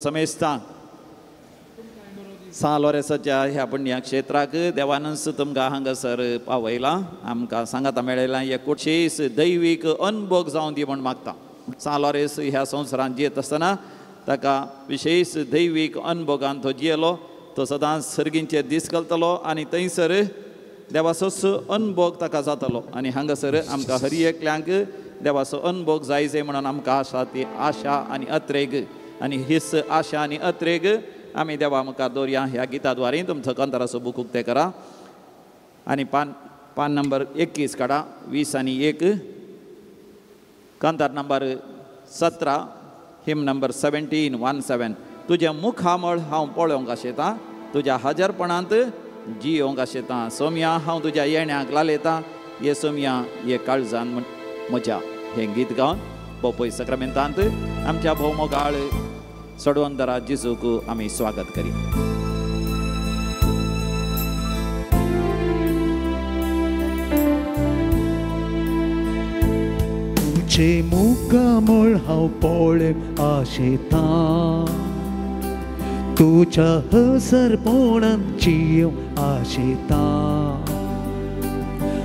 समेस्तांक सान लोरेसाच्या ह्या पुण्य क्षेत्राक देवानच तुमकां हांगासर पावयलां, आमकां सांगाता मेळयलां. हे कुडशीस दैवीक अनभोग जावन दी म्हूण मागता. सान लोरेस ह्या संवसारांत जियेत आसतना ताका विशेश दैवीक अनभोगान तो जियेलो, तो सदांच सर्गींचेर दीस घालतलो आनी थंयसर देवाचोच अनभोग ताका जातलो. आनी हांगासर आमकां हर एकल्यांक देवाचो अनभोग जाय जाय म्हणून आमकां आशा ती आशा आनी अत्रेग, आनी हीच आशा आनी अत्रेग आमी देवा मुखार दवरया. ह्या गिता द्वारे तुमचो कंताराचो बूक उक्ते करा आनी पान नंबर 21 काडा, 20 आनी 1, कांतार नंबर 17, हिम नंबर 17, 17. तुजें मुखामळ हांव पळोवंक आशेतां, तुज्या हाजरपणांत जियोंक आशेतां. सोमया हांव तुज्या येण्याक लालयतां, ये सोमया ये काळजान म्हज्या. हें गीत गावन बोपय सक्रामेंतांत आमच्या भोवमोगाळ सडवंदरा जेजूक आमी स्वागत करी. तुजें मुखामळ हांव पळोवंक आशेतां, तुज्या हसरपणान जियोंक आशेतां.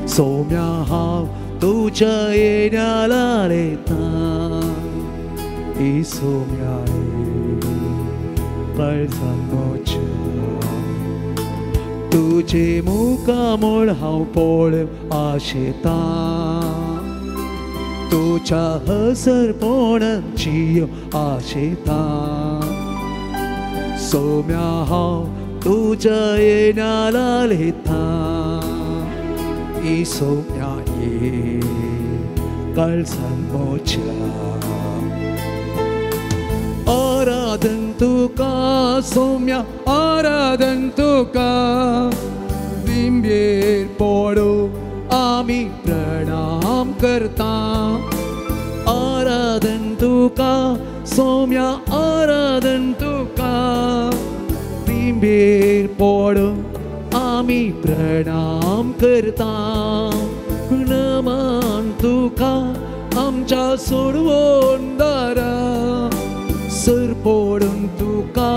सोम्या हांव तुज्या येण्या लालयतां, ई सोम्या काळजान म्हज्या. तुजें मुखामळ हांव पळोवंक आशेतां, तुज्या हसरपणान जियोंक आशेतां. सोम्या हांव तुज्या येण्या लालयतां, ई सोम्या ये काळजान म्हज्या. आराधन तुका सोम्या, आराधन तुका, दिंबेर पडो आमी प्रणाम करता. आराधन तुका सोम्या, आराधन तुका, दिंबेर पडो आमी प्रणाम करता. नमन तुका आमच्या सोडवणदारा, सर पडून तुका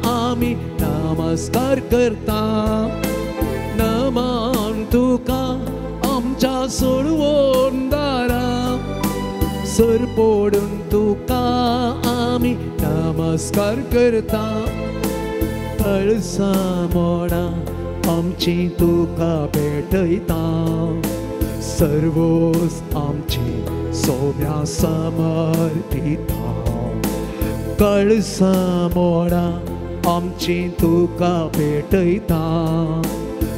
आमी नमस्कार करता. नमन तुका आमच्या सोडवणदारा, सर पडून तुका आमी नमस्कार करता. कळसा मोडा आमची तुका भेटयता, सर्वोस आमची सोम्या समर्पिता. कळसा मोडा आमची तुका भेटयता,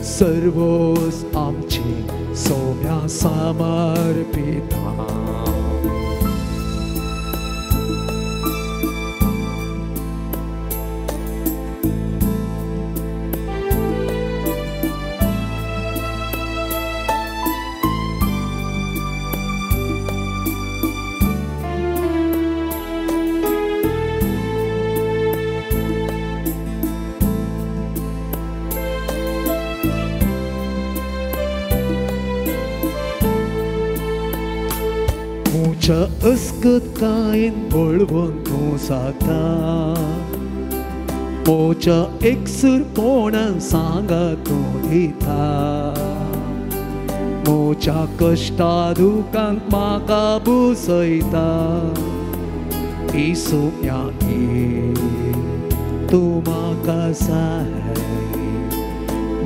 सर्वोस आमची सोम्या समर्पिता. अस्कत कायन बळवंत तूं जाता, म्हज्या एकसुरपणान सांगा तूं दिता. म्हज्या कश्टा दुकांत म्हाका बुसयता, ई सोम्या ये तूं म्हाका जाय.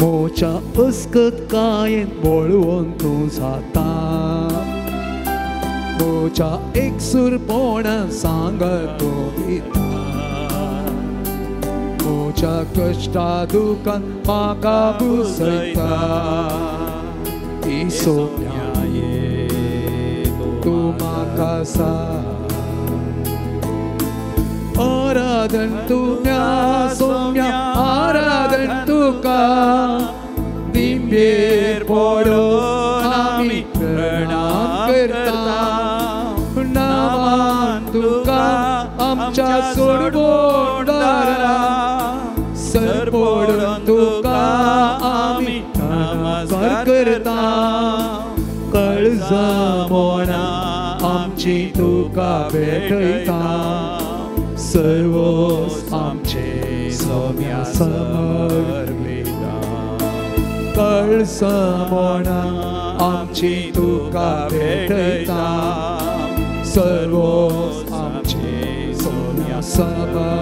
म्हज्या अस्कत कायन बळवंत तूं जाता, म्हज्या एकसुरपणान सांगा तूं दिता. म्हज्या कश्टा दुकान म्हाका बुसयता, ई सोम्या ये तूं म्हाका जाय. आराधन तुम्या सोम्या, आराधन तुका, दिंबेर पडो आमी प्रणाम करता. नमन तुका आमच्या सोडवणदारा, सर पडून तुका आमी नमस्कार करता. कळजा मोडा आमची तुका भेटयता, सर्वोस आमचे सोम्या समर्पिता. कळसमोणा आमची तुका भेटयता, सर्वोस आमचे सोम्या समर्पिता.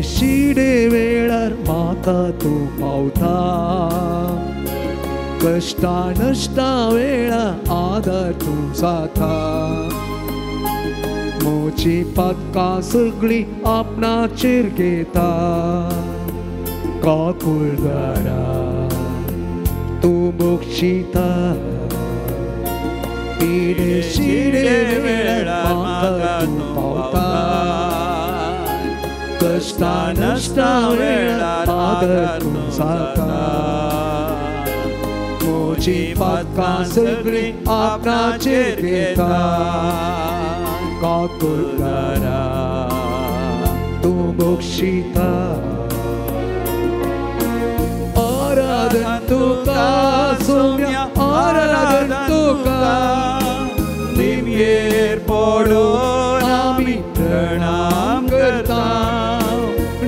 शिडे वेळार म्हाका तूं पावता, कश्टा नश्टा वेळार आदार तूं जाता. म्हजी पातकां सगळीं आपणाचेर घेता, काकुळदारा तूं बक्षिता. पिडे शिडे वेळार म्हाका तूं पावता, कश्टा नश्टा वेळार आदार तूं जाता. म्हजी पातकां सगळीं आपणाचेर घेता, काकुळदारा तूं बक्षिता. आराधन तुका सोम्या, आराधन तुका, दिमयेर पडून आमी प्रणाम करता.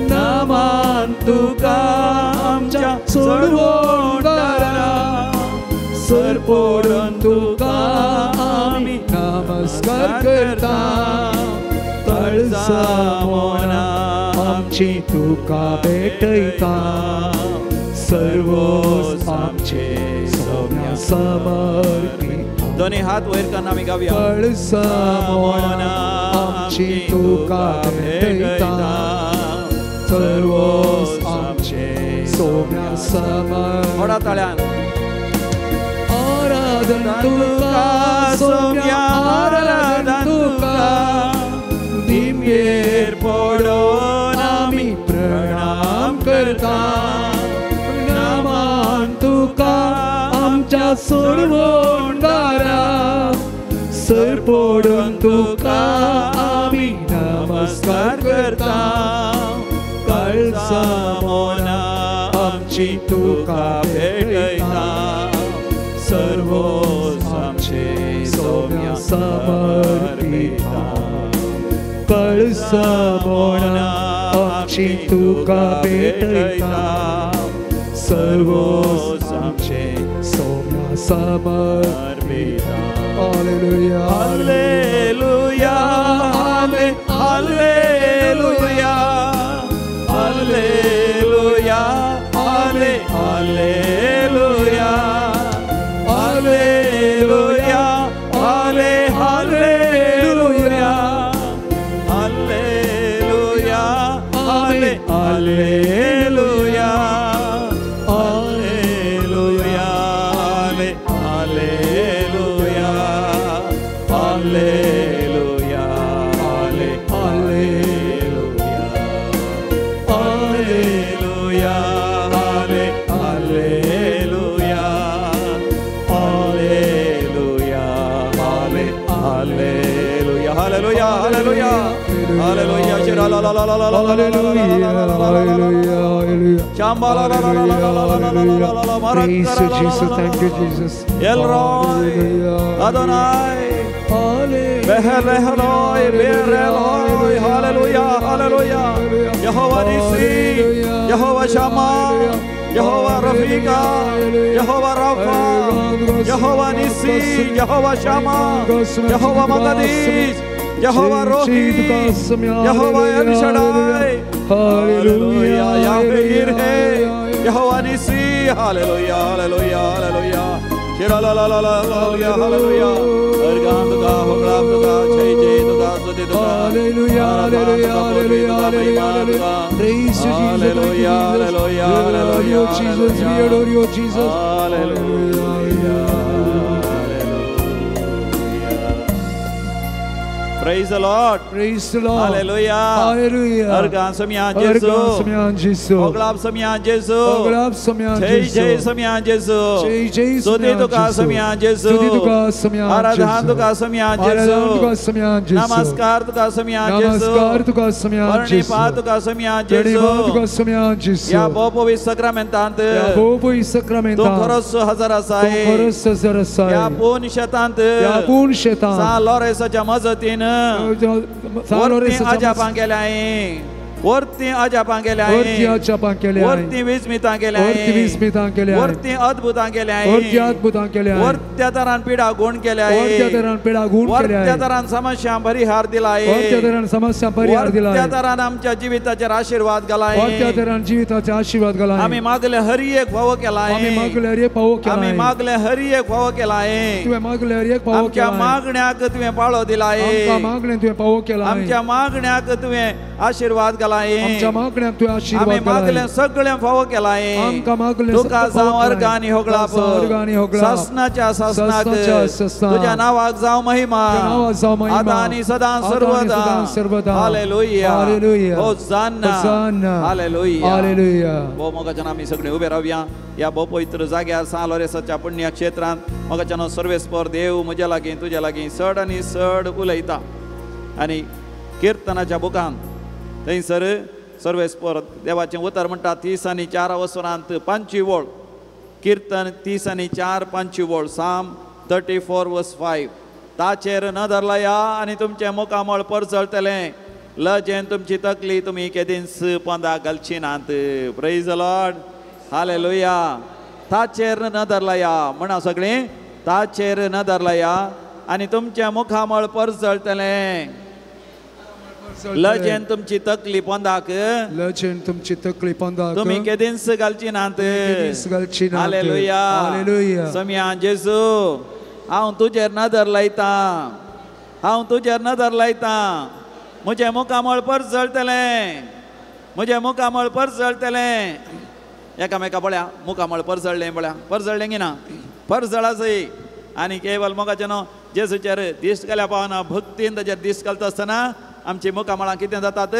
नामान तुका आमच्या सोडवणदारा, सर पडून तुका आमी नमस्कार करता. कळसमोणा आमची तुका भेटयता, सर्वोस आमचे सोम्या समर्पिता. दोन्ही हात वयर करून आमी गावया. कळसमोणा आमची तुका भेटयता, सर्वोस आमचे सोम्या समर्पिता. व्हडा ताळ्यान. आराधन तुका सोम्या, आराधन तुका, दिमयेर पडून आमी प्रणाम करता. नामान तुका आमच्या सोडवणदारा, सर पडून तुका आमी नमस्कार करता. कळसमोणा आमची तुका भेटयता, सर्वोस आमचे सोम्या समर्पिता. कळसमोणा आमची तुका भेटयता, सर्वोस आमचे Saumya समर्पिता. Hallelujah, hallelujah, amen, hallelujah, hallelujah, amen, hallelujah, hallelujah, amen, hallelujah, hallelujah, amen, hallelujah, hallelujah, amen, hallelujah, hallelujah, amen, hallelujah, hallelujah, amen, hallelujah, hallelujah, amen, hallelujah, hallelujah, hallelujah, hallelujah. La la la la la la la la la. Praise you, Jesus. Thank you, Jesus. El Roi, Adonai, Beher Eloi, Beer Eloi, hallelujah, hallelujah. Jehovah Nissi, Jehovah Shammah, Jehovah Rafika, Jehovah Rapha, Jehovah Nissi, Jehovah Shammah, Jehovah Makadish, Jehovah Rohi, Jehovah El Shaddai, hallelujah. Yahweh Jireh, Jehovah Nissi, hallelujah, hallelujah, hallelujah. La la la la la, hallelujah. Organ तुका, होगळाप तुका, जय जय तुका, स्तुती तुका. Hallelujah, hallelujah, hallelujah, hallelujah. Praise you, Jesus. Hallelujah, hallelujah, We adore you, Jesus. We adore you, Jesus. Hallelujah. Praise the Lord. Praise the Lord. Hallelujah. Hallelujah. अर्गां सम्या जेजू. अर्गां सम्या जेजू. होगळाप सम्या जेजू. होगळाप सम्या जय जेजू. जय सम्या जेजू. जय जय स्तुती सम्या तुका जेजू. सम्या जेजू. स्तुती तुका सम्या आराधना जेजू. तुका सम्या जेजू. आराधना तुका सम्या जेजू. नमस्कार तुका सम्या जेजू. नमस्कार तुका सम्या जेजू. प्रणिपात तुका सम्या जेजू. प्रणिपात तुका सम्या जेजू. ह्या भोवपवित्र सक्रामेंतांत ह्या भोवपवित्र तूं सक्रामेंतांत खरोच हजर आसाय. तूं खरोच हजर आसाय. ह्या पूर्ण शेतांत ह्या पूर्ण शेतांत सान लॉरेसाच्या मजतीन वरती अजापां केल्याय, वरती अजापां केल्याय, वरती अजापां केल्याय, वरती विस्मितां केल्याय, वरती विस्मितां केल्याय, वरती अद्भुतां केल्याय, वरती अद्भुतां केल्याय, वरत्या तरान पिडा गुण केल्याय, वरत्या तरान पिडा गुण केल्याय, वरत्या तरान समस्या परिहार दिलाय, वरत्या तरान समस्या परिहार दिलाय, वरत्या तरान आमच्या जिविताचेर आशीर्वाद घालाय, वरत्या तरान जिविताचेर आशीर्वाद घालाय. आमी मागले हर एक फावो केलाय, आमी मागले हर एक फावो केलाय, आमी मागले हर एक फावो केलाय, तुवें मागले हर एक फावो आमच्या केलाय, मागण्याक तुवें पाळो दिलाय, आमकां मागणे तुवें पावो केलाय, आमच्या मागण्याक तुवें आशीर्वाद घालाय, आमच्या मागण्याक तुवें आशीर्वाद आमी मागले सगळें फावो केलाय, आमकां मागले तुका जावं अर्गां आनी होगळाप, सासनाच्या सासनाक तुज्या नांवाक जावं महिमा, आतां आनी सदां सर्वदा. हालेलुया. हालेलुया. होजान्ना. हालेलुया. हालेलुया. भोव मोगाच्यान आमी सगळे उबे रावया ह्या भोव पवित्र जाग्यार सान लॉरेसाच्या पुण्य क्षेत्रांत. मोगाच्यान सर्वेस्पर देव म्हज्या लागीं तुज्या लागीं चड आनी चड उलयता. आनी किर्तनाच्या बुकांत थंयसर सर्वेस्पर देवाचें उतर म्हणटा 34 वसरांत 5 वळ, किर्तन 34 5 वळ, साम 34 verse 5. ताचेर नदर लाया आनी तुमचें मुखामळ परजळटलें, लजेन तुमची तकली तुमी केदींच पोंदा घालची नात. Praise the Lord. हालेलुया. ताचेर नदर लाया म्हणा सगळीं, ताचेर नदर लाया आनी तुमचें मुखामळ परजळटलें, लजेन तुमची तकली पोंदाक, लजेन तुमची तकली पोंदाक तुमी केदींच घालची नात. केदींच घालची नात. हालेलुया. हालेलुया. सम्या जेजू, हांव तुजेर नदर लायतां, हांव तुजेर नदर लायतां, म्हजें मुखामळ परजळटलें, म्हजें मुखामळ परजळटलें. एकामेका पळया मुखामळ परजळलें, पळया परजळलें की ना, परजळासय. आनी केवल मोगाचें न्हू जेजूचेर दिश्ट घाल्या पावना, भक्तीन ताचेर दिश्ट घालता आसतना आमची मुखामळां कितें जातात,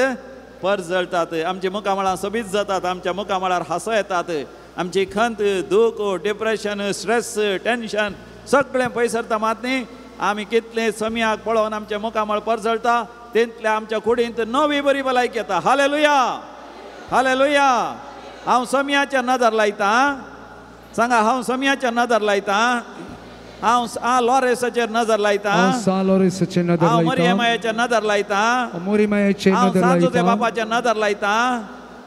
परजळटात. आमची मुखामळां सोबीत जातात, आमच्या मुखामळार हांसो येतात, आमची खंत, दूख, डिप्रेशन, स्ट्रेस, टेन्शन सगळें पयस सरता. मात न्ही आमी कितलें सम्याक पळोवन आमचें मुखामळ परजळटा, तितलें आमच्या कुडींत नवी बरी भलायकी येता. हालेलुया. हालेलुया. हांव सम्याचेर नदर लायतां, सांगा हांव सम्याचेर नदर लायतां, हांव सान लॉरेसाचेर नजर लायतां, सान लॉरेसाचेर नदर लायतां, हांव मरियमायेचेर नदर लायतां, मरियमायेचेर हांव नदर सान लायतां, बापाचेर नदर लायतां,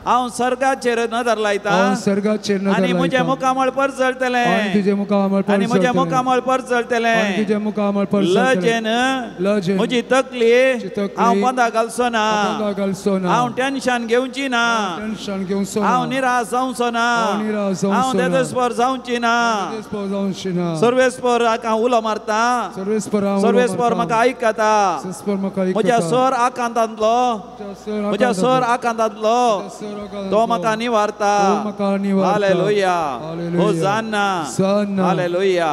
हांव सर्गाचेर नदर लायतां, सर्गाचेर नदर आनी म्हजें मुखामळ परजळटलें, आनी तुजें मुखामळ आनी म्हजें मुखामळ परजळटलें, आनी तुजें मुखामळ परजळटलें. लजेन लजेन म्हजी तकली हांव पोंदा घालचो ना, हांव टेन्शन घेवची ना, टेन्शन घेवचो ना, हांव निराश जावचो ना, हांव तेजस्पर जावची ना. सर्वेस्पर हाका उलो मारता, सर्वेस्पर म्हाका आयकता, म्हज्या सर आकांतांतलो, म्हज्या सर आकांतांतलो तो म्हाका निवारता. हालेलुया. होजान्ना. हालेलुया.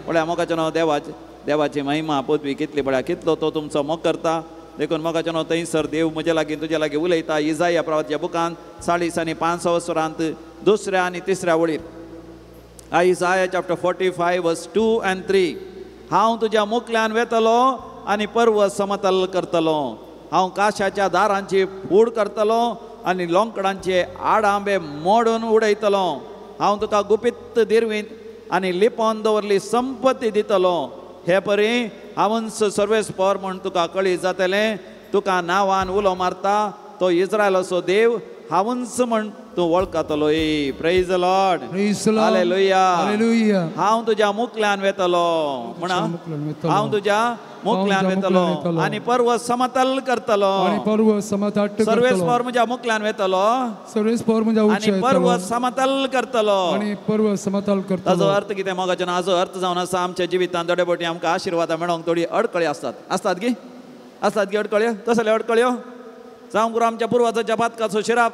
पळया मोगाचें नांव देवाची, देवाची महिमा पदवी कितली, पळया कितलो तो तुमचो मोग करता. देखून मोगाचें नांव थंयसर देव म्हज्या लागीं तुज्या लागीं उलयता. इजाया प्रवाच्या बुकांत 40 वसरांत 2 आनी 3 वळीर, Isaiah chapter 45 verse 2 and 3. हांव तुज्या मुखल्यान वेतलो आनी पर्वत समतल करतलो, हांव काशाच्या दारांची फूड करतलो आनी लोंकडांचे आडांबे मोडून उडयतलो, हांव तुका गुपीत दिरवीन आनी लिपोवन दवरली संपत्ती दितलो. हे परी हांवच सर्वेस्पर म्हूण तुका कळी जातलें. तुका नांवान उलो मारता तो इस्रायलाचो देव हांवच म्हूण तूं वळखतलो. Praise the Lord. Hallelujah. Hallelujah. हांव तुज्या मुखल्यान वेतलो म्हणा, हांव तुज्या मुखल्यान वेतलो आनी पर्वत समतल करतलो, पर्वत समतल सर्वेस्पर म्हज्या मुखल्यान वेतलो, सर्वेस्पर म्हज्या आनी पर्वत समतल करतलो, आनी पर्वत समतल करतलो. ताजो अर्थ कितें मोगाचें? हाजो अर्थ जावन आसा आमच्या जिवितांत थोडे बोटी आमकां आशिर्वादां मेळोंक थोडी अडकळी आसतात. आसतात की? आसतात की अडकळ्यो? कसल्यो अडकळ्यो? जावं पुरो आमच्या पुर्वजाच्या पातकाचो शिराप,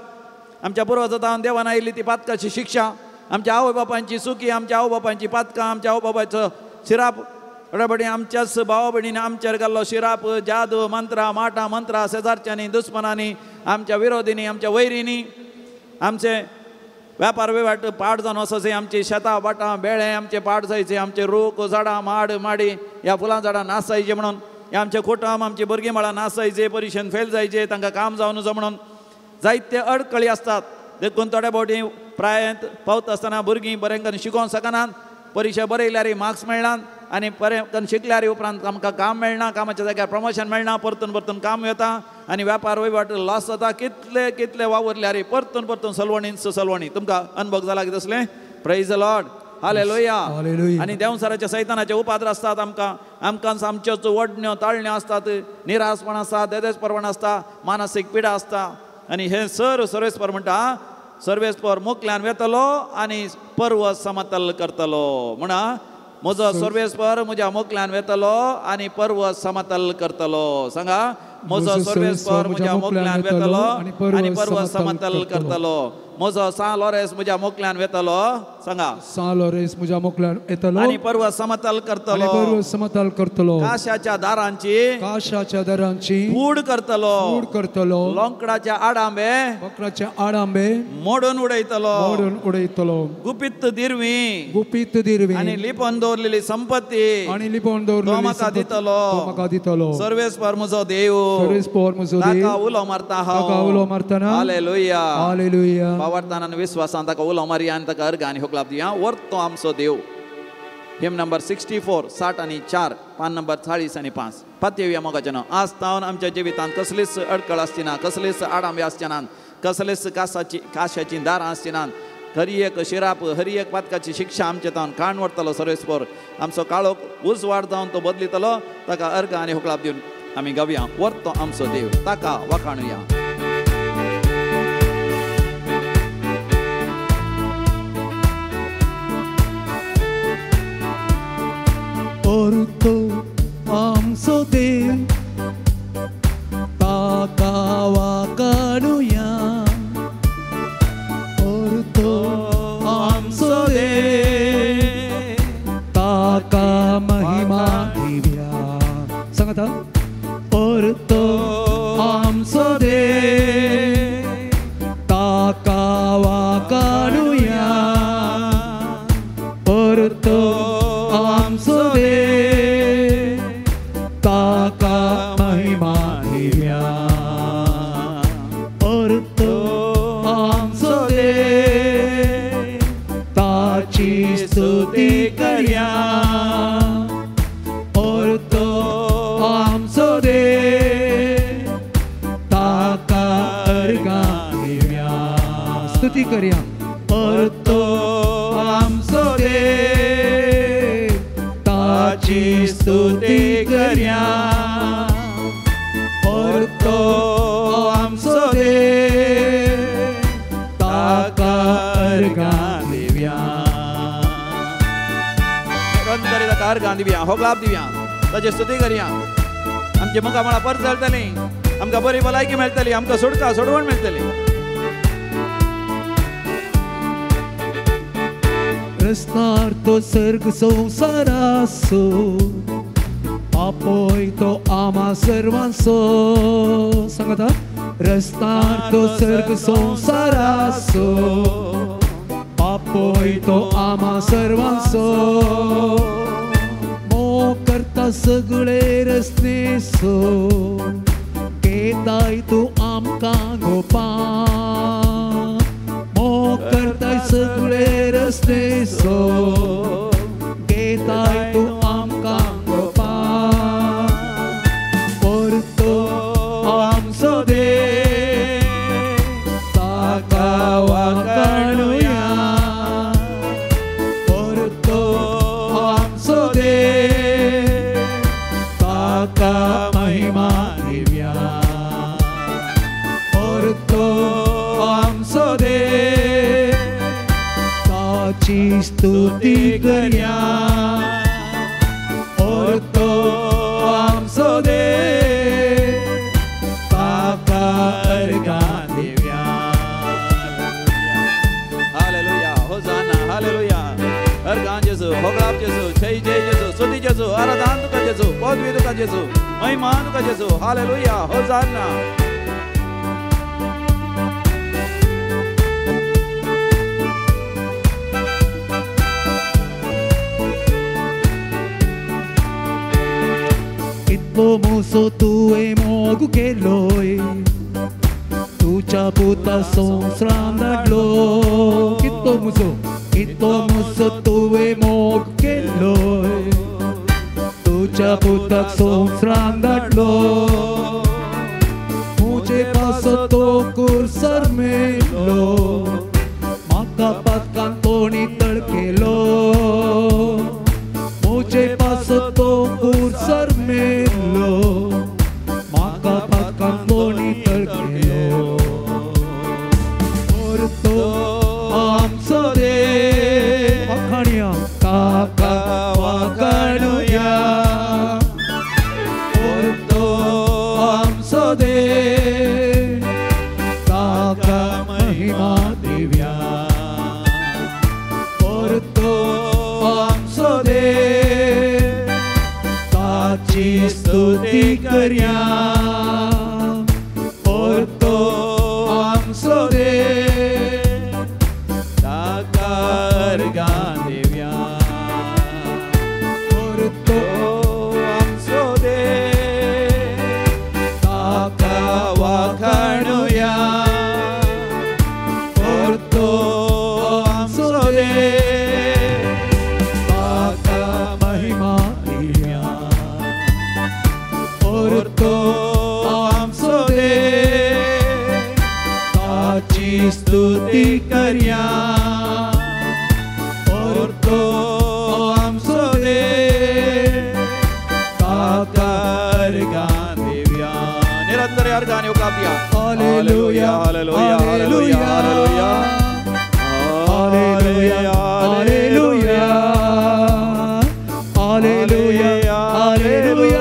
आमच्या पुर्वजा जावन देवान आयिल्ली ती पातकाची शिक्षा, आमच्या आवय बापायची चुकी, आमच्या आवय बापायची पातकां, आमच्या आवय बापायचो शिराप, बडबडी आमच्याच भाव भयणींनी आमचेर घाल्लो शिराप, जादू, मंत्रां, माटां, मंत्रां, शेजारच्यांनी, दुस्मनांनी, आमच्या विरोधींनी, आमच्या वैरींनी, आमचे व्यापार वहिवाट पाड जावन वचचे, आमची शेतां भाटां बेळे आमचे पाड जायचे, आमचे रूख झाडां माड माडी ह्या फुलां झाडां नाश जायचे म्हणून, हे आमचे कुटुंब आमची भुरगीं मळां नाश जायचे, परिक्षेन फेल जायचे, तांकां काम जावन नजो म्हणून जायते अडकळी आसतात. देखून थोड्या फावटी प्रायेंत पावता आसतना भुरगीं बरें करून शिकोवंक शकनात, परिक्षा बरयल्यार मार्क्स मेळनात आनी बरें करून शिकल्यार उपरांत आमकां काम मेळना, कामाच्या जाग्यार प्रमोशन मेळना, परतून परतून काम येता आनी व्यापार वहिवाट लॉस जाता. कितले कितले वावुरल्यार परतून परतून सलवणीन सलवणी. तुमकां अनुभव जाला कितें तसलें? Praise the Lord, hallelujah. आनी देंवचाराच्या सैतानाचे उपाद्र आसतात आमकां, आमकां आमच्योच वडण्यो ताळण्यो आसतात, निरासपण आसता, देदेसपरपण आसता, मानसीक पिडा आसता. आनी हें सर सर्वेस्पर म्हणटा, सर्वेस्पर मोकल्यान वेतलो आनी पर्व समतल करतलो. म्हणा, म्हजो सर्वेस्पर म्हज्या मोकल्यान वेतलो आनी पर्व समतल करतलो. सांगा, म्हजो सर्वेस्पर म्हज्या मोकल्यान वेतलो आनी पर्व समतल करतलो. म्हजो सां लॉरेस म्हज्या मोकल्यान वेतलो. सांगा, सां लॉरेस म्हज्या मोकल्यान येतलो आनी पर्व समतल करतलो, पर्व समतल करतलो. काशाच्या दारांची, काशाच्या दारांची फूड करतलो, फूड करतलो. लोंकडाचे आडांबे, लोंकडाचे आडांबे मोडून उडयतलो, मोडून उडयतलो. गुपीत दिरवी, गुपीत दिरवी आनी लिपोवन दवरलेली संपत्ती, आनी लिपोवन दवरलेली तो म्हाका दितलो, तो म्हाका दितलो. सर्वेस्पर म्हजो देव, सर्वेस्पर म्हजो देव, ताका उलो मारता हांव, ताका उलो मारतना. Hallelujah, hallelujah. भावार्थान आनी विस्वासान ताका उलो मारया आनी ताका अर्घ आनी होकलाप दिया. वर्तो आमचो देव. हेम नंबर 64, 60 आनी 4, पान नंबर 40 आनी 5. पातयेवया मोगाचें नांव. आज तावन आमच्या जिवितांत कसलीच अडकळ आसची ना, कसलीच आडांबे आसचे नात, कसलीच काशाचीं दारां आसची नात. हरी एक शिराप, हरी एक पातकाची शिक्षा आमचे तावन काण व्हरतलो सर्वेस्पर. आमचो काळोख उजवाड जावन तो बदलितलो. ताका अर्घ आनी होकलाप दिवन आमी गावया, वर्तो आमचो देव, ताका वाखाणुया. परतो आमचो देव, ताका वाखाणुया. परतो आमचो देव, ताका महिमा दिव्या. सांगाता, परतो आमचो देव, ताका वाखाणुया. परतो आमचो देव, ताका महिमा दिव्या. परतो आमचो देव, ताची स्तुती करया. परतो आमचो देव, ताका अर्घां दिव्या. स्तुती करया. परतो आमचो देव, ताची स्तुती करया. परतो आमचो देव, ताका अर्घां दिव्या. निरंतर ताका अर्घां दिवया, होगलाप दिवया, ताची स्तुती करया. आमची मुखामळां परत चलतलीं, आमकां बरी भलायकी मेळटली, आमकां सुटका सोडवण मेळटली. रसनार तो सर्ग संवसाराचो, आपोय तो आमा सर्वांचो. सांगाता, रसनार तो सर्ग संवसाराचो, आपोय तो आमा सर्वांचो. मोग करता सगळे रसनेचो, घेताय तूं आमकां गोपा. मोग करताय सगळे रसनेचो, घेताय तूं आमकां गोपा. परतो आमचो देव, ताका वाखाणुया. परतो आमचो देव, ताका महिमा दिव्या. परतो आमचो देव, ताची स्तुती करया. परतो आमचो देव, ताका अर्घां दिव्या. Hallelujah, hosanna, hallelujah. अर्घां जेजू, होगळाप जेजू, जय जय जेजू, स्तुती जेजू, आराधना जेजू, महिमा तुका जेजू, हालेलुया, होजाना। इतलो मोसो तुवें मोग केलोय, तुज्या पुता संवसारांत धाडलो। कितलो मुसो, कितलो मुसो तुवें मोग केलोय, तुज्या पुताक संवसारांत धाडलो। म्हजे पासत तो कुर्सार मेलो, म्हाका पातकान तो नितळ केलो। म्हजे पासत तो कुर्सार मेलो, म्हाका पातकान तो नितळ केलो। तो आमचो देव वाखाणया, ताका वाखाणुया। तो आमचो देव, ताका महिमा दिव्या। तो आमचो देव, ताची स्तुती करया। तो आमचो देव, ताका अर्घां दिव्या। तो आमचो देव, ताका वाखाणुया। तो आमचो देव, ताका महिमा दिव्या। तो आमचो देव, ताची स्तुती करया। तो आमचो देव, ताका अर्घां दिव्या। निरंतर अर्घां येवकार दिया। Hallelujah, hallelujah, hallelujah, hallelujah, hallelujah, hallelujah, hallelujah, hallelujah,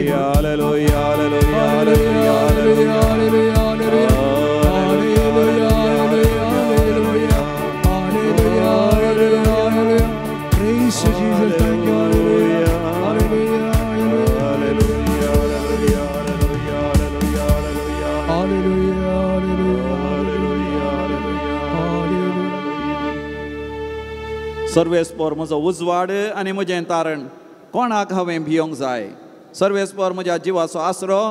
hallelujah, hallelujah, hallelujah, hallelujah, hallelujah, hallelujah, hallelujah, hallelujah, hallelujah. Praise you, Jesus. Thank you. Hallelujah, hallelujah, hallelujah, hallelujah, hallelujah, hallelujah, hallelujah, hallelujah. सर्वेस्पर म्हजो उजवाड आनी म्हजें तारण, कोणाक हांवें भियोंक जाय? सर्वेस्पर म्हज्या जिवाचो आसरो,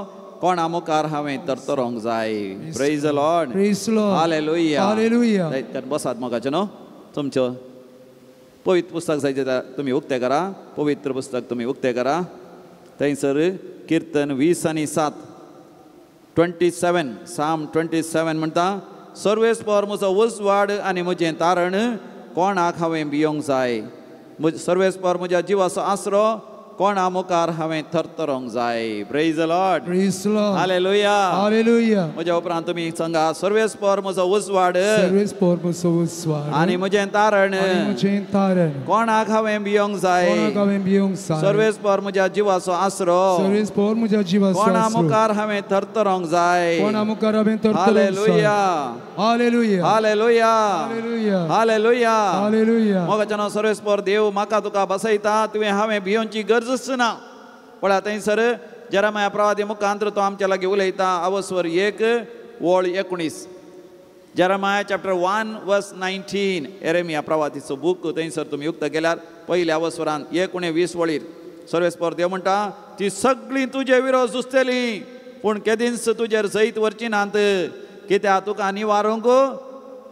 कोणा मुखार हांवें तरतरोंक जाय? Praise the Lord, praise the Lord, hallelujah, hallelujah. बसात मोगाचें न्हू, तुमच्यो पवित्र पुस्तक जाय जाल्यार तुमी उक्तें करा, पवित्र पुस्तक तुमी उक्तें करा। थंयसर किर्तन 20:7, 27, साम 27 म्हणटा, सर्वेस्पर म्हजो उजवाड आनी म्हजें तारण, कोणाक हांवें भियोंक जाय? सर्वेस्पर म्हज्या जिवाचो आसरो, कोणा मुखार हांवें थरथरोंक जाय? Praise the Lord, praise the Lord, hallelujah, hallelujah. म्हज्या उपरांत तुमी सांगा, सर्वेस्पर म्हजो उजवाड सर्वेस्पर म्हजो उजवाड आनी म्हजें तारण, म्हजें तारण, कोणाक हांवें भियोंक जाय? कोणाक हांवें भियोंक जाय? सर्वेस्पर म्हज्या जिवाचो आसरो, सर्वेस्पर म्हज्या जिवाचो कोणा आसरो, मुखार हांवें थरथरोंक जाय? कोणा मुखार हांवें थरथरोंक जाय? Hallelujah, hallelujah, hallelujah, hallelujah, hallelujah, hallelujah. मोगाच्यानो सर्वेस्पर देव म्हाका तुका बसयता, तुवें हांवें भियोंची गरज ना। पळया थंयसर जेरेमाया प्रवादी मुखांत्र तो आमच्या लागीं उलयता। अवस्वर 1:19, जेरेमाया चॅप्टर 1 वर्स 19, एरेमिया प्रवादीचो बूक थंयसर तुमी उक्त केल्यार पयल्या अवस्वरान 1-20 वळीर सर्वेस्पर देव म्हणटा, ती सगळीं तुजे विरोध झुजतलीं, पूण केदींच तुजेर जैत व्हरची नात, कित्याक तुका निवारूंक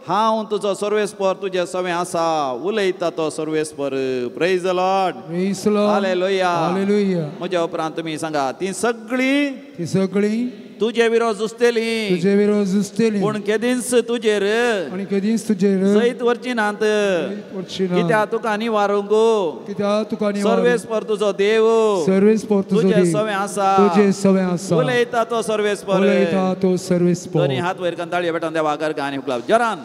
हांव तुजो सर्वेस्पर तुजे सवें आसा, उलयता तो सर्वेस्पर। Praise the Lord, praise the Lord, hallelujah, hallelujah. म्हज्या उपरांत तुमी सांगा, ती सगळीं, ती सगळीं तुजे विरोध झुजतलीं, तुजे विरोध झुजतलीं, पूण केदींच तुजेर आनी केदींच तुजेर जैत व्हरची नात, कित्याक तुका निवारूंक, कित्याक तुका निवारूंक सर्वेस्पर तुजो देव, सर्वेस्पर तुजो तुजे देव सवें आसा, तुजे सवें आसा, उलयता तो सर्वेस्पर, उलयता तो सर्वेस्पर। दोनी हात वयर करून ताळयो पेटोवन देवाक अर्घ आनी हुकलाप जोरान।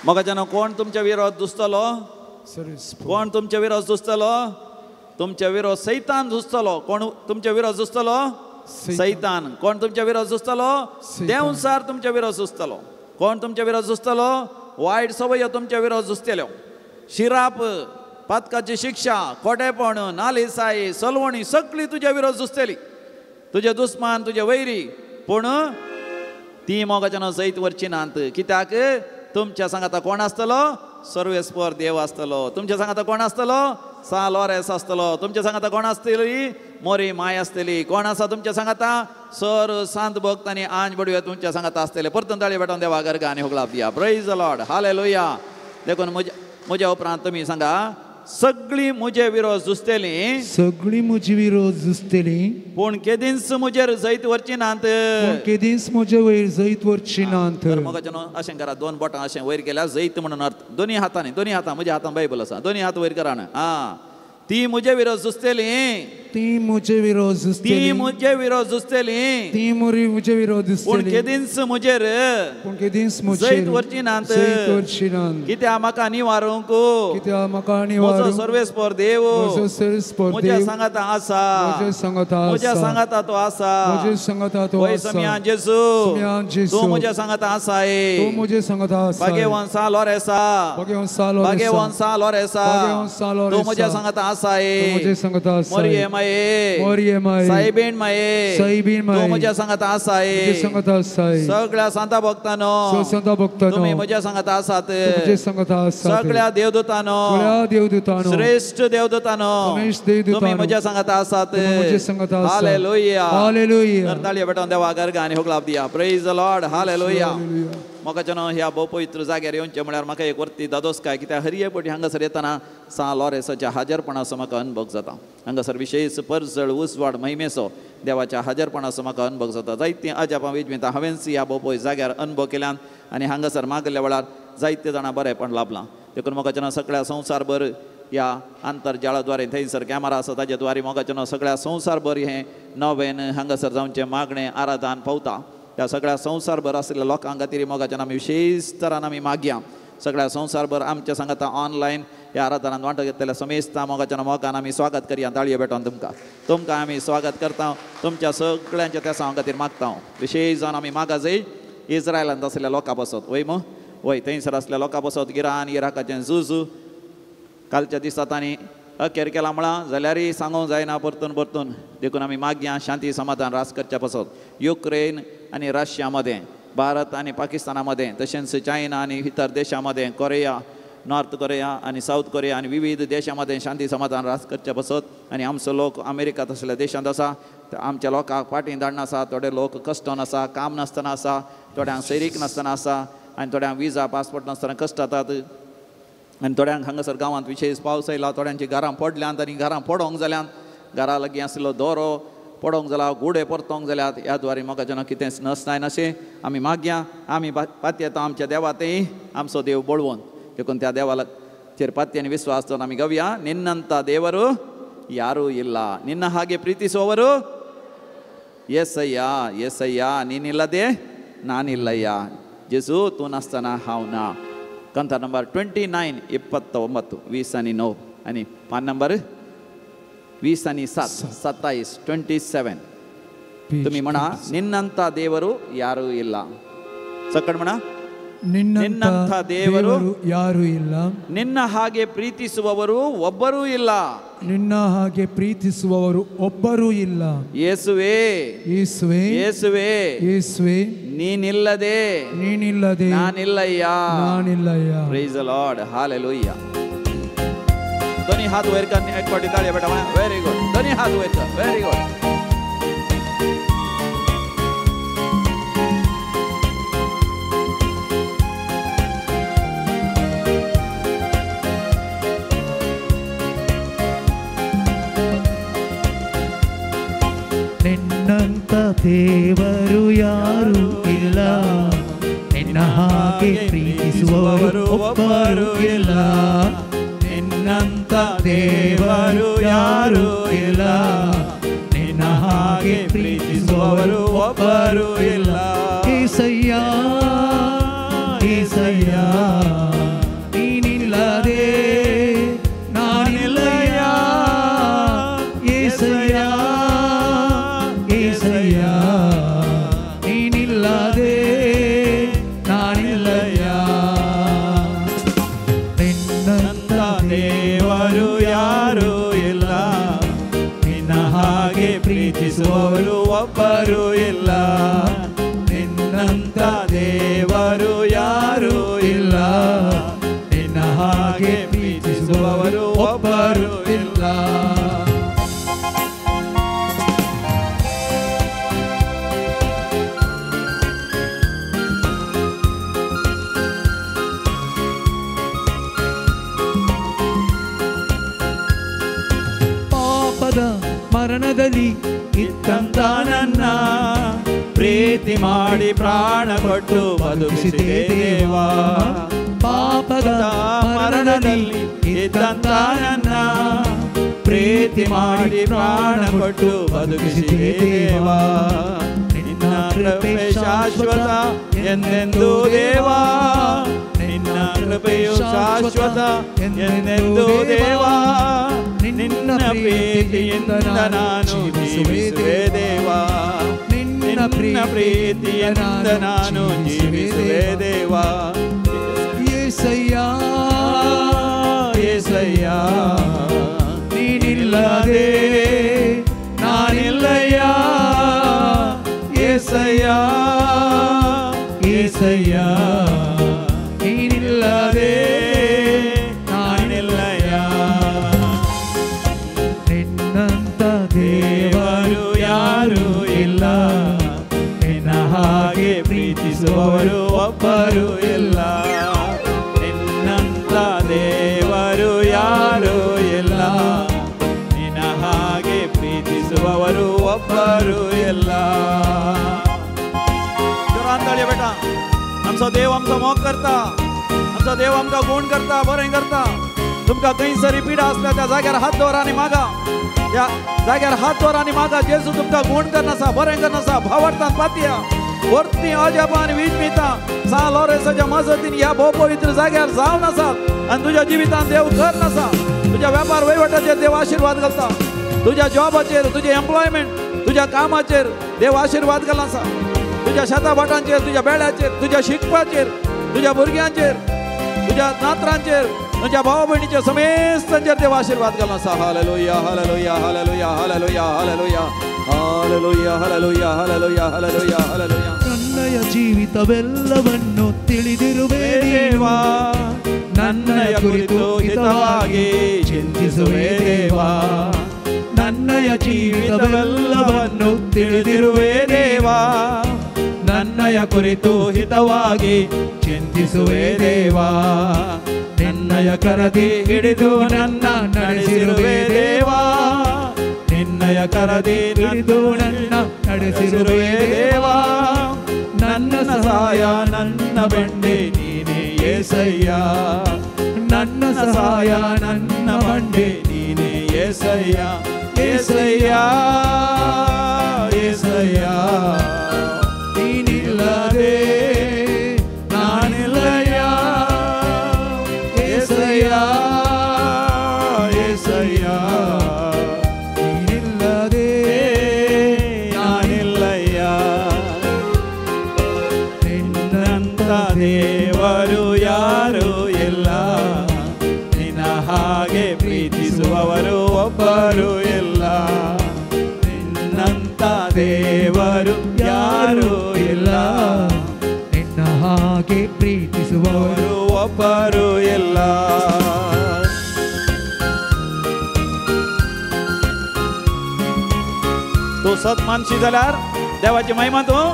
मोगाच्यानो, कोण तुमच्या विरोध झुजतलो? कोण तुमच्या विरोध झुजतलो? तुमच्या विरोध सैतान झुजतलो। कोण तुमच्या विरोध झुजतलो? सैतान। कोण तुमच्या विरोध झुजतलो? देवसार तुमच्या विरोध झुजतलो। कोण तुमच्या विरोध झुजतलो? वायट सवयो तुमच्या विरोध झुजतल्यो. शिराप, पातकाची शिक्षा, खोटेपण, नालिसाय, सलवणी सगळी तुज्या विरोध झुजतली. तुजे दुस्मान, तुजे वैरी, पूण ती मोगाच्यान जैत व्हरची नात. कित्याक तुमच्या सांगाता कोण आसतलो? सर्वेस्पर देव आसतलो. तुमच्या सांगाता कोण आसतलो? सा लॉरेस आसतलो. तुमच्या सांगाता कोण आसतली? मोरी माय आसतली. कोण आसा तुमच्या सांगाता? सर सांत भक्त आनी आंज बडवे तुमच्या सांगाता आसतले. परतून ताळी भेटोवन देवा गर्गा आनी होगळाप दिया. Praise the Lord, hallelujah. देखून म्हज्या उपरांत तुमी सांगा, सगळी म्हजे विरोध झुजतली, सगळी म्हजी विरोध झुजतली, पूण केदींच म्हजेर जैत व्हरची नात, केदींच म्हजे वयर जैत व्हरची नात. तर मोगाच्यानो अशें करा, दोन बोटां अशें वयर केल्यार जैत म्हणून अर्थ. दोनी हातांनी, दोनी हातां, म्हज्या हातान बायबल आसा, दोनी हात वयर करा. आं, ती म्हजे विरोध झुजतली, ती म्हजे विरोध झुजतली, ती म्हजे विरोध झुजतली, ती म्हजे विरोध झुजतली, पूण केदींच म्हजेर, पूण केदींच म्हजेर जैत व्हरची नात, जैत व्हरची नात. कित्याक म्हाका निवारूंक, कित्याक म्हाका निवारूंक म्हजो सर्वेस्पर देव, म्हजो सर्वेस्पर देव म्हज्या सांगाता आसा, म्हज्या सांगाता आसा, म्हज्या सांगाता तो आसा, म्हज्या सांगाता तो आसा. समियान जेजू, समियान जेजू, तूं म्हज्या सांगाता आसा, तूं म्हज्या सांगाता आसा. भाग्यवान सा लॉरेसा, भाग्यवान सा लॉरेसा, भाग्यवान सा लॉरेसा, भाग्यवान सा लॉरेसा, तूं म्हज्या सांगाता आसा, तूं म्हज्या सांगाता आसा. मोरिये माये, मोरिये माये, सायबीण माये, सायबीण माये, तूं म्हज्या सांगाता आसा, म्हज्या सांगाता आसा. सगळ्या सांता भक्तानो, सांता भक्तानो, तुमी म्हज्या सांगाता आसात, म्हज्या सांगाता आसात. सगळ्या देवदूतानो, सगळ्या देवदूतानो, श्रेष्ठ देवदूतानो, श्रेष्ठ देवदूतानो, तुमी म्हज्या सांगाता आसात, म्हज्या सांगाता आसात. Hallelujah, hallelujah. तर ताळयो भेटोवन देवा गर्गा आनी होगळाप दिया. प्रेज the Lord, hallelujah. मोगाच्यानो ह्या भोव पवित्र जाग्यार येवचें म्हळ्यार म्हाका एक वर्ती दादोसकाय, कित्याक हर एक पटी हांगासर येतना सा लॉरेसाच्या हाजरपणाचो म्हाका अनुभव जाता. हांगासर विशेष परजळ उजवाड महिमेचो देवाच्या हाजरपणाचो म्हाका अनुभव जाता. जायतीं अजापां विजमिता हांवेंच ह्या भोव जाग्यार अनुभव केल्यान आनी हांगासर मागल्या वेळार जायते जाणां बरेंपण लाभलां. देखून मोगाच्यानो सगळ्या संवसारभर ह्या आंतरजाळाद्वारे थंयसर कॅमेरा आसा ताजे द्वारे मोगाच्यानो सगळ्या संवसारभर हें नवेन हांगासर जावचें मागणें आराधन पावता. त्या सगळ्या संवसारभर आशिल्ल्या लोकां खातीर मोगाच्यान आमी विशेष तरान आमी मागया. सगळ्या संवसारभर आमच्या सांगाता ऑनलायन ह्या आराधनान वांटो घेतलेल्या समेस्ता मोगाच्यान मोगान आमी स्वागत करया. ताळयो भेटोवन तुमकां, तुमकां आमी स्वागत करता. तुमच्या सगळ्यांच्या त्या सांगा खातीर मागता. विशेष जावन आमी मागा जय इस्रायलांत आशिल्ल्या लोकां पासत, वय मू वय थंयसर आसल्या लोकां पासत इराण इराकाचें झूज कालच्या दिसा तांणी अखेर केला म्हळां जाल्यारय सांगूंक जायना परतून परतून. देखून आमी मागया शांती समाधान रास करच्या पासत युक्रेन आनी रशिया मदें, भारत आनी पाकिस्ताना मदें, तशेंच चायना आनी इतर देशां मदें, कोरिया, नॉर्थ कोरिया आनी सावथ कोरिया आनी विविध देशां मदें शांती समाधान रास करच्या पासत. आनी आमचो लोक अमेरिका तसल्या देशांत आसा, आमच्या लोकांक फाटीं धाडना आसा. थोडे लोक कश्टन आसा, काम नासतना आसा, थोड्यांक सैरीक नासतना आसा आनी थोड्यांक विजा पासपोर्ट नासतना कश्ट जातात आनी थोड्यांक हांगासर गांवांत विशेष पावस आयला, थोड्यांची घरां पडल्यांत आनी घरां पडोंक जाल्यांत, घरा लागीं आशिल्लो दोरो पडोंक जाला, गुडे परतोंक जाल्यात. ह्या द्वारे मोगाच्यान कितेंच नसनाय नाशें आमी मागया. आमी पातयेता आमच्या देवा तें आमचो देव बळवंत, देखून त्या देवाचेर पातयेन विस्वास दवरून आमी गावया. निन्नंत देವರು ಯಾರೂ ಇಲ್ಲ, ನಿನ್ನ ಹಾಗೆ ಪ್ರೀತಿಸುವವರು ಎಸ್ಸಯ್ಯ ಎಸ್ಸಯ್ಯ, ನೀನಿಲ್ಲದೆ ನಾನಿಲ್ಲಯ್ಯ, ಜೇಸು ತೂ ನಾಸ್ತಾನ ಹಾವ್ ನಾ. ಕಂತ ನಂಬರ್ 29 29 20 आणि 9 आणि पान नंबर 20 आणि 7 27 27. तुम्ही म्हणा, निन्नंತ ದೇವರು ಯಾರೂ ಇಲ್ಲ. ಸಕ್ಕಡ್ म्हणा, ನಿನ್ನಂಥ ದೇವರು ಯಾರೂ ಇಲ್ಲ, ನಿನ್ನ ಹಾಗೆ ಪ್ರೀತಿಸುವವರು ಒಬ್ಬರೂ ಇಲ್ಲ, ನಿನ್ನ ಹಾಗೆ ಪ್ರೀತಿಸುವವರು ಒಬ್ಬರೂ ಇಲ್ಲ. ಯೇಸುವೇ ಯೇಸುವೇ ಯೇಸುವೇ ಯೇಸುವೇ, ನೀನಿಲ್ಲದೆ ನೀನಿಲ್ಲದೆ ನಾನಿಲ್ಲಯ್ಯ ನಾನಿಲ್ಲಯ್ಯ. Praise the Lord, hallelujah. दोन्ही हात वयर कर, एक पाटी ताळी बेटा. वेरी गुड, दोन्ही हात वयर कर, वेरी गुड. ನಿನ್ನಂತ ದೇವರು ಯಾರೂ ಇಲ್ಲ, ನಿನ್ನ ಹಾಗೆ ಪ್ರೀತಿಸುವವರು ಒಬ್ಬರೂ ಇಲ್ಲ, ನಿನ್ನಂತ ದೇವರು ಯಾರೂ ಇಲ್ಲ, ನಿನ್ನ ಹಾಗೆ ಪ್ರೀತಿಸುವವರು ಒಬ್ಬರೂ ಇಲ್ಲ. ಏಸಯ್ಯ ಏಸಯ್ಯ, ನೀನಿಲ್ಲದೆ ನಾನಿಲ್ಲಯ್ಯ, ಏಸಯ್ಯ ಏಸಯ್ಯ, ನೀನಿಲ್ಲದೆ ನಾನಿಲ್ಲಯ್ಯ. ಹಾಗೆ ಪ್ರೀತಿಸುವವರು ಒಬ್ಬರು ಇಲ್ಲ, ನಿನ್ನಂತ ದೇವರು ಯಾರೂ ಇಲ್ಲ, ನಿನ್ನ ಹಾಗೆ ಪ್ರೀತಿಸುವವರು ಒಬ್ಬರು ಇಲ್ಲ. ಮರಣದಲ್ಲಿ ಇದ್ದಂತ ನನ್ನ ಪ್ರೀತಿ ಮಾಡಿ ಪ್ರಾಣ ಕೊಟ್ಟು ಬದುಕಿಸಿದೆ ದೇವಾ. ಪಾಪದ ಮರಣದಲ್ಲಿ ಇದ್ದಂತ ನನ್ನ ಪ್ರೀತಿ ಮಾಡಿ ಪ್ರಾಣ ಕೊಟ್ಟು ಬದುಕಿಸಿದೆ ದೇವಾ. ನಿನ್ನ ಕೃಪೆ ಶಾಶ್ವತ ಎಂದೆಂದೂ ದೇವಾ, ನಿನ್ನ ಕೃಪೆಯು ಶಾಶ್ವತ ಎಂದೆಂದೂ ದೇವಾ. ನಿನ್ನ ಪ್ರೀತಿಯಿಂದ ನಾನು ಜೀವಿಸುವೆ ದೇವಾ, ನಿನ್ನ ಪ್ರೀತಿಯಿಂದ ನಾನು ಜೀವಿಸುವೆ ದೇವಾ. ಯೇಸಯ್ಯ ಯೇಸಯ್ಯ ನೀನಿಲ್ಲದೆ ನಾನಿಲ್ಲಯ್ಯ, ಯೇಸಯ್ಯ ಯೇಸಯ್ಯ ನೀನಿಲ್ಲದೆ ನಾನಿಲ್ಲಯ್ಯ. ನಿನ್ನಂತ ದೇವರು ಯಾರೂ ಇಲ್ಲ, ನಿನ್ನ ಹಾಗೆ ಪ್ರೀತಿಸುವವರು ಒಬ್ಬರು ಇಲ್ಲ, ನಿನ್ನಂತ ದೇವರು ಯಾರೂ ಇಲ್ಲ, ನಿನ್ನ ಹಾಗೆ ಪ್ರೀತಿಸುವವರು ಒಬ್ಬರು ಇಲ್ಲ. जोरान बेटा, आमचो देव आमचो मोग करता, आमचो देव आमकां गुण करता, बरें करता. तुमकां खंयसरी पिडा आसल्या त्या जाग्यार हात दवर आनी मागा, त्या जाग्यार हात दवर आनी मागा. जेजू तुमकां गुण करनासा, बरें करनासा. भावार्थान पातया वरती अजापां आनी वीज मिता सान लॉरेन्साच्या मजतीन ह्या भोव पवित्र जाग्यार जावन आसात आनी तुज्या जिवितान देव कर नासा. तुज्या वेपार वहिवटाचेर देव आशिर्वाद घालता, तुज्या जॉबाचेर, तुजें एम्प्लॉयमेंट, तुज्या कामाचेर देव आशिर्वाद घालना आसा. तुज्या शेता भाटांचेर, तुज्या बेळ्याचेर, तुज्या शिकपाचेर, तुज्या भुरग्यांचेर, तुज्या नात्रांचेर, तुज्या भाव भयणीचेर, समेस्तांचेर देव आशिर्वाद घालना आसा. Hallelujah hallelujah hallelujah hallelujah hallelujah hallelujah hallelujah hallelujah hallelujah hallelujah. ನನ್ನಯ ಜೀವಿತವೆಲ್ಲವನ್ನು ತಿಳಿದಿರುವೆ ದೇವಾ, ನನ್ನಯ ಕುರಿತು ಹಿತವಾಗಿ ಚಿಂತಿಸುವೆ ದೇವಾ, ನನ್ನಯ ಜೀವಿತವೆಲ್ಲವನ್ನು ತಿಳಿದಿರುವೆ ದೇವಾ, ನನ್ನಯ ಕುರಿತು ಹಿತವಾಗಿ ಚಿಂತಿಸುವೆ ದೇವಾ. ನಿನ್ನಯ ಕರದಿ ಹಿಡಿದು ನನ್ನ ನಡೆಸಿರುವೆ ದೇವಾ, ನಿನ್ನಯ ಕರದಿ ಹಿಡಿದು ನನ್ನ ನಡೆಸಿರುವೆ ದೇವಾ. ನನ್ನ ಸಹಾಯ ನನ್ನ ಬಂಡೆ ನೀನೇ ಯೇಸಯ್ಯ, ನನ್ನ ಸಹಾಯ ನನ್ನ ಬಂಡೆ ನೀನೇ ಯೇಸಯ್ಯ. ಯೇಸಯ್ಯ ಯೇಸಯ್ಯ ನೀನಿಲ್ಲದೆ ನಾನಿಲ್ಲಯ್ಯ, ಯೇಸಯ್ಯ ಯೇಸಯ್ಯ ನೀನಿಲ್ಲದೆ ನಾನಿಲ್ಲಯ್ಯ. ನಿನ್ನಂತ ದೇವರು ಯಾರೂ ಇಲ್ಲ, ನಿನ್ನ ಹಾಗೆ ಪ್ರೀತಿಸುವವರು ಒಬ್ಬರು ಇಲ್ಲ, ನಿನ್ನಂತ ದೇವರು ಯಾರೂ ಇಲ್ಲ, ನಿನ್ನ ಹಾಗೆ ಪ್ರೀತಿಸುವವರು ಒಬ್ಬರು ಇಲ್ಲ. तूं सत मानशी जाल्यार देवाची महिमा तूं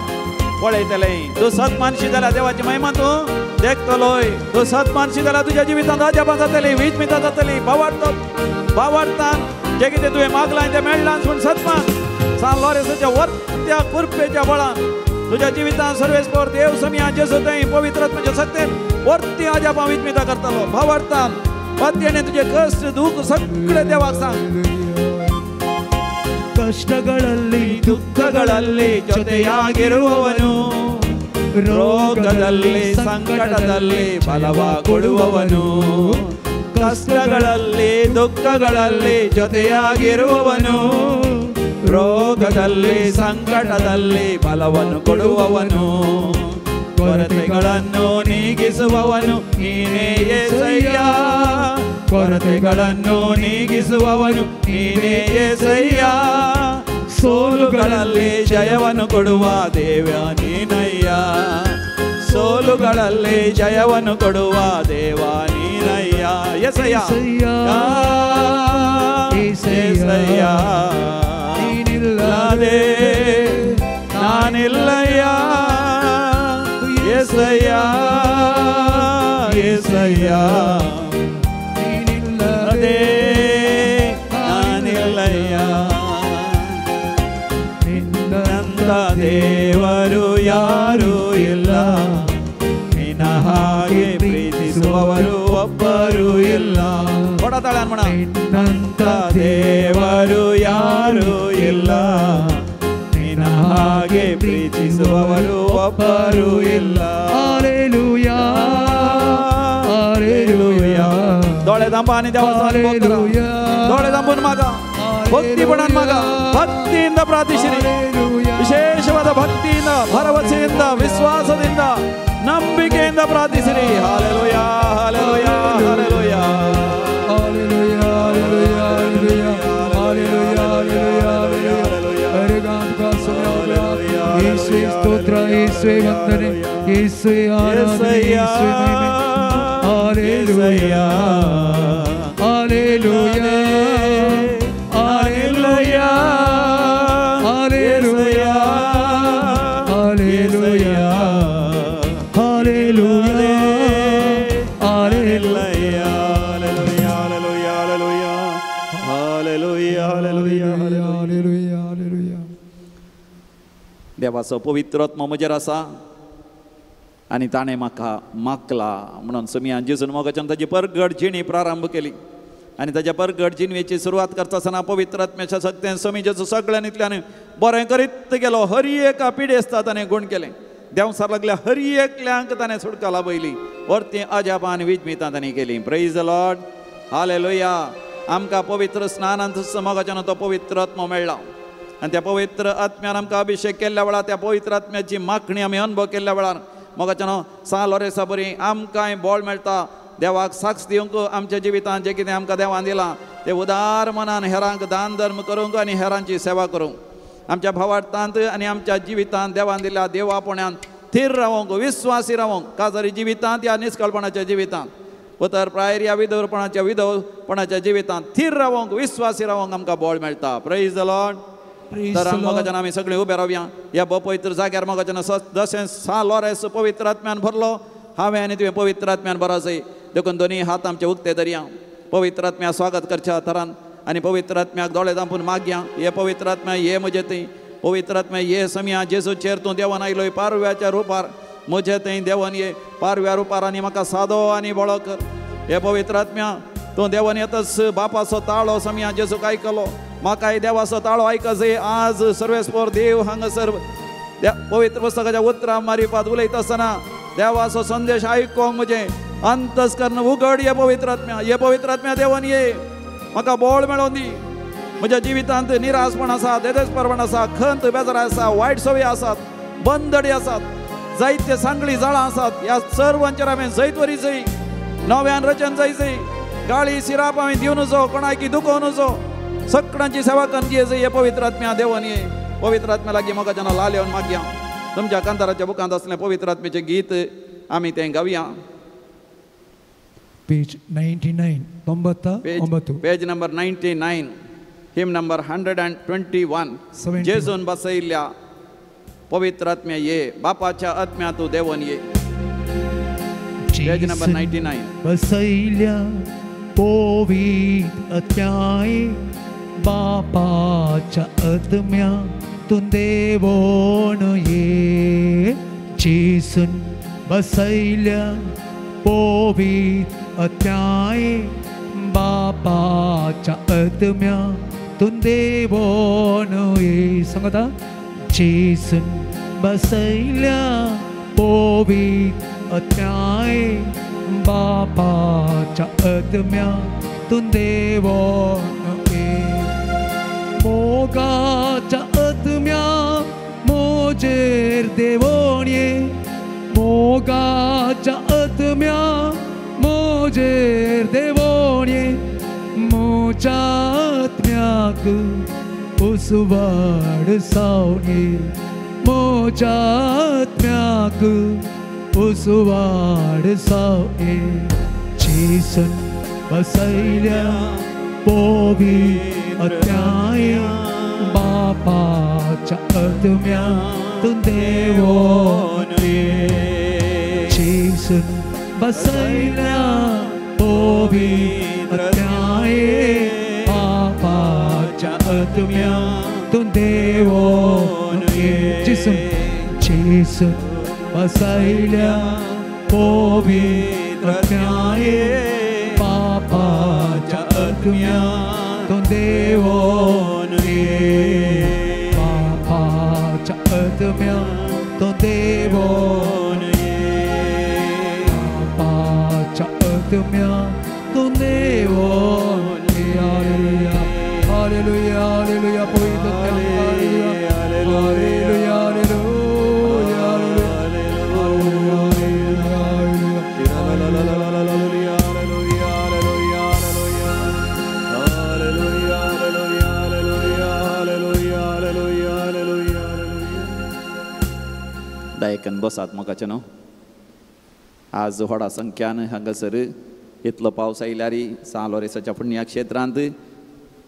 पळयतलें, तूं सत मानशी जाल्यार देवाची महिमा तूं देखतलोय, तूं सत मानशी जाल्यार तुज्या जिवितांत अजापां जातलीं, वीज मितां जातली. भावार्थान जें कितें तुवें मागलां तें मेळ्ळां म्हूण सतमान सान लॉरेन्साच्या वर्त्या कृपेच्या बळान तुज्या जिवितांत सर्वेस्पर देव समिया जेजू थंय पवित्र आत्म्याच्या शक्तेन वर्ती अजापां वीज मितां करतलो. भावार्थान पत्याने तुजे कश्ट दुःख सगळे देवाक सांग. ಕಷ್ಟಗಳಲ್ಲಿ ದುಃಖಗಳಲ್ಲಿ ಜೊತೆಯಾಗಿರುವವನು, ರೋಗದಲ್ಲಿ ಸಂಕಟದಲ್ಲಿ ಬಲವ ಕೊಡುವವನು, ಕಷ್ಟಗಳಲ್ಲಿ ದುಃಖಗಳಲ್ಲಿ ಜೊತೆಯಾಗಿರುವವನು, ರೋಗದಲ್ಲಿ ಸಂಕಟದಲ್ಲಿ ಬಲವನ್ನು ಕೊಡುವವನು, ಕೊರತೆಗಳನ್ನು ನೀಗಿಸುವವನು ನೀನೇ ಯೇಸಯ್ಯ, ಕೊರತೆಗಳನ್ನು ನೀಗಿಸುವವನು ನೀನೇ ಯೇಸಯ್ಯ, ಸೋಲುಗಳಲ್ಲಿ ಜಯವನ್ನು ಕೊಡುವ ದೇವ ನೀನಯ್ಯ, ಸೋಲುಗಳಲ್ಲಿ ಜಯವನ್ನು ಕೊಡುವ ದೇವ ನೀನಯ್ಯ. ಯೇಸಯ್ಯ ಯೇಸಯ್ಯ ನೀನಿಲ್ಲದೆ ನಾನಿಲ್ಲಯ್ಯ, ಯೇಸಯ್ಯ ಯೇಸಯ್ಯ ನೀನಿಲ್ಲದೆ ನಾನಿಲ್ಲಯ್ಯ. ನಿನ್ನಂತ ದೇವರು ಯಾರೂ ಇಲ್ಲ, ನಿನ್ನ ಹಾಗೆ ಪ್ರೀತಿಸುವವರು ಒಬ್ಬರೂ ಇಲ್ಲ. ಕೊಡತಾಳೆ ಅನ್ಮಣ. ನಿನ್ನಂತ ದೇವರು ಯಾರೂ ಇಲ್ಲ, ನಿನ್ನ ಹಾಗೆ ಪ್ರೀತಿಸುವವರು ಒಬ್ಬರೂ ಇಲ್ಲ. Hallelujah hallelujah. ದೊಳೆ ದಂಬಾನಿ ದೇವಸ್ಥಾನ ದೊಳೆ ದಂಬನ ಮಗ ಭಕ್ತಿ ಬಣನ್ ಮಗ ಭಕ್ತಿಯಿಂದ ಪ್ರಾರ್ಥಿಸಿರಿ. ವಿಶೇಷವಾದ ಭಕ್ತಿಯಿಂದ, ಭರವಸೆಯಿಂದ, ವಿಶ್ವಾಸದಿಂದ, ನಂಬಿಕೆಯಿಂದ ಪ್ರಾರ್ಥಿಸಿರಿ. Hallelujah hallelujah hallelujah hallelujah hallelujah hallelujah hallelujah. ಯೇಸುವೇ ಸ್ತೋತ್ರ, ಯೇಸುವೇ ವಂದನೆ, ಯೇಸುವೇ ಆರಾಧನೆ, ಯೇಸುವೇ ಮಹಿಮೆ. Hallelujah hallelujah hallelujah hallelujah hallelujah hallelujah hallelujah hallelujah hallelujah hallelujah hallelujah. देवाचो पवित्र आत्मो म्हजेर आसा आनी ताणें म्हाका मागला म्हणून समियान जेजून मोगाच्यान ताजी परगट जिणी प्रारंभ केली आनी ताज्या परगट जिणवेची सुरवात करता आसतना पवित्र आत्म्याच्या शक्तेन समी जेजू सगळ्यान इतल्यान बरें करीत गेलो. हर एका पिडेस्ता ताणें गूण केलें. देंवसार लागल्या हर एकल्यांक ताणें सुटका लाभयली. वरती अजापां आनी विजमितां ताणें केलीं. Praise the Lord hallelujah. आमकां पवित्र स्नानांत मोगाच्यान तो पवित्र आत्मो मेळ्ळा आनी त्या पवित्र आत्म्यान आमकां अभिशेक केल्ल्या वेळार, त्या पवित्र आत्म्याची मागणी आमी अनुभव केल्ल्या वेळार मोगाच्यान सान लोरेसा बरी आमकांय बळ मेळटा देवाक साक्ष दिवंक. आमच्या जिवितांत जें कितें आमकां देवान दिलां तें उदार मनान हेरांक दान धर्म करूंक आनी हेरांची सेवा करूंक. आमच्या भावार्थांत आनी आमच्या जिवितांत देवान दिल्या देवापण्यान थीर रावोंक, विस्वासी रावोंक. काजारी जिवितांत या निस्कळपणाच्या जिवितांत, उतर प्रायर या विधवपणाच्या विधवपणाच्या जिवितांत थीर रावोंक, विस्वासी रावोंक आमकां बळ मेळटा. Praise the Lord. तर मोगाच्यान आमी सगळीं उबे रावया ह्या पवित्र जाग्यार. मोगाच्यान जशें सान लोरेस पवित्र आत्म्यान भरलो, हांवें आनी तुवें पवित्र आत्म्यान भरो जाय. देखून दोनी हात आमचे उक्ते धरया, पवित्र आत्म्या स्वागत करच्या थरान आनी पवित्र आत्म्याक दोळे धांपून मागया. हे पवित्र आत्म्या ये म्हजे थंय, पवित्र आत्म्या ये समया जेजूचेर तूं देवन आयलोय पारव्याच्या रुपार, म्हजे थंय देवन ये पारव्या रुपार आनी म्हाका सादो आनी बळो कर. हे पवित्र आत्म्या तूं देवन येतच बापाचो ताळो समया जेजूक आयकलो, म्हाकाय देवाचो ताळो आयकजय. आज सर्वेस्पोर देव हांगासर पवित्र पुस्तकाच्या उतरां मारिफात उलयता आसतना देवाचो संदेश आयकोंक म्हजें अंतस्कर्ण उगड. ये पवित्र आत्म्या, ये पवित्र आत्म्या देवन ये, म्हाका बळ मेळोन दी. म्हज्या जिवितांत निराशपण आसा, देदेसपरपण आसा, खंत बेजार आसा, वायट सवय आसात, बंदडी आसात, जायते सांगली जाळां आसात. ह्या सर्वांचेर हांवें जैत वरी जय, नव्यान रचन जाय जय, गाळी सिराप हांवें दिवन जो, कोणाकी दुखोवन जो, सगळ्यांची सेवा करची जय. हे पवित्र आत्म्या देवन ये. पवित्र आत्म्या लागीं मोगाच्यान लाल येवन मागया. तुमच्या कांताराच्या बुकांत आसलें पवित्र आत्म्याचें गीत आमी तें गावया. Page 99, 99. Page number 99, hymn number 121. जेजून बसयल्ल्या पवित्र आत्म्या ये, बापाच्या आत्म्या तूं देवन ये. Page number 99. बसयल्ल्या पवित्र आत्म्या बापाच्या आत्म्या तूं देवोन ये. जेजून बसयल्ल्या पवित्र आत्म्या बापाच्या आत्म्या तूं देवोन ये. सांगता जेजून बसयल्ल्या पवित्र आत्म्या बापाच्या आत्म्या तूं देवोन ये. मोगाच्या आत्म्या मोजेर देवोन ये, मोगाच्या आत्म्या मोजेर देवोन ये. मोच्या आत्म्याक उजवाड जावन ये, म्हज्या आत्म्याक उजवाड जावन ये. जेजून बसयल्या पवित्र आत्म्यान, बापाच्या आत्म्यांतून देवोन ये. जेजून बसयल्या पवित्र आत्म्यान, बापाच्या आत्म्यांतून देवोन ये. जेजून जेजून बसयल्या पवित्र आत्म्यान, बापाच्या आत्म्यांतून देवोन ये. बापाच्या आत्म्यांतून देवोन ये, बापाच्या आत्म्यांतून देवोन ये. हालेलुया हालेलुया हालेलुया पवित्र आत्म्या, हालेलुया हालेलुया हालेलुया हालेलुया. दायकन बसात मोगाचें न्हू. आज व्हडा संख्यान हांगासर इतलो पावस आयल्यार सां लोरेसाच्या पुण्य क्षेत्रांत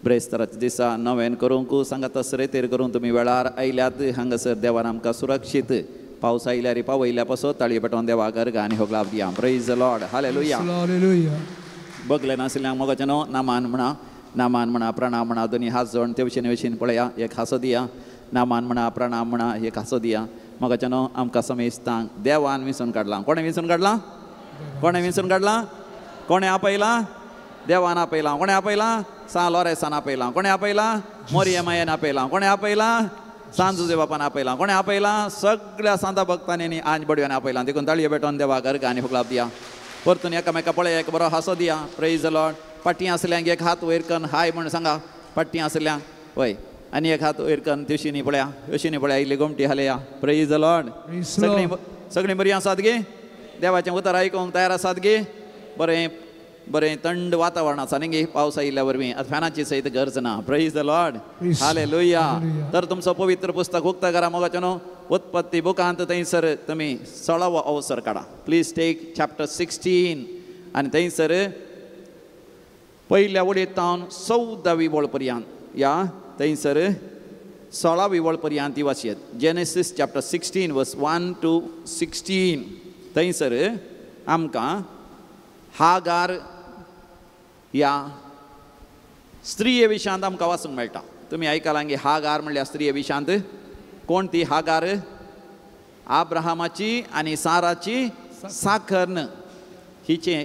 ब्रेस्ताराच्या दिसा नवेन करूंक सांगात सरेतेर करूंक तुमी वेळार आयल्यात. हांगासर देवान आमकां सुरक्षीत पावस आयल्यार पावयल्या पासत ताळये पेटोवन देवाक अर्घ आनी होगलाप दिया. Praise the Lord. Hallelujah. Hallelujah. बगले नाशिल्ल्यांक मोगाचें न्हू नामान म्हणा, नामान म्हणा, प्रणाम म्हणा, दोनी हात जोडून ते वशीन वशीन पळया, एक हांसो दिया. नामान म्हणा, प्रणाम म्हणा, एक हांसो दिया. मोगाचें न्हू आमकां समेस्तांक देवान विंचून काडलां. कोणें विंचून काडलां? कोणें विंचून काडलां? कोणें आपयलां? देवान आपयलां. कोणें आपयलां? सां लोरेसान आपयलां. कोणें आपयलां? मोरये मायेन आपयलां. कोणें आपयलां? सांत जुजे बापान आपयलां. कोणें आपयलां? सगळ्या सांता भक्तांनी आनी आंज बडव्यान आपयलां. देखून ताळये पेटोवन देवाक अर्घ आनी हुकलाप दिया. परतून एकामेका पळय, एक बरो हांसो दिया. Praise the Lord. फाटीं आसल्यांक एक हात वयर करून हाय म्हूण सांगा. फाटीं आसल्यांक वय आनी एक हात वयर करून तेवशींनी पळया, अशींनी पळया, इल्ली गोमटी हालया. Praise the Lord. सगळीं सगळीं बरीं आसात गे? देवाचें उतर आयकूंक तयार आसात गे? बरें बरें थंड वातावरण आसा न्ही गे पावस आयिल्ल्या वरवीं, आतां फॅनाची सयत गरज ना. Praise the Lord. Hallelujah. तर तुमचो पवित्र पुस्तक उक्ता करा मोगाचें न्हू. उत्पत्ती बुकांत थंयसर तुमी सोळावो अवसर काडा. प्लीज टेक चॅप्टर 16 आनी थंयसर पयल्या वळींत तावन 14वी वळ पर्यंत या थंयसर 16वी वळ पर्यंत ती वाचयत. जेनेसीस चॅप्टर 16 वर्स 1 to 16. थंयसर आमकां हागार ह्या स्त्रिये विशांत आमकां वाचूंक मेळटा. तुमी आयकलां गे हागार म्हणल्यार स्त्रिये विशांत कोण ती हागार? आब्राहामाची आनी साराची साखर्न हिचे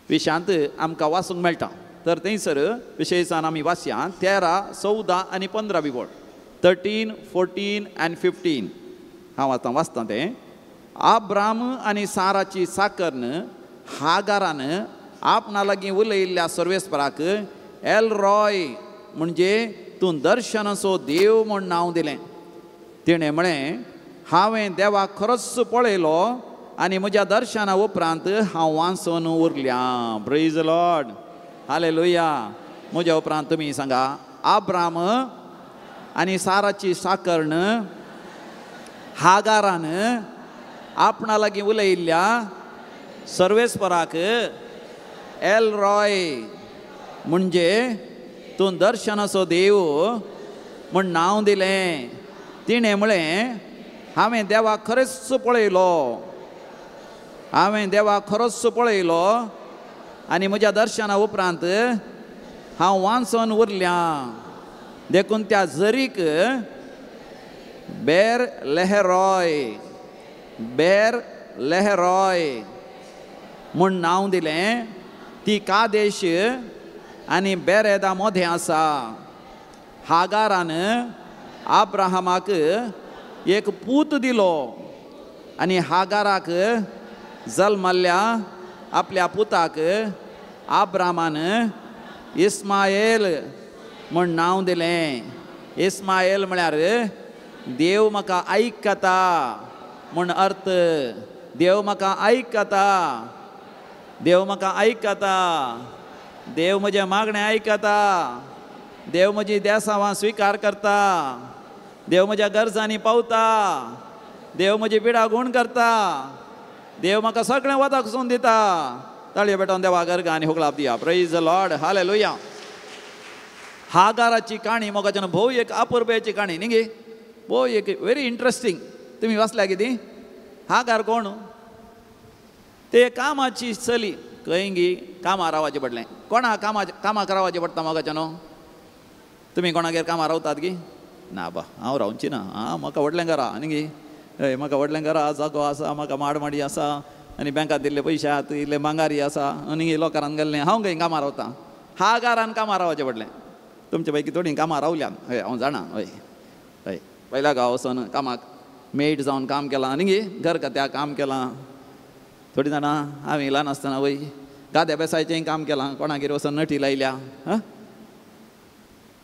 विशांत आमकां वाचूंक मेळटा. तर थंयसर विशेशान आमी वाचया 13, 14 आनी 15 वळ, 13, 14 आनी 15. हांव आतां वाचतां तें. आब्राम आनी साराची साखर्न हागारान आपणा लागीं उलयिल्ल्या सर्वेस्पराक एल रॉय म्हणजे तूं दर्शनाचो देव म्हूण नांव दिलें. तिणें म्हळें, हांवें देवाक खरोच पळयलो आनी म्हज्या दर्शना उपरांत हांव वांचून उरल्या. Praise the Lord. Hallelujah. म्हज्या उपरांत तुमी सांगा, आब्राम आनी साराची साकर्ण हागारान आपणा लागीं उलयिल्ल्या सर्वेस्पराक एल रॉय म्हणजे तूं दर्शनाचो देव म्हूण नांव दिलें. तिणें म्हळें, हांवें देवाक खरेंच पळयलो, हांवें देवाक खरोच पळयलो आनी म्हज्या दर्शना उपरांत हांव वांचून उरल्या. देखून त्या झरीक बेर लेहरॉय, बेर लेहरॉय म्हूण नांव दिलें. ती कादेश आनी बेरेदा मोदें आसा. हागारान आब्राहामाक एक पूत दिलो आनी हागाराक जल्मल्ल्या आपल्या पुताक आब्रामान इस्मायल म्हूण नांव दिलें. इस्मायल म्हळ्यार देव म्हाका आयकता म्हूण अर्थ. देव म्हाका आयकता, देव म्हाका आयकता, देव म्हजें मागणें आयकता. देव म्हजी देसावां स्विकार करता, देव म्हज्या गरजांनी पावता, देव म्हजी पिडा गूण करता, देव म्हाका सगळें वताक वचून दिता. ताळयो पेटोवन देवा गर्गा आनी हुकलाप दिया. Praise the Lord, hallelujah. हागाराची काणी मोगाच्यान भोव एक अपुरबायेची काणी न्ही गे, भोव एक व्हेरी इंट्रस्टींग. तुमी वाचल्या कितें? हागार कोण? ते कामाची चली. खंय गी कामां रावचें पडलें. कोणा कामाक रावचें पडटा मोगाच्यान? तुमी कोणागेर कामां रावतात गी? ना बा, हांव रावची ना. आं, म्हाका व्हडलें घरा न्ही गी, हय म्हाका व्हडलें घरा, जागो आसा, म्हाका माडमाडी आसा आनी बँकात दिल्ले पयशे आहात, इल्ले मांगारी आसा आनी लोकारान गेल्लें. हांव खंय कामां रावतां? हागारान कामां रावचें पडलें. तुमचे पैकी थोडीं कामां रावल्यान, हय हांव जाणा. हय हय, पयल्या गांव वचून कामाक मेट जावन काम केलां न्ही गे, घर खात्याक काम केलां. थोडीं जाणां हांवें ल्हान आसतना वय गाद्या बेसायचेंय काम केलां. कोणागेर वचून नटी लायल्या, हां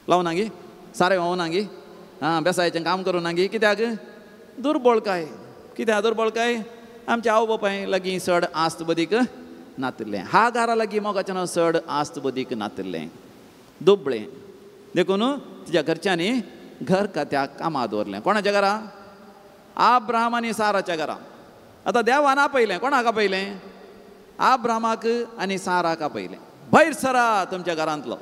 लावना गी, सारें व्हांवना गी, आं बेसायचें काम करूं ना गी. कित्याक? दुर्बळकाय. कित्याक दुर्बळकाय? आमच्या आवय बापाय लागीं चड आस्त बदीक नातिल्लें. हागारा लागीं मोगाच्यान चड आस्त बदीक नातिल्लें, दुबळें. देखून तिच्या घरच्यांनी घर खात्याक कामां दवरलें. कोणाच्या घरा? आब्राहाम आनी साराच्या घरा. आतां देवान आपयलें. कोणाक आपयलें? आब्राहामाक आनी साराक आपयलें. भायर सरा तुमच्या घरांतलो,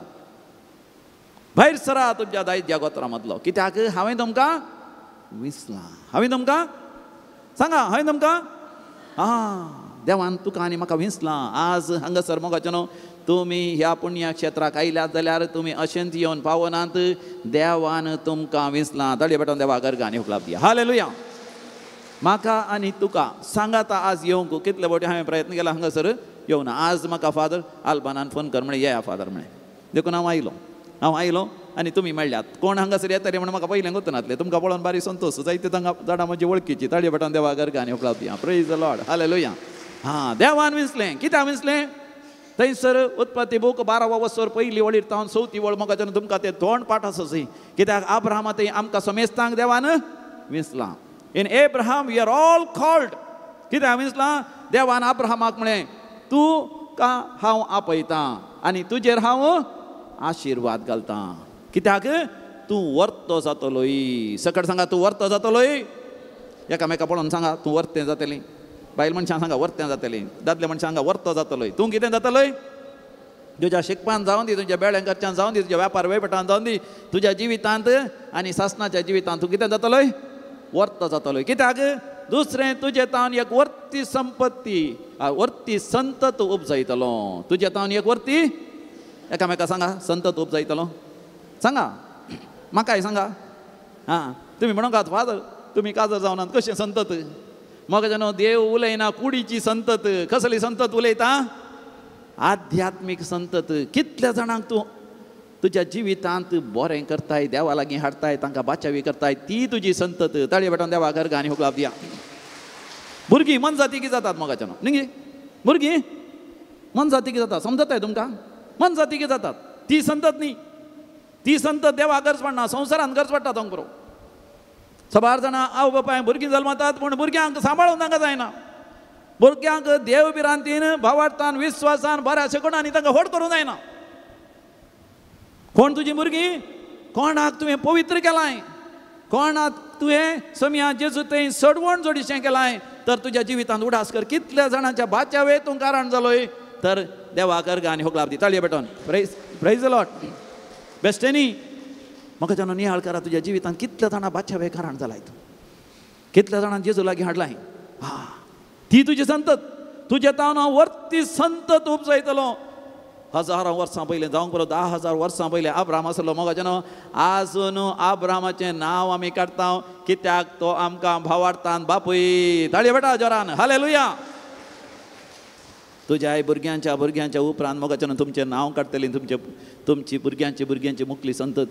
भायर सरा तुमच्या दायज्या गोत्रां मदलो. कित्याक? हांवें तुमकां विसलां. हांवें तुमकां सांगा, हांवें तुमकां आं देवान तुका आनी म्हाका विसलां. आज हांगासर मोगाचें न्हू तुमी ह्या पुण्य क्षेत्राक आयल्यात जाल्यार तुमी अशेंच येवन पावनात. देवान तुमकां विसलां. ताळयो पेटोवन देवा गर्गा आनी हुकलाप दिया. हालेलुया. म्हाका आनी तुका सांगाता आज येवंक कितले फावटी हांवें प्रयत्न केला हांगासर येवना. आज म्हाका फादर आल्बानान फोन कर म्हळें, येया फादर म्हळें. देखून हांव आयलो. हांव आयलो आनी तुमी मेळ्ळ्यात. कोण हांगासर येतले म्हणून म्हाका पयलें गोतनातलें. तुमकां पळोवन बारी संतोश. जायते तांकां जाणां म्हजी वळखीची. ताळयो पेटोवन देवा गर्गा आनी हुकलाप दिया. Praise the Lord, hallelujah. हां, देवान विसलें. कित्याक विसलें? थंयसर उत्पत्ती बूक 12 वसर पयली वळीर तावन 4थी वळ मोगाच्यान तुमकां तें तोंड पाठ आसा. कित्याक? आब्राहामा थंय आमकां समेस्तांक देवान विसलां. In Abraham we are all called. कित्याक विसलां? देवान आब्राहामाक म्हळें, तूं का हांव आपयतां आनी तुजेर हांव आशिर्वाद घालतां. कित्याक? तूं वर्तो जातलोय. सकट सांगा, तूं वर्तो जातलोय. एकामेका पळोवन सांगा, तूं वर्तें जातली. बायल मनशां सांगा, वर्तें जातली. दादले मनशां सांगा, वर्तो जातलोय. तूं कितें जातलोय? तुज्या शिकपान जावन दी, तुज्या बेळ्यां खर्चान जावन दी, तुज्या व्यापार वयपटान जावन दी, तुज्या जिवितांत आनी सासणाच्या जिवितांत तूं कितें जातलोय? वर्तो जातलोय. कित्याक? दुसरें तुजे तावन एक वर्ती संपत्ती, वर्ती संतत उपजायतलो. तुजे तावन एक वर्ती, एकामेका सांगा, संतत उपजायतलो. सांगा म्हाकाय सांगा. हां, तुमी म्हणूंक फादर तुमी काजर जावनात कशें संतत? म्हाका न्हू देव उलयना कुडीची संतत. कसली संतत उलयता? आध्यात्मीक संतत. कितल्या जाणांक तूं तुज्या जिवितांत बरें करताय, देवा लागीं हाडटाय, तांकां बाचावी करताय, ती तुजी संतत. ताळयो पेटोवन देवा गर्गा आनी हुकलाप दिया. भुरगीं मनजातीकी जातात मोगाच्यान न्ही गे? भुरगीं मनजातीकी जातात. समजताय तुमकां? मनजातीकी जातात. ती संतत न्ही. ती संतत देवा गरज पडना, संवसारांत गरज पडटा तुमकां बरोबर. सबार जाणां आवय बापाय भुरगीं जल्मतात पूण भुरग्यांक सांबाळून तांकां जायना. भुरग्यांक देव भिरांतीन, भावार्थान, विस्वासान, बऱ्या शकणांनी तांकां व्हड करूंक जायना. कोण तुजी भुरगीं? कोणाक तुवें पवित्र केलाय, कोणाक तुवें समया जेजू थंय सडवण जोडीशें केलाय, तर तुज्या जिवितांत उडास कर. कितल्या जाणांच्या बाच्यावे तूं कारण जालोय. तर देवा गर्गा आनी हुकलाप दी. ताळयो पेटोवन प्रेज, प्रेज the Lord. बेश्टेनी म्हाका जेन्ना नियाळ करा तुज्या जिवितांत कितल्या जाणां बाच्यावे कारण जालाय तूं, कितल्या जाणां जेजू लागीं हाडलाय. हा, ती तुजी संतत. तुज्या तावन हांव वर्ती संतत उपजायतलो. हजारां वर्सां पयलीं जावंक बरो 10,000 वर्सां पयलीं आब्राहाम आसलो मोगाचें न्हू. आजून आब्राहामाचें नांव आमी काडटा. कित्याक? तो आमकां भावार्थान बापूय. ताळयो बेटा जोरान, हालेलुया. तुज्या भुरग्यांच्या भुरग्यांच्या उपरांत मोगाचें न्हू तुमचें नांव काडटलीं. तुमचे तुमची भुरग्यांची भुरग्यांची मुखली संतत.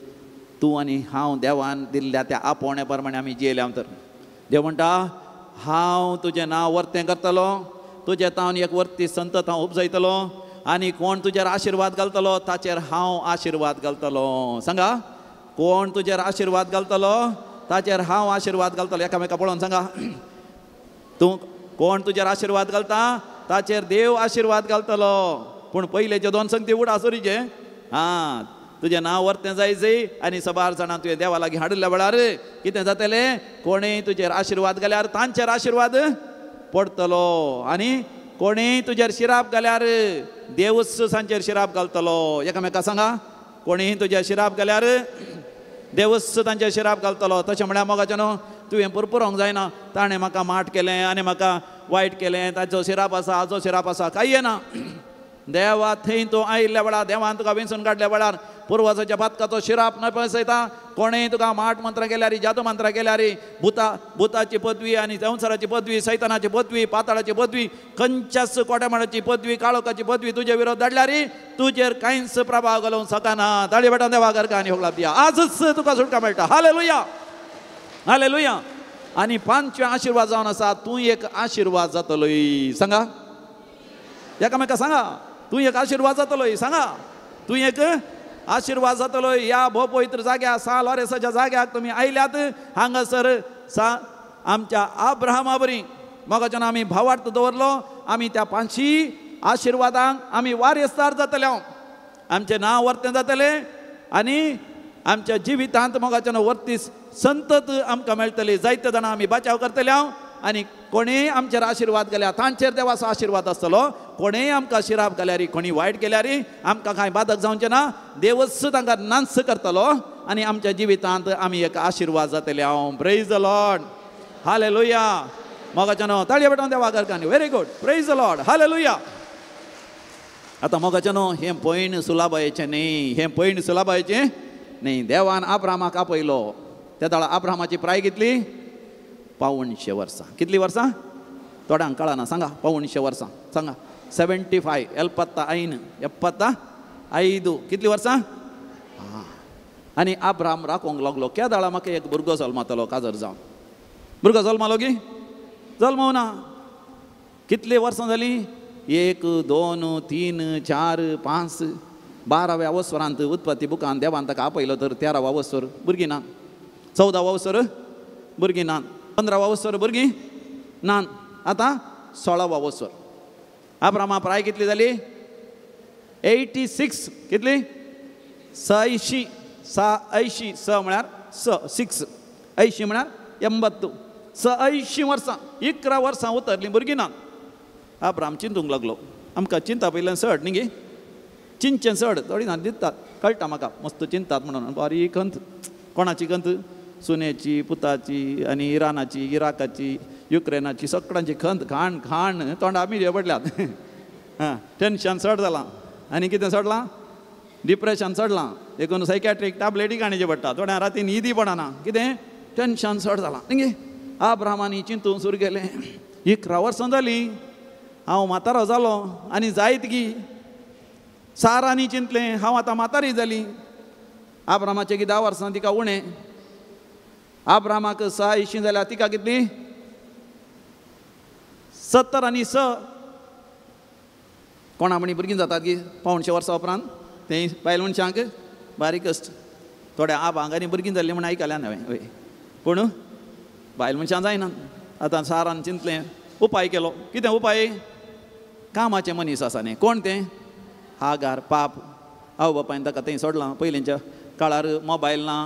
तूं आनी हांव देवान दिल्ल्या त्या आपोवण्या प्रमाणे आमी जियेल्या. तर देव म्हणटा, हांव तुजें नांव वर्तें करतलो, तुजें तावन एक वर्ती संतत हांव उपजायतलो आनी कोण तुजेर आशिर्वाद घालतलो ताचेर हांव आशिर्वाद घालतलो. सांगा, कोण तुजेर आशिर्वाद घालतलो ताचेर हांव आशिर्वाद घालतलो. एकामेका पळोवन सांगा, तूं कोण तुजेर आशिर्वाद घालता ताचेर देव आशिर्वाद घालतलो. पूण पयलेचे दोन संगती उडा सोरीचे. हां, तुजें नांव वर्तें जायजय आनी सबार जाणां तुवें देवा लागीं हाडिल्ल्या वेळार कितें जातलें, कोणेय तुजेर आशिर्वाद घाल्यार तांचेर आशिर्वाद पडटलो आनी कोणेय तुजेर शिराप घाल्यार देवूच तांचेर शिराप घालतलो. एकामेका सांगा, कोणेय तुजेर शिराप घाल्यार देवूच तांचेर शिराप घालतलो. तशें म्हळ्यार मोगाचें न्हू, तुवें पुरपुरोंक जायना, ताणें म्हाका माट केलें आनी म्हाका वायट केलें, ताचो शिराप आसा, हाचो शिराप आसा, कांय येना. देवा थंय तूं आयिल्ल्या वेळार, देवान तुका वेंचून काडल्या वेळार पुर्वजाच्या पातकाचो शिराप न पसयता कोणेय तुका माट मंत्रां केल्यार, जादू मंत्रां केल्यार, भुताची पदवी आनी संवसाराची पदवी, सैतानाची पदवी, पाताळाची पदवी, खंयच्याच कोट्यामाडाची पदवी, काळोखाची पदवी तुजे विरोध धाडल्यार तुजेर कांयच प्रभाव घालूंक शकना. ताळी बेटा देवा करका आनी होगला दिया, आजच तुका सुटका मेळटा. Hallelujah, hallelujah. आनी पांचवे आशिर्वाद जावन आसा, तूं एक आशिर्वाद जातलोय. सांगा एकामेका, सांगा तूं एक आशिर्वाद जातलोय. सांगा तूं एक आशिर्वाद जातलो. ह्या भोव पवित्र जाग्यार, सा लॉरेसाच्या जाग्याक तुमी आयल्यात, हांगासर सा आमच्या आब्राहामा बरी मोगाच्यान आमी भावार्थ दवरलो, आमी त्या पांचशी आशिर्वादांक आमी वारेसदार जातले, आमचें नांव वर्तें जातलें आनी आमच्या जिवितांत मोगाच्यान वर्ती संतत आमकां मेळटली. जायते जाणां आमी बचाव करतले आनी कोणेय आमचेर आशिर्वाद घाल्यार तांचेर देवाचो आशिर्वाद आसतलो. कोणेय आमकां शिराप घाल्यार, कोणी वायट केल्यार आमकां कांय बादक जावचें ना, देवच तांकां नांस करतलो आनी आमच्या जिवितांत आमी एक आशिर्वाद जातले. हांव प्रेज the Lord, hallelujah. मोगाच्यान ताळये पेटोवन देवा करकांनी, very good, praise the Lord, hallelujah. आतां मोगाच्यान हें पयण सुलाबायेचें न्ही, हें पयण सुलाबायेचें न्ही. देवान आब्रामाक आपयलो, त्या वेळार आब्रामाची प्राय कितली? 175 वर्सां. कितली वर्सां? थोड्यांक कळना, सांगा 175 वर्सां, सांगा 75, 75, 75, कितली वर्सां? आनी आब्राम राखूंक लागलो, केदाळा म्हाका एक भुरगो जल्मातलो काजर जावन. भुरगो जल्मालो गी? जल्मो ना. कितली वर्सां जालीं? 1, 2, 3, 4, 5, 12व्या अवसरांत उत्पत्ती बुकान देवान ताका आपयलो तर 13व्या अवसर भुरगीं ना, 14व्या अवसर भुरगीं ना, 15व्या अवसर भुरगीं ना, आतां 16व्या अवसर. आब्रामा प्राय कितली जाली? 86. कितली? 86, 86, स म्हळ्यार 6, 80 म्हळ्यार 80, 86 वर्सां, 11 वर्सां उतरलीं भुरगीं ना. आब्राम चिंतूंक लागलो, आमकां चिंता पयल्यान चड न्ही गे, चिंतचें चड, थोडी ना दितात, कळटा म्हाका मस्त चिंतात म्हणून. बारीक खंत, कोणाची खंत? सुनेची, पुताची आनी इराणाची, इराकाची, युक्रेनाची, सगळ्यांची खंत, घाण घाण तोंडा मिरयो पडल्यात. हां, टेन्शन चड जालां आनी कितें चडलां? डिप्रेशन चडलां, देखून सायकॅट्रीक टॅबलेटी काडचे पडटा, थोड्या राती न्हिदी पडना, कितें टेन्शन चड जालां न्ही. आब्रामानी चिंतून सुरू केलें, 11 वर्सां जालीं, हांव म्हातारो जालो आनी जायत गी. सारांनी चिंतलें, हांव आतां म्हातारी जाली. आब्रामाचे की 10 वर्सां तिका उणें, आब्रामाक 86 जाल्यार तिका कितली? 70 आनी 6. कोणा म्हणी भुरगीं जातात की 175 वर्सां उपरांत? तें बायल मनशांक बारीक कश्ट, थोड्या आबांक आनी भुरगीं जाल्लीं म्हूण आयकल्या हांवें, हय, पूण बायल मनशां जायना. आतां सारान चिंतलें, उपाय केलो. कितें उपाय? कामाचें मनीस आसा न्ही, कोण तें? हागार पाप. आवय बापायन ताका थंय सोडलां. पयलींच्या काळार मोबायल ना,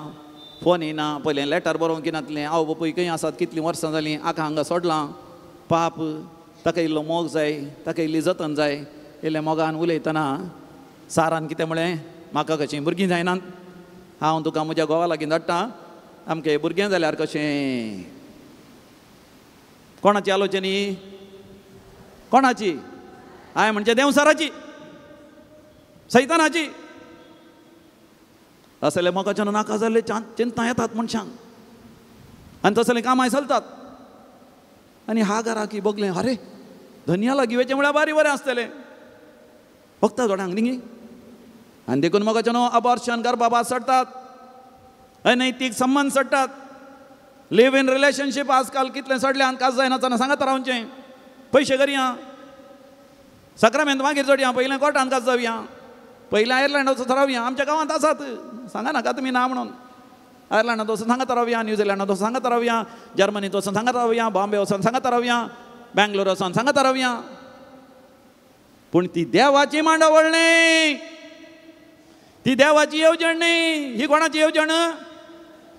फोनय ना, पयलें लेटर बरोवंक नासलें. आवय बापूय खंय आसात, कितलीं वर्सां जालीं, आका हांगा सोडलां. पाप, ताका इल्लो मोग जाय, ताका इल्ली जतन जाय. इल्लें मोगान उलयतना सारान कितें म्हळें, म्हाका कशीं भुरगीं जायनात, हांव तुका म्हज्या घोवा लागीं धाडटा, आमचें भुरगें जाल्यार कशें? कोणाची आलोचनी? कोणाची? हांवें म्हणचें देंवसाराची, सैतानाची. असले मोगाच्यान नाका जाल्ले चिंता येतात मनशांक आनी तसले कामाय चलतात. आनी हागाराक बगलें, अरे धनया लागीं वयचें म्हळ्यार बारी बरें आसतलें, फक्त थोड्यांक न्ही. आनी देखून मोगाच्यान अबॉर्शन, गर्भपात चडटात, अनैतीक संबंद चडटात, लिव इन रिलेशनशीप आजकाल कितलें चडल्यान काज जायनासतना सांगत रावचें, पयशे करया, साक्रामेंत मागीर जोडया, पयलें कोर्टान काज जावया, पयलें आयर्लंडात वचून रावया. आमच्या गांवांत आसात, सांगा नाका तुमी ना म्हणून. आयर्लंडात वचून सांगत रावया, न्यूझिलंडात वचून सांगत रावया, जर्मनीत वचून सांगत रावया, बॉम्बे वचून सांगत रावया, बेंगलोर वचून सांगत रावया, पूण ती देवाची मांडावळ न्ही. ती देवाची येवजण न्ही. ही कोणाची येवजण?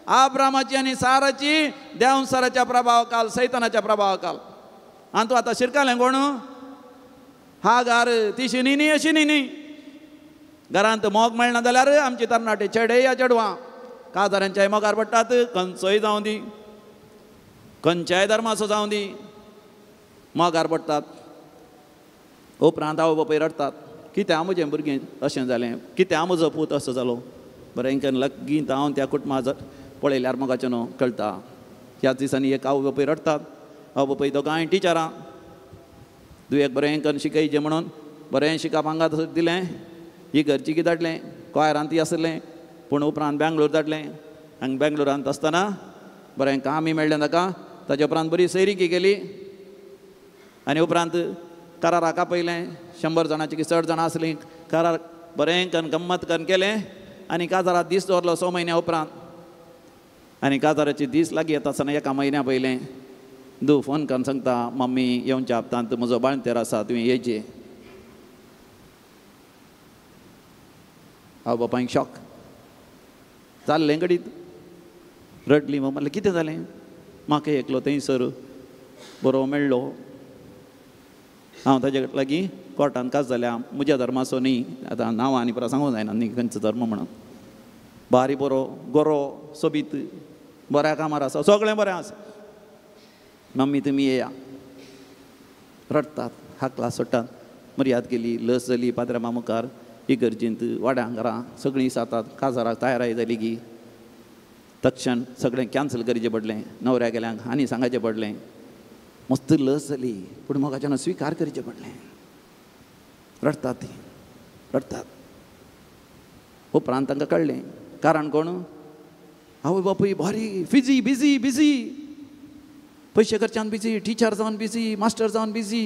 आब्रामाची आनी साराची. देवसाराच्या प्रभावाकाल, सैतानाच्या प्रभावाकाल. आनी तूं आतां शिरकालें कोण? हागार. ती शिनी न्ही, अशी न्ही. घरांत मोग मेळना जाल्यार आमची तरणाटे चेडे या चेडवां काजारांच्याय मोगार पडटात. खंयचोय जावं दी, खंयच्याय धर्माचो जावं दी, मोगार पडटात. उपरांत आवय बापूय रडटात, कित्याक म्हजें भुरगें अशें जालें, कित्याक म्हजो पूत असो जालो. बरें करून लगीन हांव त्या कुटुंबा पळयल्यार मोगाचें न्हू कळटा. ह्याच दिसांनी एक आवय बापूय रडटात. आवय बापूय दोगांय टिचरां, दुयेक बरें करून शिकयचें म्हणून बरें शिकप हांगा दिलें, ही घरची की धाडलें, कोयरांत ती आसलें, पूण उपरांत बेंगलोर धाडलें. हांगा बेंगलोरांत आसतना बरें कामय मेळ्ळें ताका. ताजे उपरांत बरी सैरिकी केली आनी उपरांत कराराक आपयलें. 100 जाणांची की चड जाणां आसलीं. करार बरें करून गम्मत करून केलें आनी काजाराक दीस दवरलो 6 म्हयन्या उपरांत. आनी काजाराची दीस लागीं येता आसतना एका म्हयन्या पयलें दू फोन करून सांगता, मम्मी येवच्या हप्तांत म्हजो बाळंतेर आसा, तुवें येयचें. हांव बापायक शॉक जाल्लें घडीत. रडली. म्हणलें कितें जालें? म्हाका एकलो थंयसर बरो मेळ्ळो, हांव ताजे लागीं कोर्टान काज जाल्या, म्हज्या धर्माचो न्ही, आतां नांवां आनी परत सांगूंक जायना न्ही खंयचो धर्म म्हणून. बारी बरो, गोरो, सोबीत, बऱ्या कामार आसा, सगळें बरें आसा. मम्मी तुमी येया. रडटात, हाकला सोडटात. मर्याद केली, लस जाली पाद्रमा मुखार. इगर्जेंत वाड्यां घरां सगळीं सातात काजाराक तयाराय जाली की तक्षण सगळें कॅन्सल करचें पडलें. न्हवऱ्या गेल्यांक आनी सांगाचें पडलें. मस्त लस जाली पूण मोगाच्यान स्विकार करचें पडलें. रडटात ती, रडटात. उपरांत तांकां कळ्ळें कारण कोण? आवय बापूय भारी फिजी बिजी बिजी, पयशे खर्चान बिजी, टिचर जावन बिजी, मास्टर जावन बिजी.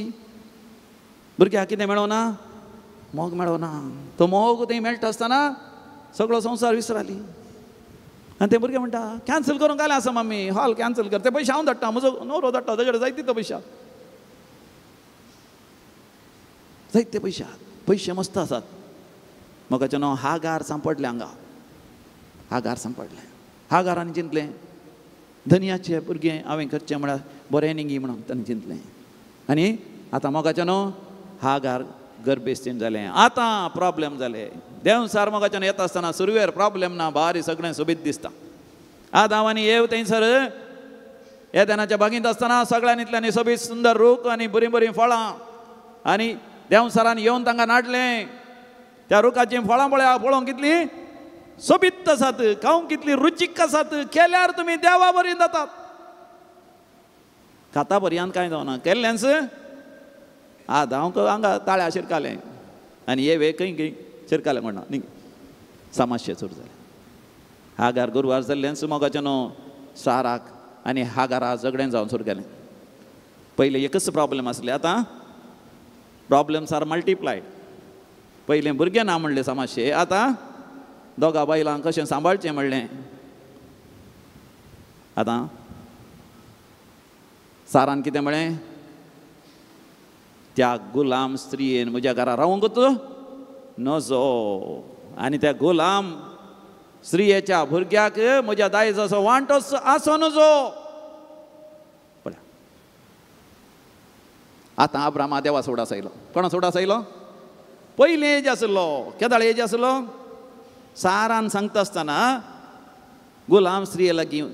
भुरग्याक कितें मेळना? मोग मेळना. तो मोग थंय मेळटा आसतना सगळो संवसार विसराली. आनी ते भुरगे म्हणटा कॅन्सल करूंक घालें आसा मम्मी, हॉल कॅन्सल कर, ते पयशे हांव धाडटा, म्हजो न्हवरो धाडटा, ताजे कडेन जायते ते पयशे, जायते पयशे, पयशे मस्त आसात. मोगाचें नांव हागार सांपडलें हांगा, हागार सांपडलें. हागारान चिंतलें धनयाचें भुरगें हांवें करचें म्हळ्यार बरें न्ही म्हणून ताणें चिंतलें. आनी आतां मोगाचें न्हू हागार गर्भेस्तीन जालें. आतां प्रॉब्लेम जाले. देंवसार मोगाच्यान येता आसतना सुरवेर प्रॉब्लेम ना, भारी सगळें सोबीत दिसता. आदांव आनी एव थंयसर येदेनाच्या बागींत आसतना सगळ्यांनी सोबीत सुंदर रूख आनी बरीं बरीं फळां, आनी देंवसारान येवन तांकां नाडलें. त्या रुखाचीं फळां पळया, पळोवंक कितलीं सोबीत आसात, खावंक कितली रुचीक आसात, केल्यार तुमी देवा बरी जातात. खाता पर्यंत कांय जावना, केल्लेंच आदांव हांगा ताळ्या शिरकालें आनी हे वे खंय खंय शिरकालें म्हणना न्ही, समस्या सुरू जालें. हागार गुरवार जाल्लेंच मोगाचें न्हू साराक आनी हागारा झगडें जावन सुरू केलें. पयलें एकच प्रॉब्लेम आसलें, आतां प्रॉब्लम्स आर मल्टिप्लायड. पयलें भुरगें ना म्हणलें समस्ये, आतां दोगा बायलांक कशें सांबाळचें म्हणलें. आतां सारान कितें म्हळें? त्या गुलाम स्त्रियेन म्हज्या घरा रावंकच नजो, आनी त्या गुलाम स्त्रियेच्या भुरग्याक म्हज्या दायजाचो वांटो आसो नजो. पळया आतां आब्रामा देवा सोडा आयलो. कोणा सोडा आयलो? पयलीं एज आसलो. केदाळ एज आसलो? सारान सांगता आसतना गुलाम स्त्रिये लागीं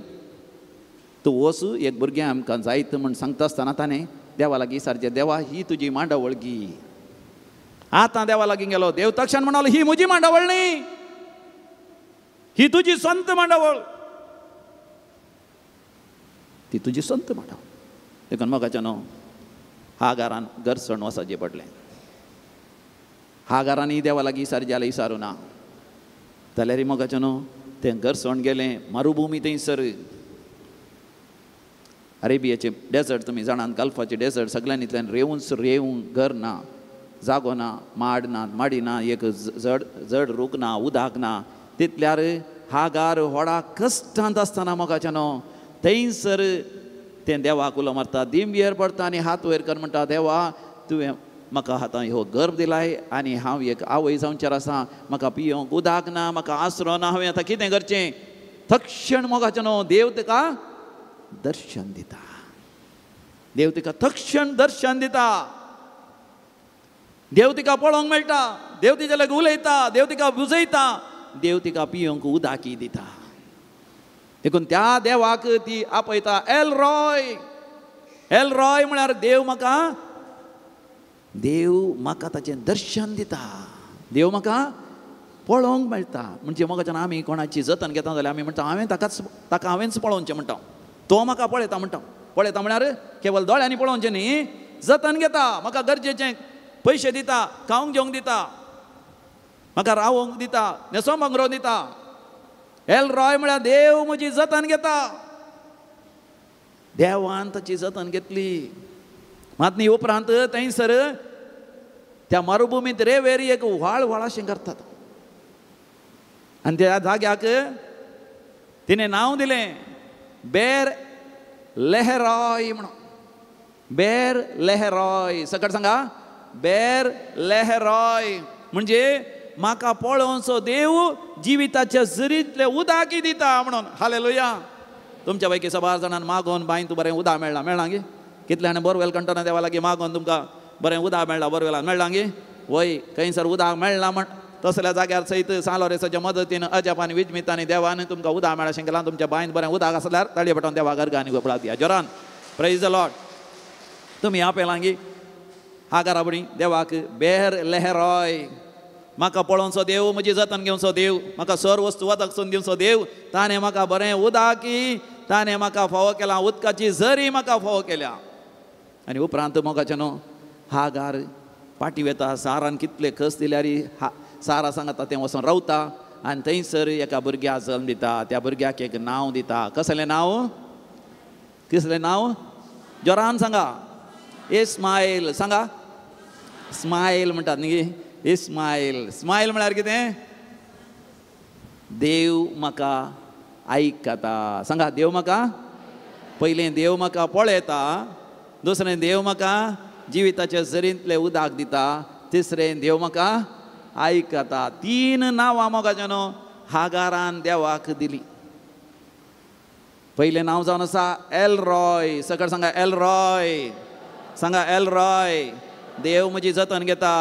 तूं वच, एक भुरगें आमकां जायत म्हूण सांगता आसतना ताणें देवा लागीं सारचें, देवा ही तुजी मांडावळ गी. आतां देवा लागीं गेलो, देव तक्षण म्हणालो ही म्हजी मांडावळ न्ही, ही तुजी संत मांडावळ, ती तुजी संत मांडावळ. देखून मोगाचें न्हू हागारान गरसण वचचें पडलें. हागारानय देवा लागीं सारचें जाल्यार विसारूं ना जाल्यार मोगाचें न्हू तें गरसण गेलें मरुभुमी थंयसर अरेबियाचे डेजर्ट तुमी जाणात, गल्फाचे डेजर्ट सगळ्यांनी रेवूच रेवूं घर ना, जागो ना, माड ना, माडी ना, एक जड जड रूख ना, उदक ना. तितल्यार हागार व्हडा कश्टांत आसतना मोगाचें न्हू थंयसर तें देवाक उलो मारता, दिंबयेर पडटा आनी हात वयर कर म्हणटा, देवा तुवें म्हाका आतां हो गर्भ दिलाय आनी हांव एक आवय जावचेर आसा, म्हाका पियोंक उदक ना, म्हाका आसरो ना, हांवें आतां कितें करचें? तक्षण मोगाचें न्हू देव तिका दर्शन दिता, देव तिका तक्षण दर्शन दिता, देव तिका पळोवंक मेळटा, देव तिच्या लागीं उलयता, देव तिका बुजयता, देव तिका पियोंक उदकी दिता. देखून त्या देवाक ती आपयता एल रॉय. एल रॉय म्हळ्यार देव म्हाका, देव म्हाका ताचें दर्शन दिता, देव म्हाका पळोवंक मेळटा. म्हणजे मोगाच्यान आमी कोणाची जतन घेता जाल्यार आमी म्हणटा हांवें ताकाच, ताका हांवेंच पळोवचें म्हणटा, तो म्हाका पळयता म्हणटा. पळयता म्हळ्यार केवल दोळ्यांनी पळोवचें न्ही, जतन घेता, म्हाका गरजेचें पयशे दिता, खावंक जेवंक दिता, म्हाका रावोंक दिता, न्हेसो भांगरो दिता. एल रॉय म्हळ्यार देव म्हजी जतन घेता. देवान ताची जतन घेतली. मात न्ही उपरांत थंयसर त्या मरुभुमींत रेवेर एक व्हाळ व्हाळाशें करतात आनी त्या जाग्याक तिणें नांव दिलें बेर लेहरॉय म्हणून. बेर लेहरॉय, सकट सांगा, बेर लेहरॉय म्हणजे म्हाका पळोवचो देव जिविताच्या जरींतले उदकी दिता म्हणून. हालेलुया. तुमच्या पैकी सबार जाणान मागोवन बांयत बरें उदक मेळ्ळां, मेळ्ळां गे? कितल्या जाणां बोरवेल काडटना देवा लागीं मागोवन तुमकां बरें उदक मेळ्ळां बोरवेलान, मेळ्ळां गे? वय, खंयसर उदक मेळ्ळां म्हण तसल्या जाग्यार सयत सांलोरेसाच्या मदतीन अजापान विजमितांनी देवान तुमकां उदक मेळ्ळां अशें केलां. तुमच्या बांयत बरें उदक आसल्यार ताळये पेटोवन देवा गर्गा आनी गोपळा दिया जोरान. Praise the Lord. तुमी आपयलां गे हागारा बरी देवाक बेर लेहरॉय, म्हाका पळोवचो देव, म्हजी जतन घेवचो देव, म्हाका सर्व वस्तू वदकसून दिवचो देव, ताणें म्हाका बरें उदकी, ताणें म्हाका फावो केलां, उदकाची झरी म्हाका फावो केल्या. आनी उपरांत मोगाचें न्हू हागार पाटी वेता, सारान कितले खस दिल्यार सारा सांगता तें वचोन रावता आनी थंयसर एका भुरग्याक जल्म दिता. त्या भुरग्याक एक नांव दिता. कसलें नांव? कसलें नांव? जोरान सांगा. इस्मायल. सांगा, स्मायल म्हणटात न्ही, इस्मायल. स्मायल म्हळ्यार कितें? देव म्हाका आयकता. सांगा, देव म्हाका, पयलें देव म्हाका पळयता, दुसरें देव म्हाका जिविताच्या जरींतलें उदक दिता, तिसरें देव म्हाका आयकता. तीन नांवां मोगाचें न्हू हागारान देवाक दिली. पयलें नांव जावन आसा एल रॉय. सकट सांगा एल रॉय. सांगा एल रॉय. देव म्हजी जतन घेता.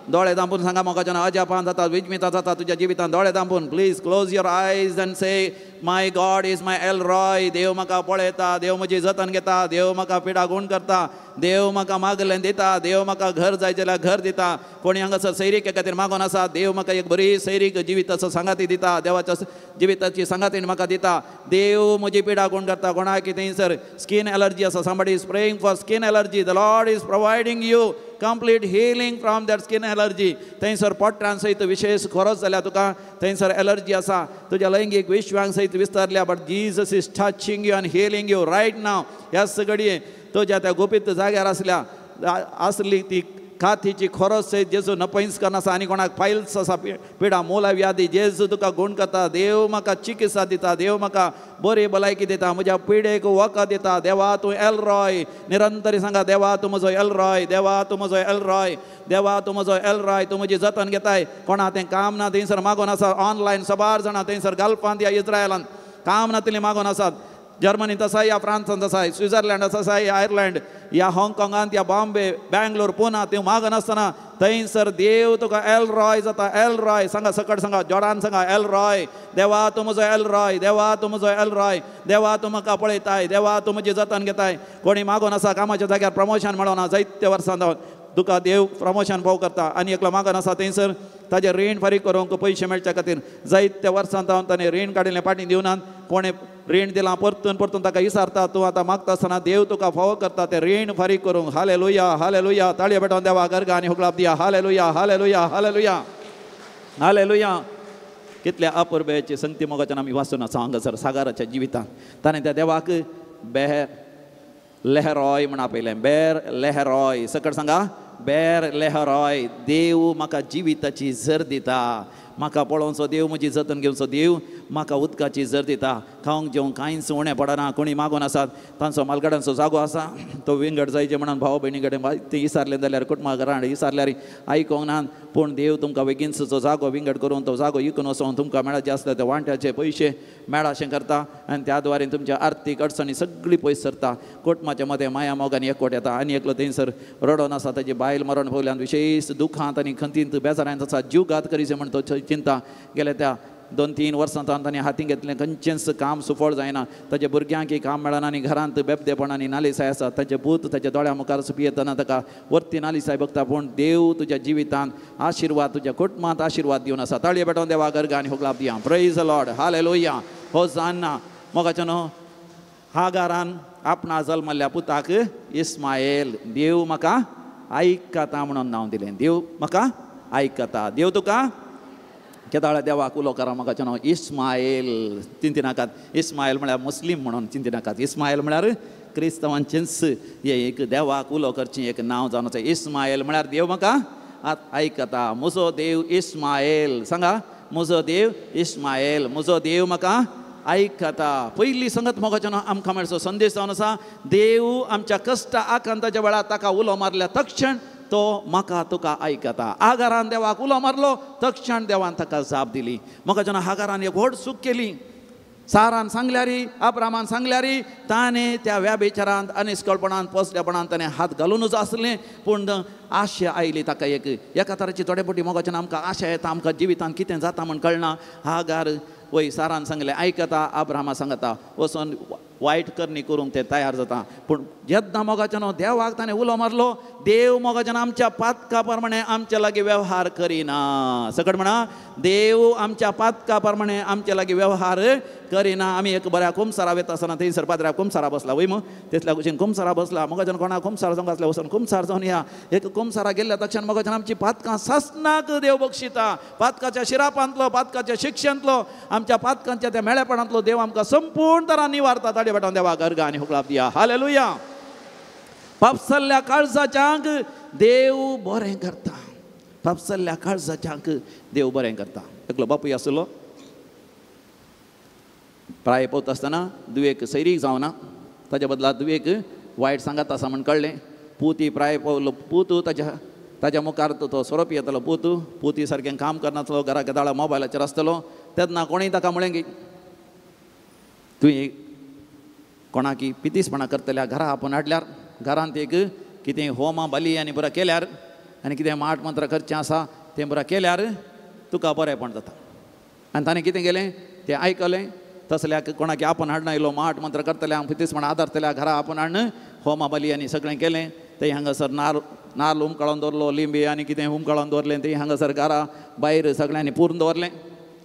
दोळे दांपून सांगा मोगाच्यान अजापान जाता, विजमिता जाता तुज्या जिवितान. दोळे दांपून, please close your eyes and say my God is my El Roi. देव म्हाका पळयता, देव म्हजी जतन घेता, देव म्हाका पिडा गूण करता, देव म्हाका मागलें दिता, देव म्हाका घर जाय जाल्यार घर दिता. कोणी हांगासर सैरिके खातीर मागून आसा, देव म्हाका एक बरी सैरीक जिविताचो सांगाती दिता, देवाच्या जिविताची सांगातीण म्हाका दिता. देव म्हजी पिडा गूण करता. कोणाक थंयसर स्कीन एलर्जी आसा, somebody is praying for skin allergy, the Lord is providing you complete healing from that skin allergy. थंयसर पोटान सयत विशेष खोरोज जाल्या तुका, थंयसर एलर्जी आसा, तुज्या लैंगीक विश्वांक सयत विस्तारल्या, but Jesus is touching you and healing you right now. ह्याच घडये तुज्या त्या गुपीत जाग्यार आसल्या आसली ती कातीची खोरोज सयत जेजू नपैंस करना आसा. आनी कोणाक पायल्स आसा, पिडा मोला व्याधी, जेजू तुका गूण करता. देव म्हाका चिकित्सा दिता, देव म्हाका बरी भलायकी दिता, म्हज्या पिडेक वखद दिता. देवा तूं एल रॉय. निरंतरी सांगा, देवा तूं म्हजो एल रॉय, देवा तूं म्हजो एल रॉय, देवा तूं म्हजो एल रॉय, तूं म्हजी जतन घेताय. कोणा तें काम ना थंयसर मागून आसा, ऑनलायन सबार जाणां थंयसर गल्फांत या इस्रायलांत काम नातिल्लीं मागून आसात. जर्मनींत आसा या फ्रांसांत आसा, स्विझर्लंड आसा या आयर्लंड या हाँगकाँगांत या बॉम्बे, बँगलोर, पुना, थंय मागून आसतना थंयसर देव तुका एल रॉय जाता. एल रॉय सांगा, सकट सांगा, जोडान सांगा एल रॉय. देवा तूं म्हजो एल रॉय, देवा तूं म्हजो एल रॉय, देवा तूं म्हाका पळयताय, देवा तूं म्हजी जतन घेताय. कोणी मागून आसा कामाच्या जाग्यार प्रमोशन मेळना, जायते वर्सां जावन तुका देव प्रमोशन पाव करता. आनी एकलो मागून आसा थंयसर ताजें रीण फारीक करूंक पयशे मेळच्या खातीर जायते वर्सां जावन ताणें रीण काडिल्लें फाटीं दिवनात. कोणें रीण दिलां परतून परतून ताका विसारता. तूं आतां मागता आसतना देव तुका फावो करता तें रीण फारीक करूंक. Hallelujah, hallelujah. ताळये पेटोवन देवा गर्गा आनी हुकलाप दिया. Hallelujah, hallelujah, hallelujah, hallelujah. कितल्या अपुरबायेची संगती मोगाच्यान आमी वाचून आसा हांगासर सागराच्या जिवितांत. ताणें त्या देवाक बेर लेहरॉय म्हण आपयलें. बेर लेहरॉय. सकट सांगा, बेर लेहरॉय. देव म्हाका जिविताची झर दिता. म्हाका पळोवचो देव, म्हजी जतन घेवचो देव म्हाका उदकाची जर दिता. खावंक जेवंक कांयच उणें पडना. कोणी मागून आसात तांचो मालगाडांचो जागो आसा तो विंगड जायचे म्हणून भाव भयणी कडेन ते इसारलें जाल्यार कुटुंबा घरां इसारल्यार आयकोंक ना. पूण देव तुमकां बेगीनचो जो जागो विंगड करून तो जागो इकून वचोन तुमकां मेळचे आसले ते वांट्याचे पयशे मेळाशें करता आनी त्या द्वारे तुमच्या आर्थीक अडचणी सगळी पयस सरता. कुटुंबाच्या मदें माया मोगान एकवट येता. आनी एकलो थंयसर रडोन आसा, ताजी बायल मरण पावल्यान विशेश दुखांत आनी खंतींत बेजारांत आसा, जीवघात करीचे म्हण तो चिंता गेल्या त्या 2-3 वर्सां ताणें हातीं घेतलें, खंयचेंच काम सुफळ जायना. ताच्या भुरग्यांकय काम मेळना आनी घरांत बेबदेपण आनी नालिसाय आसा. ताचे पूत ताच्या दोळ्या मुखार पियेतना ताका वरती नालिसाय बघता. पूण देव तुज्या जिवितांत आशिर्वाद, तुज्या कुटुंबांत आशिर्वाद दिवन आसा. ताळये पेटोवन देवा गर्गा आनी होगलाप दिया. Praise the Lord, hallelujah, hosanna. मोगाचो न्हू हागारान आपणा जल्मल्ल्या पुताक इस्मायल देव म्हाका आयकता म्हणून नांव दिलें. देव म्हाका आयकता, देव तुका केदाळा देवाक उलो करा म्हाका नांव इस्मायल चिंतिनाकात. इस्मायल म्हळ्यार मुस्लीम म्हणून चिंतिनाकात. इस्मायल म्हळ्यार क्रिस्तांवांचेंच हें एक देवाक उलो करचें एक नांव जावन आसा. इस्मायल म्हळ्यार देव म्हाका आयकता. म्हजो देव इस्मायल, सांगा म्हजो देव इस्मायल, म्हजो देव म्हाका आयकता. पयली संगत मोगाचो न्हू आमकां मेळचो संदेश जावन आसा, देव आमच्या कश्ट आकांताच्या वेळार ताका उलो मारल्या तक्षण तो म्हाका तुका आयकता. आगारान देवाक उलो मारलो तक्षण देवान ताका जाप दिली. म्हाका जेन्ना हागारान एक व्हड चूक केली, सारान सांगल्यारी अब्रामान सांगल्यारी ताणें त्या व्याभिचारांत अनिस्कळपणान पोसल्यापणान ताणें हात घालुनूच आसलें. पूण आशा आयली ताका एक एका तराची थोडे फावटी मोगाच्यान आमकां आशा येता, आमकां जिवितांत कितें जाता म्हण कळना. हागार वय सारान सांगलें आयकता, अब्रामा सांगता वचोन वायट करणी करूंक ते तयार जाता. पूण जेन्ना मोगाच्यान देवाक ताणें उलो मारलो, देव मोगाच्यान आमच्या पातका प्रमाणे आमच्या लागीं वेव्हार करिना. सकट म्हणा, देव आमच्या पातका प्रमाणे आमच्या लागीं वेव्हार करिना. आमी एक बऱ्या कुमसारा वता आसतना थंयसर पाद्र्या कुमसारा बसला वय मग तितल्या कुशीन कुमसारा बसला. मोगाच्यान कोणा कुमसार जावंक आसल्या वचून कुमसार जावन या एक कुमसारा गेल्ल्या तक्षण मोगाच्यान आमची पातकां सासनाक देव बक्षिता. पातकाच्या शिरापांतलो, पातकाच्या शिक्षेंतलो, आमच्या पातकांच्या त्या मेळेपणांतलो देव आमकां संपूर्ण तरा निवारता. ताडे पेटोवन देवाक अर्घ आनी हुकलाप दिया. हालेलुया. पापसल्ल्या काळजाच्यांक देव बरें करता. पापसल्ल्या काळजाच्यांक देव बरें करता. एकलो बापूय आसलो, प्राय पोवता आसतना दुयेक सैरीक जावना, ताच्या बदला दुयेक वायट सांगात आसा म्हण कळ्ळें. पूत प्राय पावलो, पूत ताच्या ताच्या मुखार तो सोरो पियेतालो. पूत पुती सारकें काम करनासलो, घरा केदाळा मोबायलाचेर आसतलो. तेन्ना कोणें ताका म्हळें की तुवें कोणाकी पितीसपणां करतल्या घरा आपोवन हाडल्यार, घरांत एक कितें होमा बली आनी बरो केल्यार आनी कितें माट मंत्र करचें आसा तें बरो केल्यार तुका बरेंपण जाता. आनी ताणें कितें केलें तें आयकलें. तसल्याक कोणाकी आपोवन हाडना येयलो माट मंत्र करतल्या पितीसपणां आदारतल्या घरा आपोवन हाडून होमा बली आनी सगळें केलें. तें हांगासर नार नाल्ल उमकाळोन दवरलो, लिंबी आनी कितें उमकाळोन दवरलें. तें हांगासर घरा भायर सगळ्यांनी पुरून दवरलें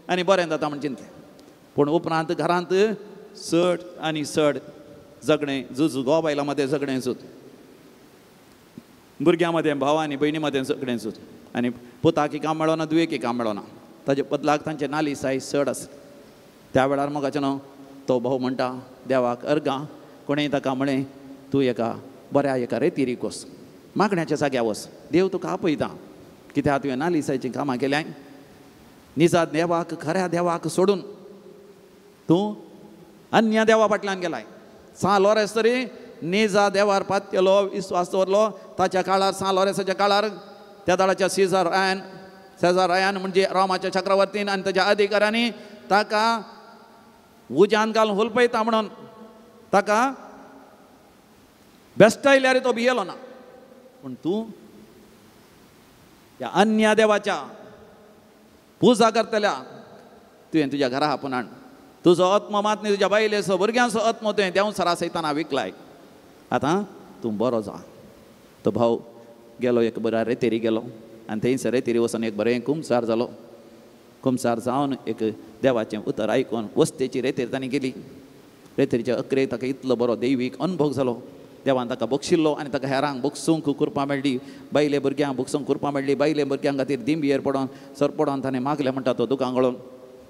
आनी बरें जाता म्हण चिंतलें. पूण उपरांत घरांत चड आनी चड झगडें झूज, घोव बायलां मदें झगडें झूज, भुरग्यां मदें भाव आनी भयणी मदें झगडें झूज, आनी पुताकी काम मेळना, दुयेकी काम मेळना. ताजे बदलाक तांचे नालिसाय चड आसा. त्या वेळार मोगाचें न्हू तो भाव म्हणटा देवाक अर्गां. कोणें ताका म्हळें तूं एका बऱ्या एका रेतिरीक वच, मागण्याच्या जाग्यार वच, देव तुका आपयता. कित्याक तुवें नालिसायचीं कामां केल्याय, निजा देवाक खऱ्या देवाक सोडून तूं अन्य देवा फाटल्यान गेलाय. सां लॉरेन्स तरी निजा देवार पातयेलो, विस्वास दवरलो. ताच्या काळार सां लॉरेन्साच्या काळार त्या दाळाच्या सीझर रायन, सेझर रायन म्हणजे रोमाच्या चक्रवर्तीन आनी ताच्या अधिकाऱ्यांनी ताका उज्यान घालून हुलपयता म्हणून ताका बेस्टायल्यार तो भियेलो ना. पूण तूं ह्या अन्य देवाच्या पुजा करतल्या तुवें तुज्या घरा आपोवन हाड, तुजो आत्मो मात न्ही तुज्या बायलेचो भुरग्यांचो आत्मो तुवें देंवचारा सयताना विकलाय. आतां तूं बरो जा. तो भाव गेलो एक बऱ्या रेतेरी गेलो आनी थंयसर रेतेरी वचून एक बरें कुमसार जालो. कुमसार जावन एक देवाचें उतर आयकून वस्तेची रेतेर ताणें गेली. रेतेरीच्या अकरे ताका इतलो बरो दैवीक अनुभव जालो. देवान ताका बक्षिल्लो आनी ताका हेरांक बक्षूंक कुरपां मेळ्ळी, बायले भुरग्यांक बक्षूंक कुरपां मेळ्ळी. बायले भुरग्यां खातीर दिंबयेर पडोन सर पडोन ताणें मागलें म्हणटा तो दुकां गळोवन.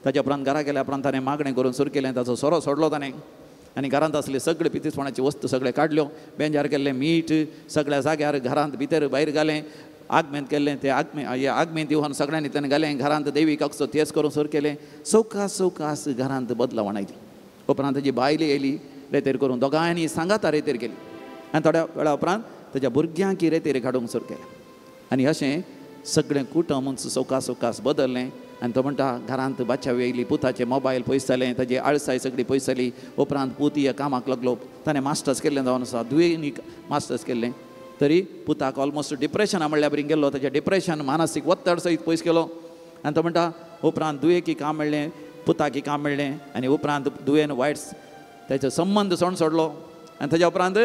ताच्या उपरांत घरा गेल्या उपरांत ताणें मागणें करून सुरू केलें. ताचो सोरो सोडलो ताणें आनी घरांत आसले सगळे पितीसपणाची वस्तू सगळे काडल्यो. बेंजार केल्लें मीठ सगळ्या जाग्यार घरांत भितर भायर घालें. आगमेंत केल्लें तें आगमे आगमेंत दिवन सगळ्यांनी ताणें घालें घरांत देवीक अकसो तेज करूंक सुरू केलें. सवकास सवकास घरांत बदलावण आयली. उपरांत ताजी बायल येयली रेतेर करून दोगांयनी सांगाता रेतेर केली आनी थोड्या वेळा उपरांत ताज्या भुरग्यांक रेतेर काडूंक सुरू केलें. आनी अशें सगळें कुटुंब सवकास सवकास बदललें. आनी तो म्हणटा घरांत बादशाह येयली, पुताचें मोबायल पयस जालें, ताजी आळसाय सगळी पयस जाली. उपरांत पूत ह्या कामाक लागलो, ताणें मास्टर्स केल्लें जावन आसा, दुयेंनी मास्टर्स केल्लें, तरी पुताक ऑलमोस्ट डिप्रेशना म्हणल्यार बरी गेल्लो, ताचें डिप्रेशन मानसीक वत्तड सयत पयस केलो. आनी तो म्हणटा उपरांत दुयेकी काम मेळ्ळें, पुताकी काम मेळ्ळें आनी उपरांत दुयेन वायट ताचो संबंद सोण सोडलो. आनी ताच्या उपरांत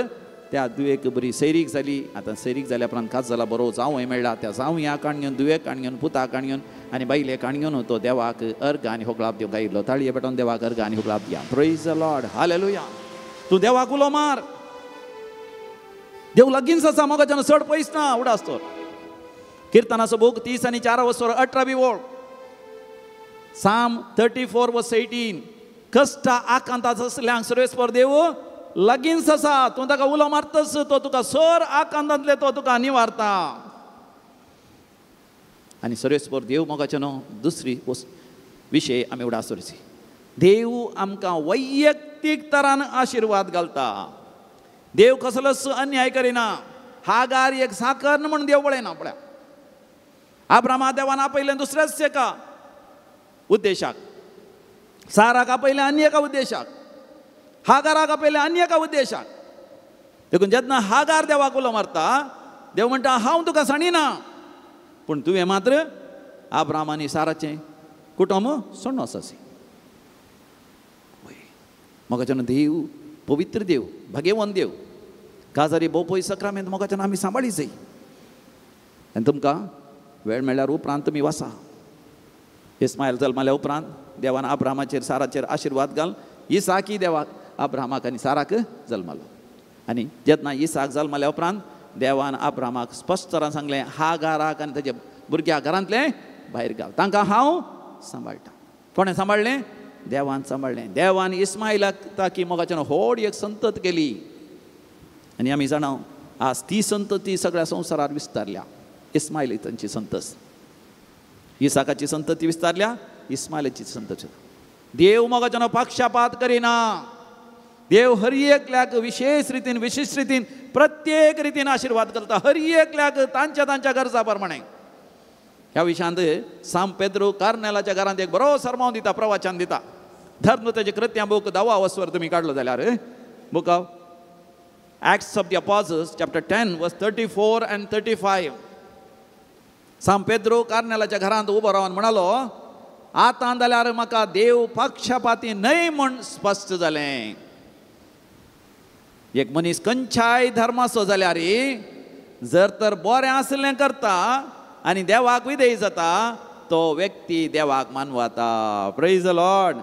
त्या दुयेक बरी सैरीक जाली. आतां सैरीक जाल्या उपरांत काज जाला बरो जावंय मेळ्ळा, त्या जावंया काण घेवन दुयेक काण घेवन पुताक काण घेवन आनी बायलेक काण घेवन तो देवाक अर्घ आनी होगळाप दिवंक आयिल्लो. ताळये पेटोवन देवाक अर्घ आनी होगळाप दिया. Praise the Lord, hallelujah. तूं देवाक उलो मार, देव लागींच आसा, मोगाच्यान चड पयस ना. उडास तर किर्तनाचो बूक 34 वसर 18 ओळ, साम 34 वर्स 18. कश्ट आकांताच आसल्यांक सर्वेस्पर देव लागींच आसा, तूं ताका उलो मारतच तो तुका सर आकांतांतले तो तुका निवारता. आनी सर्वेस्पर देव मोगाचें न्हू दुसरी विशय आमी उडास दवरची. देव आमकां वैयक्तीक तरान आशिर्वाद घालता. देव कसलोच अन्याय करिना. हागार एक साकर म्हूण देव पळयना. पळया आब्रामा देवान आपयलें दुसऱ्याच एका उद्देशाक, साराक आपयलें आनी एका उद्देशाक, हागाराक आपयलें आनी एका उद्देशाक. देखून जेन्ना हागार देवाक उलो मारता, देव म्हणटा हांव तुका सांडिना, पूण तुवें मात्र आब्राम आनी साराचें कुटुंब सोडून वचपाचें. मोगाच्यान देव पवित्र देव, भाग्यवंत देव, काजारी भोव पयस सक्रामेंत मोगाच्यान आमी सांबाळी जाय. आनी तुमकां वेळ मेळ्ळ्यार उपरांत तुमी वासा. इस्मायल जल्माल्या उपरांत देवान आब्रामाचेर साराचेर आशिर्वाद घाल. इसाकी देवाक आब्रामाक आनी साराक जल्मालो. आनी जेन्ना इसाक जल्माल्या उपरांत देवान आब्रामाक स्पश्ट तरान सांगलें, हागाराक आनी ताच्या भुरग्या घरांतलें भायर घाल, तांकां हांव सांबाळटा. कोणें सांबाळ्ळें? देवान सांबाळ्ळें. देवान इस्मायलाक ताकी मोगाच्यान व्हड एक संतत केली. आनी आमी जाणा आज ती संतती सगळ्या संवसारार विस्तारल्या. इस्मायल तांची संतत, इसाकाची संतती विस्तारल्या, इस्मायलाची संतती. देव मोगाच्यान पक्षपात करिना. देव हर एकल्याक विशेष रितीन विशिश्ट रितीन प्रत्येक रितीन आशिर्वाद करता, हर एकल्याक तांच्या तांच्या गरजा प्रमाणे. ह्या विशयांत सांत पेद्रू कार्नेलाच्या घरांत एक बरो सरमाव दिता, प्रवचन दिता. धर्म ताचे कृत्यां बूक 10 वसवर तुमी काडलो जाल्यार book of Acts of the Apostles chapter 10 verse 34 and 35. सांत पेद्रू कार्नेलाच्या घरांत उबो रावन म्हणालो, आतां जाल्यार म्हाका देव पक्षपाती न्हय म्हूण स्पश्ट जालें. एक मनीस खंयच्याय धर्माचो जाल्यार जर तर बरें आसलें करता आनी देवाक विधेय जाता, तो व्यक्ती देवाक मानवता. प्रेज the Lord,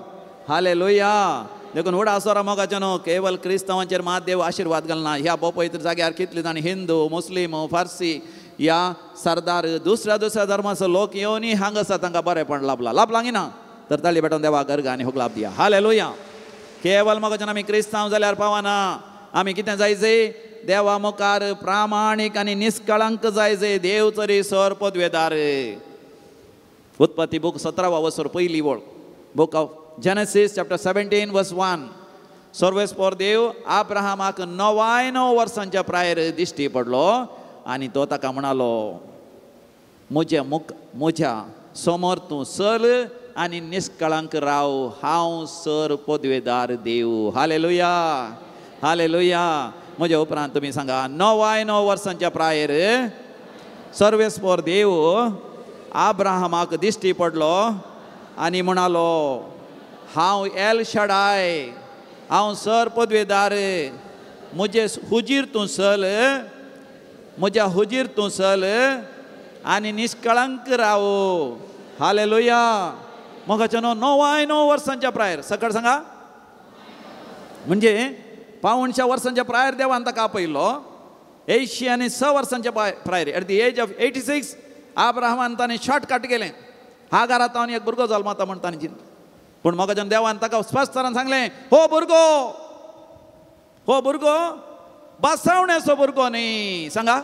hallelujah. देखून व्हडा आसोरा मोगाचें न्हू केवल क्रिस्तांवांचेर मात देव आशिर्वाद घालना. ह्या पवित्र जाग्यार कितले जाण हिंदू, मुस्लीम, फारसी या सरदार दुसऱ्या दुसऱ्या धर्माचो लोक येवनूय हांगा आसा, तांकां बरेंपण लाभलां. लाभलां ना तर ताळी पेटोवन देवाक अर्घ आनी हुकलाप दिया. हालेलुया. केवल मोगाचें आमी क्रिस्तांव जाल्यार पावना. आमी कितें जाय जाय? देवा मुखार प्रामाणीक आनी निष्कळंक जाय जाय. देव तरी सर पदवेदार. उत्पत्ती बूक 17 वसर पयली वळ, book of Genesis chapter 17 verse 1. सर्वेस्पर देव आब्राहामाक 99 वर्सांच्या प्रायर दिश्टी पडलो आनी तो ताका म्हणालो, म्हज्या मुख म्हज्या समोर तूं चल आनी निष्कळंक राव, हांव सर पदवेदार देव. Hallelujah, hallelujah. म्हज्या उपरांत तुमी सांगा, 99 वर्सांच्या प्रायर सर्वेस्पर देव आब्राहामाक दिश्टी पडलो आनी म्हणालो, हांव एल शडाय, हांव सर पदवेदार, म्हजे हुजीर तूं चल, म्हज्या हुजीर तूं चल आनी निष्कळंक राव. हालेलुया. मोगाचें 99 वर्सांच्या प्रायर. सकळ सांगा, म्हणजे 75 वर्सांच्या प्रायर देवान ताका आपयलो. 86 वर्सांच्या prior, at the age of 86 आब्राहामान ताणें शॉर्टकट केलें. हागारा तावन एक भुरगो जल्मता म्हण ताणें चिंतलें, पूण मोगाच्यान देवान ताका स्पश्ट सांगलें, हो भुरगो, हो भुरगो बसावण्याचो भुरगो न्ही. सांगा,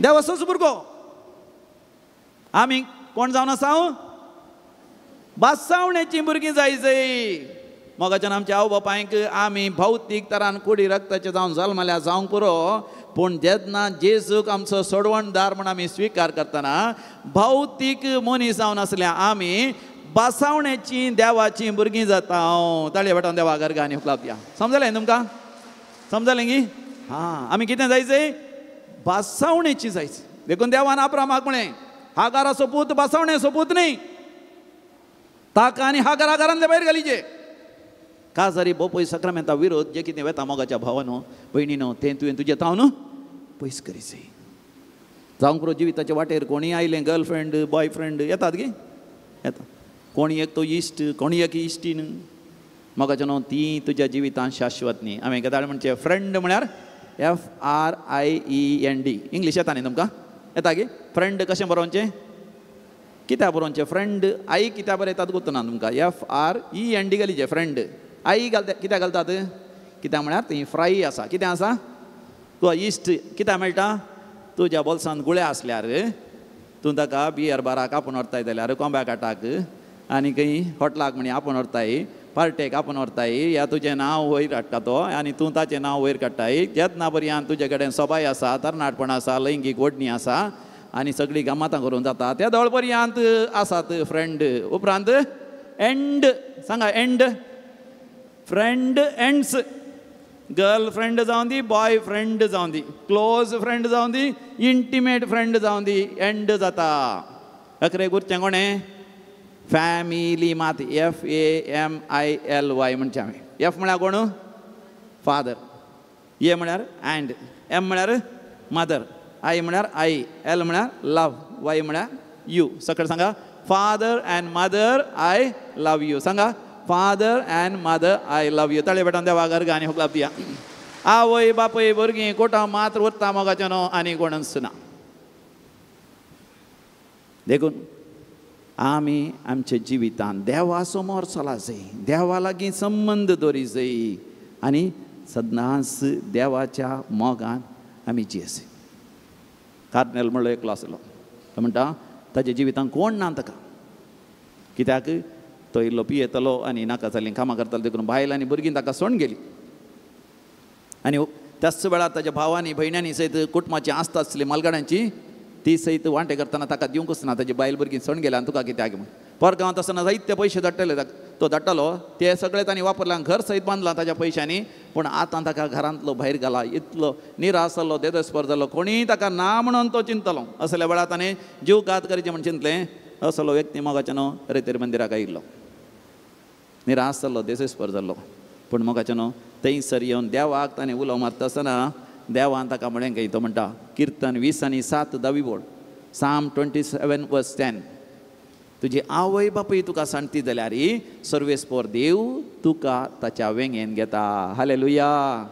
देवाचोच भुरगो. आमी कोण जावन आसा? बासावण्याची भुरगीं जाय जाय. मोगाच्यान आमच्या आवय बापायक आमी भौतीक तरान कुडी रक्ताचे जावन जल्मल्या जावंक पुरो, पूण जेन्ना जेजूक आमचो सोडवणदार म्हूण आमी स्विकार करतना भौतीक मनीस जावन आसल्या आमी बासावण्याची देवाची भुरगीं जाता. ताळये वाटावन देवा गर्गांनी उपलब्ध. समजलें तुमकां? समजलें गी? हां, आमी कितें जायचें? बासावण्याची जायची. देखून देवान अब्रामाक म्हळें, हागाराचो पूत बासावण्याचो पूत न्ही, ताका आनी हागारा घरांतले भायर घालीचे. काजारी बोपय सक्रामेंता विरोध जे कितें वेता मोगाच्या भावानो भयणीनो तें तुवें तुजें तावन पयस करीचे. जावंक पुरो जिविताच्या वाटेर कोणीय आयलें, गर्लफ्रेंड बॉयफ्रेंड येतात गी, येता कोणी एक तो इश्ट, कोणी एक इश्टीन. मोगाच्या न्हू ती तुज्या जिवितांत शाश्वत न्ही. हांवें गजाल म्हणचें फ्रेंड म्हळ्यार FRIEND. English येता न्ही तुमकां? येता गी? फ्रेंड कशें बरोवचें? कित्याक बरोवचें फ्रेंड? आई कित्याक बरयतात गोत्त ना तुमकां. FREND घालीचें friend. आई घालता कित्याक घालतात? कित्याक म्हळ्यार ती फ्राय आसा. कितें आसा? तुका इश्ट कित्याक मेळटा? तुज्या बोल्सांत गुळे आसल्यार तूं ताका बियर बाराक आपोवन व्हरताय जाल्यार कोंब्या काटाक आनी खंय हॉटलाक म्हणी आपोवन व्हरताय, पार्टेक आपोवन व्हरताय, या तुजें नांव वयर काडटा तो आनी तूं ताचें नांव वयर काडटाय. जेन्ना पर्यंत तुजे कडेन सोबाय आसा, तरणाटपण आसा, लैंगीक ओडणी आसा आनी सगळीं गमातां करूंक जाता त्या दोळ पर्यंत आसात फ्रेंड. उपरांत एंड. सांगा एंड. Friend ends. गर्लफ्रेंड जावं दी, बॉय फ्रेंड जावं दी, क्लोज फ्रेंड जावं दी, इंटिमेट फ्रेंड जावं दी, एंड जाता. अखरे उरचें कोणें? फॅमिली मात. FAMILY म्हणचें आमी. एफ म्हळ्यार कोण? फादर. ए म्हळ्यार अँड, एम म्हळ्यार मदर, I म्हळ्यार I, L म्हळ्यार लव, वाय म्हळ्यार you. सकयल सांगा father and mother I love you. सांगा father and mother I love you. ताळे बेटान देवा गर्गा आनी हुकलाप दिया. आवय बापूय भुरगीं कोटा मात्र उरता मोगाचें न्हू आनी कोणच ना. देखून आमी आमच्या जिवितांत देवा समोर चला जाय, देवा लागीं संबंद दवरी जाय आनी सदांच देवाच्या मोगान आमी जियेस. कार्नेल म्हणलो एकलो आसलो, तो म्हणटा ताच्या जिवितांत कोण ना ताका, कित्याक तो इल्लो पियेतलो आनी नाका जाल्लीं कामां करतालो, देखून बायल आनी भुरगीं ताका सोडून गेली. आनी त्याच वेळार ताच्या भावांनी भयण्यांनी सयत कुटुंबाची आस्था आसली मालगाड्यांची, ती सयत वांटे करतना ताका दिवंकच ना. ताजी बायल भुरगीं सोडून गेल्या आनी तुका कित्याक म्हूण. परगांवांत आसतना जायते पयशे धाडटले, तो धाडटालो ते सगळे तांणी वापरला, घर सयत बांदलां ताच्या पयशांनी, पूण आतां ताका घरांतलो भायर घाला. इतलो निराश जालो, देदस्पर जालो, कोणीय ताका ना म्हणून तो चिंतलो. असल्या वेळार ताणें जीव घात करचें म्हूण चिंतलें. असलो व्यक्ती मोगाच्या न्हू रेतेर मंदिराक आयिल्लो, निराश जाल्लो, देसेस्पर जाल्लो, पूण मोगाच्या न्हू थंयसर येवन देवाक ताणें उलो मारता आसतना देवान ताका म्हणलें काय, तो म्हणटा किर्तन 20:7 धावी बोर्ड, Psalm 27:10, तुजी आवय बापूय तुका सांगती जाल्यार सर्वेस्पोर देव तुका ताच्या वेंगेन घेता. हालेलुया.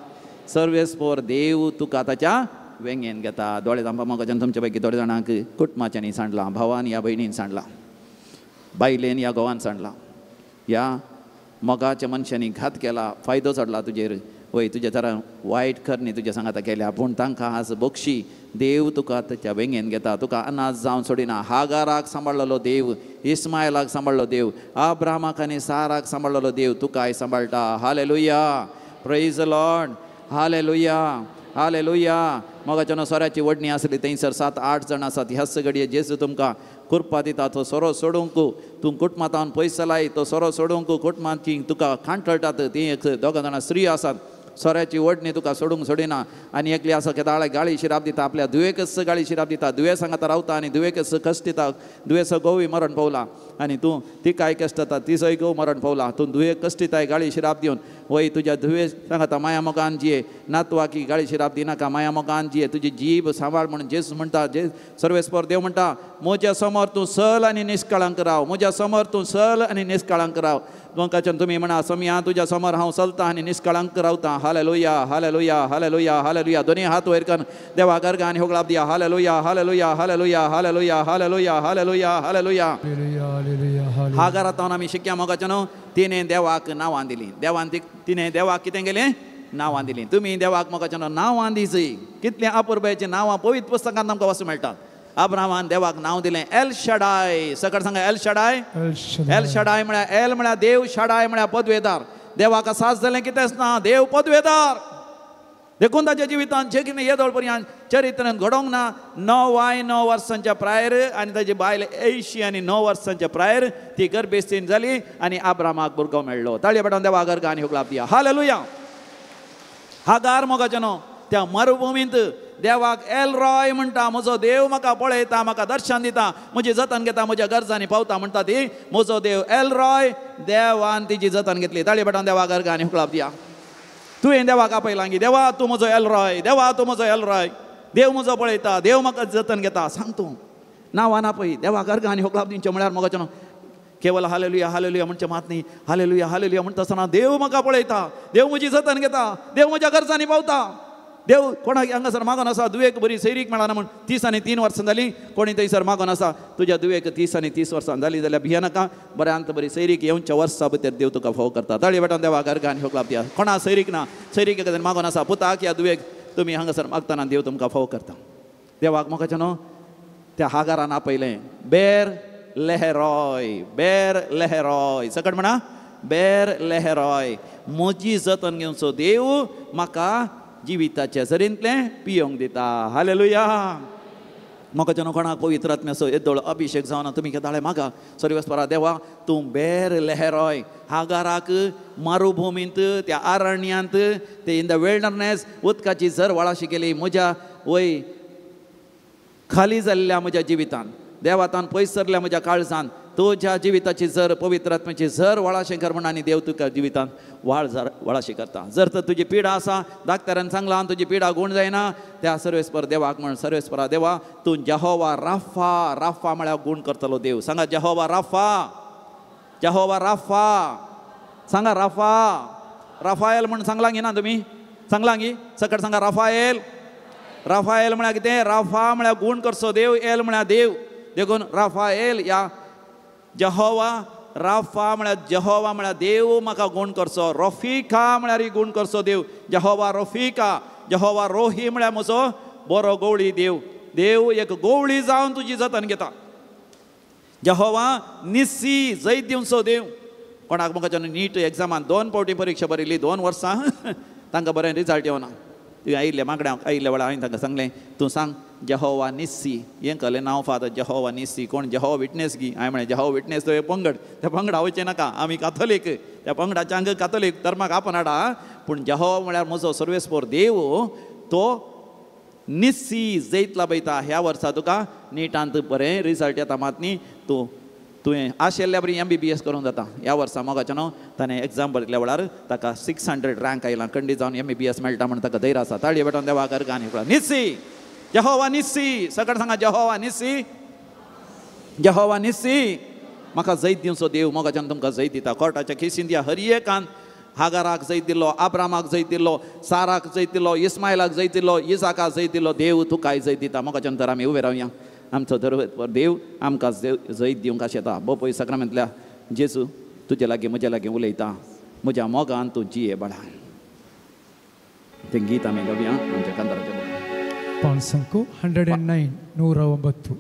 सर्वेस्पोर देव तुका ताच्या वेंगेन घेता. दोळे धांपा मोगाच्यान तुमच्या पैकी थोडे जाणांक कुटुंबाच्यांनी सांडलां, भावान ह्या भयणीन सांडलां, बायलेन ह्या घोवान सांडलां, ह्या मोगाच्या मनशांनी घात केला, फायदो चडला तुजेर, वय तुज्या जरा वायट करणी तुज्या सांगाता केल्या, पूण तांकां आज बक्षी. देव तुका ताच्या वेंगेन घेता, तुका अनाज जावन सोडिना. हागाराक सांबाळलेलो देव, इस्मायलाक सांबाळलो देव, आब्रामाक आनी साराक सांबाळलेलो देव तुकाय सांबाळटा. Hallelujah. Praise the Lord. Hallelujah. Hallelujah. मोगाच्या न्हू सोऱ्याची वडणी आसली थंयसर 7-8 जाण आसात. ह्याच घडये जेजू तुमकां कुरपा दिता, तो सोरो सोडूंक तूं कुटुंबांत पयस लाय, तो सोरो सोडूंक कुटुंबांची तुका खांटळटात. ती एक दोगां जाणां स्त्री आसात, सोऱ्याची ओडणी तुका सोडूंक सोडिना. आनी एकली आसा केदाळा गाळी शिराप दिता, आपल्या धुवेकच गाळी शिराप दिता, धुवे सांगाता रावता आनी धुवेकच कश्ट दिता, धुवेचो गोवूय मरण पावला आनी तूं तिकाय कश्ट जाता, तिचोय गोव मरण पावला, तूं धुवेक कश्ट दिताय गाळी शिराप दिवन. वय तुज्या धुवे सांगाता माया मोगान जिये, नातवाकी गाळी शिराप दिनाका, माया मोगान जिये, तुजी जीब सांबाळ म्हणून जेजू म्हणटा. जे सर्वेस्पर देव म्हणटा, म्हज्या समोर तूं सल आनी निष्कळंक राव, म्हज्या समोर तूं सल आनी निष्कळंक राव. दोंकाच्यान तुमी म्हणा, सोमया तुज्या समोर हांव चलता आनी निष्कळंक रावता. हालेलुया. हालेलुया. हालेलुया. हालेलुया. दोनी हात वयर कर देवा गर्गा आनी होगळाप दिया. Hallelujah. Hallelujah. Hallelujah. Hallelujah. Hallelujah. Hallelujah. Hallelujah. हागारांत आमी शिक्या मोगाच्यान तिणें देवाक नांवां दिलीं. देवान तिणें देवाक कितें केलें? नांवां दिलीं. तुमी देवाक मोगाच्या नांवां दिसय. कितलीं अपुरबायेचीं नांवां पवित्र पुस्तकांत आमकां वाचूंक मेळटात. अब्राहमान देवाक नांव दिलें एल शडाय. सकट सांगा एल शडाय. एल शडाय म्हळ्यार एल म्हळ्यार देव, शडाय म्हळ्यार पदवेदार. देवाक सास जालें कितेंच ना, देव पदवेदार. देखून ताच्या जिवितांत जे कितें येदोळ पर्यंत चरित्रांत घडोवंक ना. 9 वर्सांच्या प्रायर आनी ताजी बायल 89 वर्सांच्या प्रायर ती गर्भेस्तीन जाली आनी आब्रामाक भुरगो मेळ्ळो. ताळये पेटोवन देवा गर्ग आनी हुकलाप दिया. हालेलुया. हागार मोगाचें न्हू त्या मरुभुमींत देवाक एल रॉय म्हणटा, म्हजो देव म्हाका पळयता, म्हाका दर्शन दिता, म्हजी जतन घेता, म्हज्या गरजांनी पावता म्हणटा ती. म्हजो देव एल रॉय, देवान तिजी जतन घेतली. ताळये पेटोवन देवा गर्ग आनी हुकलाप दिया. तुवें देवाक आपयलां की देवा तूं म्हजो एल रॉय, देवा तूं म्हजो एल रॉय, देव म्हजो पळयता, देव म्हाका जतन घेता. सांग तूं नांवान आपय देवाक अर्घ आनी होकलाप दिवचें म्हळ्यार मोगाचें न्हू केवल हालेलुया हालेलुया म्हणचें मात न्ही. हालेलुया हालेलुया म्हणटा आसतना देव म्हाका पळयता, देव म्हजी जतन घेता, देव म्हज्या गरजांनी पावता. देव कोणाक हांगासर मागोन आसा दुवेक बरी सैरीक मेळना म्हूण 30 आनी 3 वर्सां जालीं. कोणी थंयसर मागोन आसा तुज्या दुवेक 30 आनी 30 वर्सां जालीं जाल्यार भियेनाका, बऱ्यांत बरी सैरीक येवच्या वर्सा भितर देव तुका फोव करता. ताळये पेटोवन देवाक अर्घ आनी होकलाप दिया. कोणा सैरीक ना, सैरीक एकादें मागोन आसा पुताक या दुवेक, तुमी हांगासर मागतना देव तुमकां फोव करता. देवाक मोगाचें न्हू त्या हागारान आपयलें बेर लेहरॉय, बेर लेहरॉय. सकट म्हणा बेर लेहरॉय. म्हजी जतन घेवचो देव म्हाका जिविताच्या झरींतलें पियोंक दिता. हालेलुया. मोगाच्या न्हू कोणाक पवित्र आत्म्याचो येदोळ अभिशेक जावना तुमी केदाळे मागा सर्वेस्परा देवा तूं बेर लेहरॉय. हागाराक मरुभुमींत त्या अरण्यांत ते इन the wilderness उदकाची झर वळाशी केली. म्हज्या वय खाली जाल्ल्या म्हज्या जिवितान देवातान पयस सरल्या म्हज्या काळजान तुज्या जिविताची झर पवित्र आत्म्याची झर वळाशें कर म्हण आनी देव तुका जिवितान वाळ वळाशी करता. जर तर तुजी पिडा आसा, डाक्टरान सांगलां तुजी पिडा गूण जायना, त्या सर्वेस्पर देवाक म्हण सर्वेस्परा देवा तूं जेहोवा राफा. राफा म्हळ्यार गूण करतलो देव. सांगा जेहोवा राफा, जेहोवा राफा. सांगा राफा. राफायल म्हण सांगलां गी ना तुमी? सांगलां गी? सकट सांगा राफायल. राफायल म्हळ्यार कितें? राफा म्हळ्यार गूण करचो देव, एल म्हळ्यार देव. देखून राफायल या जेहोवा राफा म्हळ्यार जेहोवा म्हळ्यार देव म्हाका गूण करचो. रफिका म्हळ्यार गूण करचो देव. जेहोवा रफिका, जेहोवा रोही म्हळ्यार म्हजो बरो गवळी देव. देव एक गवळी जावन तुजी जतन घेता. जेहोवा निस्सी जैत दिवचो देव. कोणाक म्हाका नीट एग्जामान 2 फावटी परिक्षा बरयली, 2 वर्सां तांकां बरें रिजल्ट येवना. तुवें आयिल्ले मागण्या आयिल्ल्या वेळार हांवें तांकां सांगलें तूं सांग जेहोवा निस्सी. हें कळ्ळें नांव फादर जेहोवा निस्सी. कोण जेहोवा विटनेस गी? हांवें म्हळें जेहोवा विटनेस तो एक पंगड, त्या पंगडा वयचें नाका, आमी काथोलीक, त्या पंगडाच्या अंग काथोलीक धर्माक आपण हाडा. पूण जेहोवा म्हळ्यार म्हजो सर्वेस्पोर देव, तो निस्सी जैत लाभयता. ह्या वर्सा तुका निटांत बरें रिजल्ट येता मात न्ही, तूं तुवें आशिल्ल्या बरी MBBS करूंक जाता. ह्या वर्सा मोगाचें न्हू ताणें एग्जाम बरयल्या वेळार ताका 600 रँक आयला. खंडीत जावन MBBS मेळटा म्हूण ताका धैर्य आसा. ताळये पेटोवन देवाक अर्घ आनी निस्सी, जेहोवा निस्सी. सकट सांगा जेहोवा निस्सी, जेहोवा निस्सी. म्हाका जैत दिवचो देव मोगाच्यान तुमकां जैत दिता. कोर्टाच्या केसीन दिया हर एकान. हागाराक जैत दिलो, आब्रामाक जैत दिलो, साराक जैत दिलो, इस्मायलाक जैत दिलो, इजाकाक जैत दिलो. देव तुकाय जैत दिता. मोगाच्यान तर आमी उबे रावया. आमचो धर्म देव आमकां जैत दिवंक आशेता. बोपय साक्रामेंतल्या जेजू तुजे लागीं म्हज्या लागीं उलयता, म्हज्या मोगान तूं जिये बाळा. तें गीत आमी गावया आमच्या कांताराच्या. पांचसंको 109 109.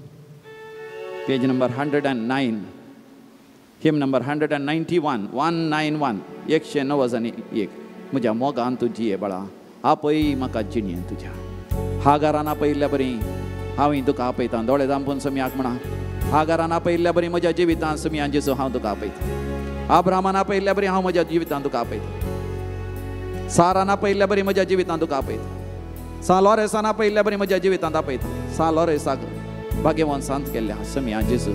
Page number 109, hymn number 191, 191, 191. म्हज्या मोगान तूं जिये बाळा, आपय म्हाका जिणेन तुज्या. हागारान आपयिल्ल्या बरी हांव तुका आपयतां. दोळे दांपून समियाक म्हणा, हागारान आपयिल्ल्या बरी म्हज्या जिवितान समियान जेजू हांव तुका आपयतां. आब्रामान आपयिल्ल्या बरी हांव म्हज्या जिवितान तुका आपयतां. सारान आपयिल्ल्या बरी म्हज्या जिवितान तुका आपयतां. सा लॉरेसान आपयिल्ल्या बरी म्हज्या जिवितांत आपयतां. सा लॉरेसाक भाग्यवान सांत केल्ल्या समियान जेजू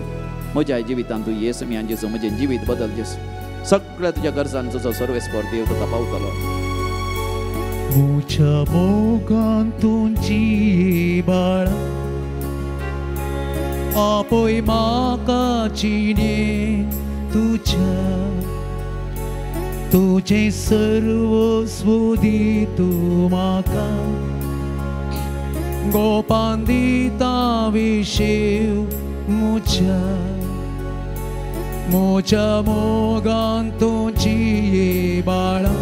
म्हज्या जिवितांत तूं ये. समियान जेजू म्हजें जिवीत बदल जेजू. सगळ्या तुज्या गरजान तुजो सर्वेस्पर देव तुका पावतलो. ; म्हज्या मोगान तूं जिये बाळा, आपय म्हाका जिणे तुज्या, तुजें सर्वस्व दी तूं म्हाका, गोपान दिता विशेव म्हज्या, म्हज्या मोगान तूं जिये बाळा,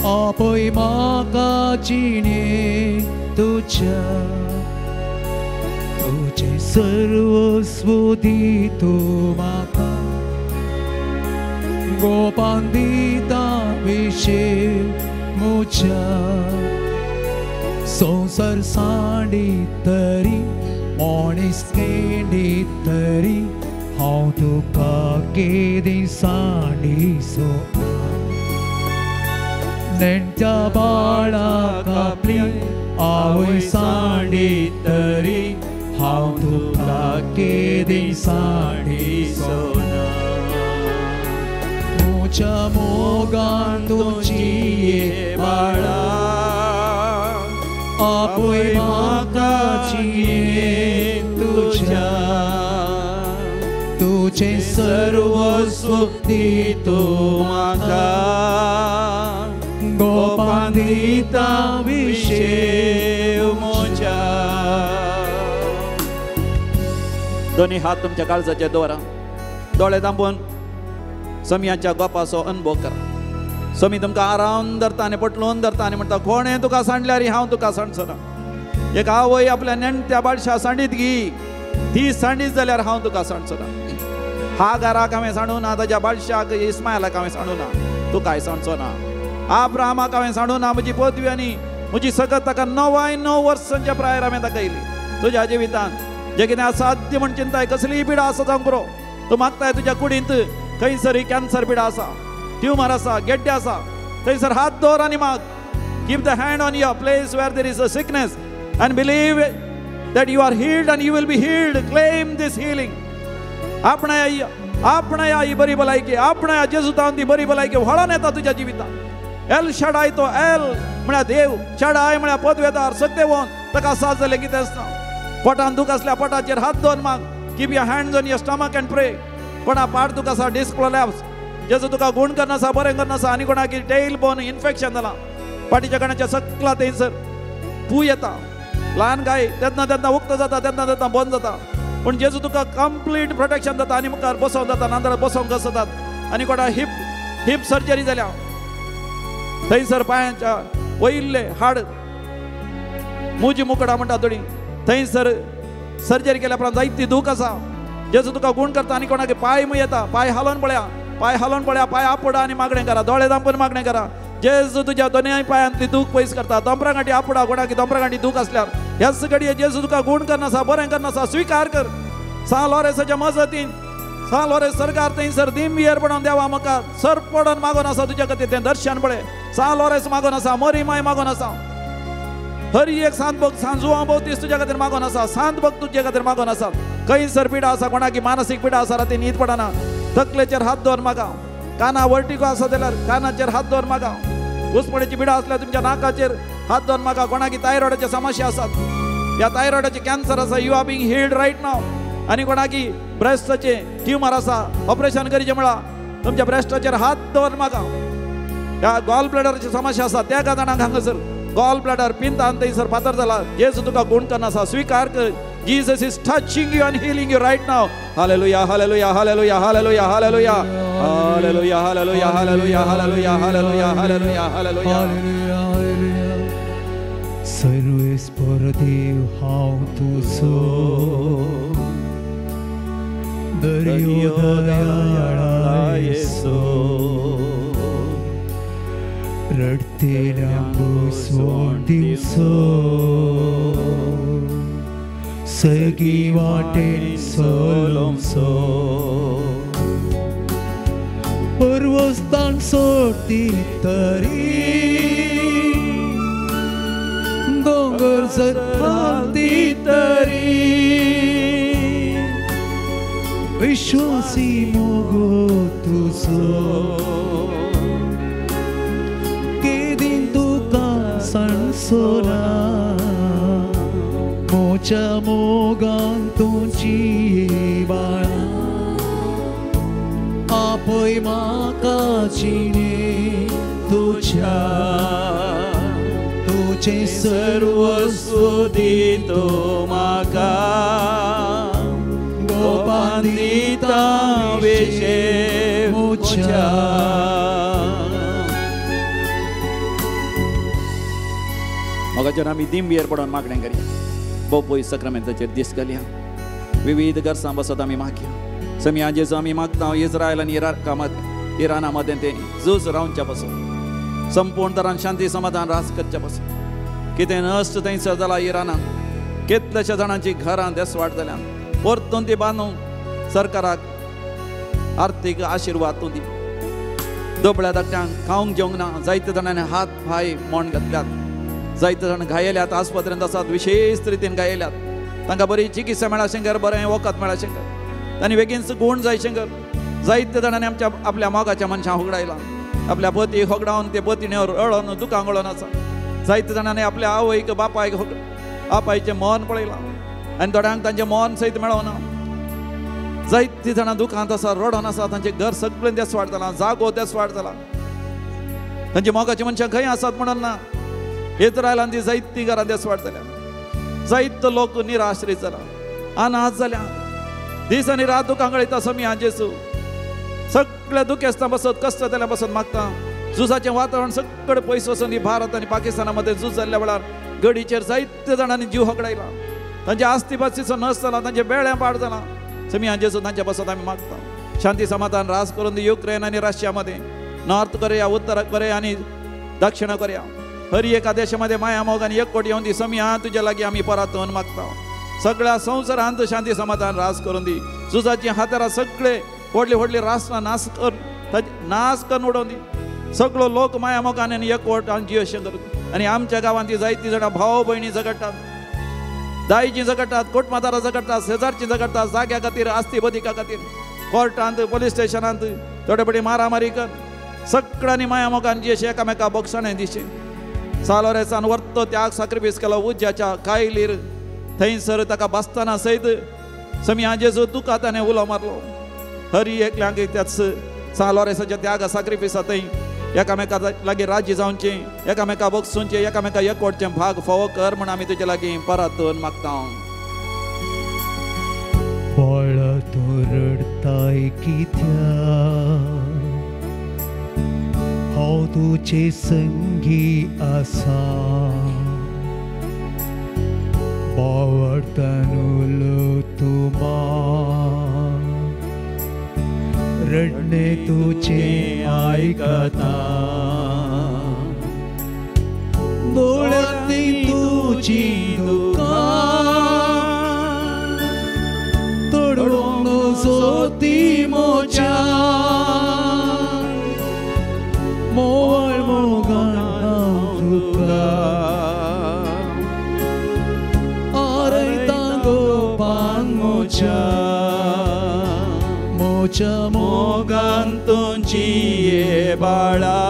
आपय म्हाका जिणे तुज्या तुजें सर्वस्व दी तूं म्हाका गोपान दिता विशेव म्हज्या संवसार सांडी तरी मनीस केंडी तरी हांव तुका केदी सांडीसो नेण्ट्या बाळाक आपली आवय सांडी तरी हांव तुका केदी सांडीसो म्हज्या मोगान तुजी बाळा आपय म्हाका जिणे तुज्या तुजें सर्वस्व दी तूं म्हाका गोपान दिता विशेव म्हज्या. दोन्ही हात तुमच्या काळजाचेर दवरा, दोळे दांबून समयाच्या गोपाचो अनुभव करा. समी तुमकां आरावन धरता आनी पटलून धरता आनी म्हणटा कोणें तुका सांडल्यार हांव तुका सांडचो ना. एक आवय आपल्या नेण्ट्या बाळशा सांडीत गी ती सांडीत जाल्यार हांव तुका सांडचो ना. हागाराक हांवें सांडूं ना, ताज्या बाळशाक इस्मायलाक हांवें सांडूं ना, तुकाय सांडचो ना. आब्राहामाक हांवें सांडूं ना, म्हजी पदवी आनी म्हजी सकत ताका 99 वर्सांच्या प्रायर हांवें ताका येयली. तुज्या जिवितांत जें कितें असाध्य म्हण चिंताय कसलीय पिडा आसा जावंक पुरो, तूं मागताय तुज्या कुडींत खंयसरय कॅन्सर पिडा आसा, ट्युमर आसा, गेड्डे आसा, थंयसर हात दवर आनी माग. Keep the hand on your place where there is a sickness and believe that you are healed and you will be healed. Claim this healing. आपणाया आपणाया ही बरी भलायकी, आपणाया जेजूतान ती बरी भलायकी व्हळोन येता तुज्या जिवितांत. एल शडाय तो एल म्हळ्यार देव, शडाय म्हळ्यार पदवेदार सत्यवंत, ताका साथ जालें कितें आसना. पोटान दूख आसल्या पोटाचेर हात दवर माग. Keep your hands on your stomach and pray. कोणा पाट दूख आसा, डिस्क प्रोलॅप्स, जेजू तुका गूण करना आसा, बरें करना आसा. आनी कोणाक टेल बोन इन्फेक्शन जालां, पाटीच्या कणाच्या सकला थंयसर पू येता, ल्हान गाय तेन्ना तेन्ना उक्तो जाता, तेन्ना तेन्ना बंद जाता. पूण जेजू तुका कंप्लीट प्रोटेक्शन जाता आनी मुखार बसोवंक जाता, नाजाल्यार बसोवंक घसतात. आनी कोणा हिप सर्जरी जाल्या, थंयसर पांयांच्या वयल्ले हाड मुजी मुकडा म्हणटा थोडी, थंयसर सर्जरी केल्या उपरांत जायती दूख आसा. जेजू तुका गूण करता. आनी कोणाक पांय मूय येता, पांय हालोवन पळया, पांय हालोवन पळया, पांय आपोडा आनी मागणें करा, दोळे दांपून मागणें करा. जेजू तुज्या दोनूय पांयांतली दूख पयस करता. दोंबरा गांठी आपोडा, कोणाक दोंबरा गांठी दूख आसल्यार ह्याच घडये जेजू तुका गूण करना आसा, बरें करना आसा, स्विकार कर. सां लॉरेसाच्या मजतीन, सां लॉरेस सरकार थंयसर दिमयेर पडोन देवा म्हाका सर पडोन मागोन आसा तुज्या खातीर तें दर्शन पळय. सां लॉरेस मागोन आसा, मोरीमाय मागोन आसा, हर एक सांत भक्त सांत जुवां भोवतीस तुज्या खातीर मागोन आसा, सांत भक्त तुज्या खातीर मागोन आसा. खंयसर पिडा आसा, कोणाकी मानसीक पिडा आसा, राती न्हीद पडना, तकलेचेर हात दवर मागा. काना वर्टिगो आसा जाल्यार कानाचेर हात दवर मागा. घुसमणीची पिडा आसल्यार तुमच्या नाकाचेर हात दवर मागा. कोणाकी थायरॉयडाचे समस्या आसात, ह्या थायरॉयडाचे कॅन्सर आसा, you are being healed right now. आनी कोणाकी ब्रेस्टाचे ट्युमर आसा, ऑपरेशन करचें म्हळां, तुमच्या ब्रेस्टाचेर हात दवर मागा. ह्या गॉल ब्लॅडरची समस्या आसा त्या जाणांक हांगासर गॉल ब्लॅडर पिंतान थंयसर फातर जाला, जेजू तुका गूण करना आसा, स्विकार कर. Jesus is touching you and healing you right now. Hallelujah, hallelujah, hallelujah, hallelujah, hallelujah, hallelujah, hallelujah, hallelujah, hallelujah, hallelujah, hallelujah, hallelujah. सर्वेस्पर देव हांव तुजो दर्यो दयाळा येसो, रडतेल्यांक भोसवण दिवचो, सगळी वाटेन चलोवचो, पर्वस्तान सोडती तरी दोंगर जर तरी विश्वासी मोगो तुजो केदीन तुका सांडसोना मोच्या मोगान तुजी बाळा आपय म्हाका जिणे तुज्या तुजें सर्वस्व दितो म्हाका गोपान दिता वेशे मोच्या. मोगाचेर आमी दिंबयेर पडोन मागणें करया. बोपोय सक्रमेंताचेर दीस घालया. विविध गरसां बसत आमी मागया. समिया जेजू आमी मागता इस्रायल आनी इराणा मदें तें झूज रावच्या पासून संपूर्ण तरान शांती समाधान रास करच्या पासून कितें नश्ट थंयसर जाला इराणान कितल्याश्या जाणांची घरां देसवाट जाल्यान परतून ती बांदूंक सरकाराक आर्थीक आशिर्वाद तूं दी. दुबळ्या धाकट्यांक खावंक जेवंक ना. जायते जाणांनी हात पांय मोण घातल्यात. जायते जाण घायल्यात आस्पत्रेंत आसात विशेश रितीन घायल्यात. तांकां बरी चिकित्सा मेळा शंकर, बरें वखद मेळा शंकर, तांणी बेगीन गूण जाय शंकर. जायते जाणांनी आमच्या आपल्या मोगाच्या मनशां होगडायला. आपल्या पती होगडावन ते पतीणेर रळोन दुकां गळोन आसा. जायते जाणांनी आपल्या आवयक बापायक बापायचें मन पळयलां आनी थोड्यांक तांचें मन सयत मेळोना. जायतीं जाणां दुकांत आसा, रडोन आसा. तांचें घर सगळें देसवाट जालां, जागो देसवाट जाला. तांची मोगाची मनशां खंय आसात म्हणून ना. इस्रायलान ती जायतीं घरां देसवाट जाल्या. जायतो लोक निराश्रीत जाला, अनाथ जाल्या. दीस आनी रात दुकां गळयता समिया जेजू. सगळ्या दुखेस्तां बसत कश्ट जाल्या बसत मागता. झुजाचें वातावरण सगळें पयस वचून दी. भारत आनी पाकिस्ताना मदें झूज जाल्ल्या वेळार गडीचेर जायते जाणांनी जीव होगडायला. तांच्या आस्ती पास्तीचो नस जाला, तांचें बेळें पाड जालां. समिया जेजू तांच्या बसत आमी मागता. शांती समाधान रास करून दी युक्रेन आनी रशिया मदें, नॉर्थ कोरिया, उत्तर कोरिया आनी दक्षिण कोरिया, हर एका देशामध्ये माया मोग आनी एकवट येवन दी. समिया तुज्या लागीं आमी परातून मागता. सगळ्या संवसारांत शांती समाधान रास करून दी. झुजाचीं हातारां सगळे व्हडली व्हडली राष्ट्रां नाश कर नाश करून उडोवन दी. सगळो लोक माया मोगान आनी एकवट आनी जियेशें करून. आनी आमच्या गांवांत ती जायतीं जाणां भाव भयणी झगडटात, दायचीं झगडटात, कोटमादारां झगडटात, शेजारचीं झगडटात, जाग्या खातीर, आस्ती बदिका खातीर कोर्टांत, पोलीस स्टेशनांत थोडे फावटी मारामारी कर. सगळ्यांनी माया मोगान जियेशें, एकामेका बोगसाणें दिशें. सालोरेसान वर्तो त्याग साक्रिफीस केलो उज्याच्या कायलीर. थंयसर ताका बासतना सयत समिया जेजू तुका ताणें उलो मारलो. हरी एकल्यांक त्याच सालोरेसाच्या त्याग साक्रिफिसा थंय एकामेका लागीं राज्य जावचें, एकामेका बगसुचें, एकामेका एकवटचें भाग फावो कर म्हूण आमी तुजे लागीं परातून मागता. बाळा तूं रडताय कित्याक, हांव तुजे संगी आसा. बावडतान उलो तूं मान, रडणे तुजें आयकता. दोळ्यांनी तुजी दुकां तोडूंक नजो ती मोज्यान, मोवळ मोगान हांव तुका आरयतां गोपान मोज्या, मोज्या मोगान तुजी बाळा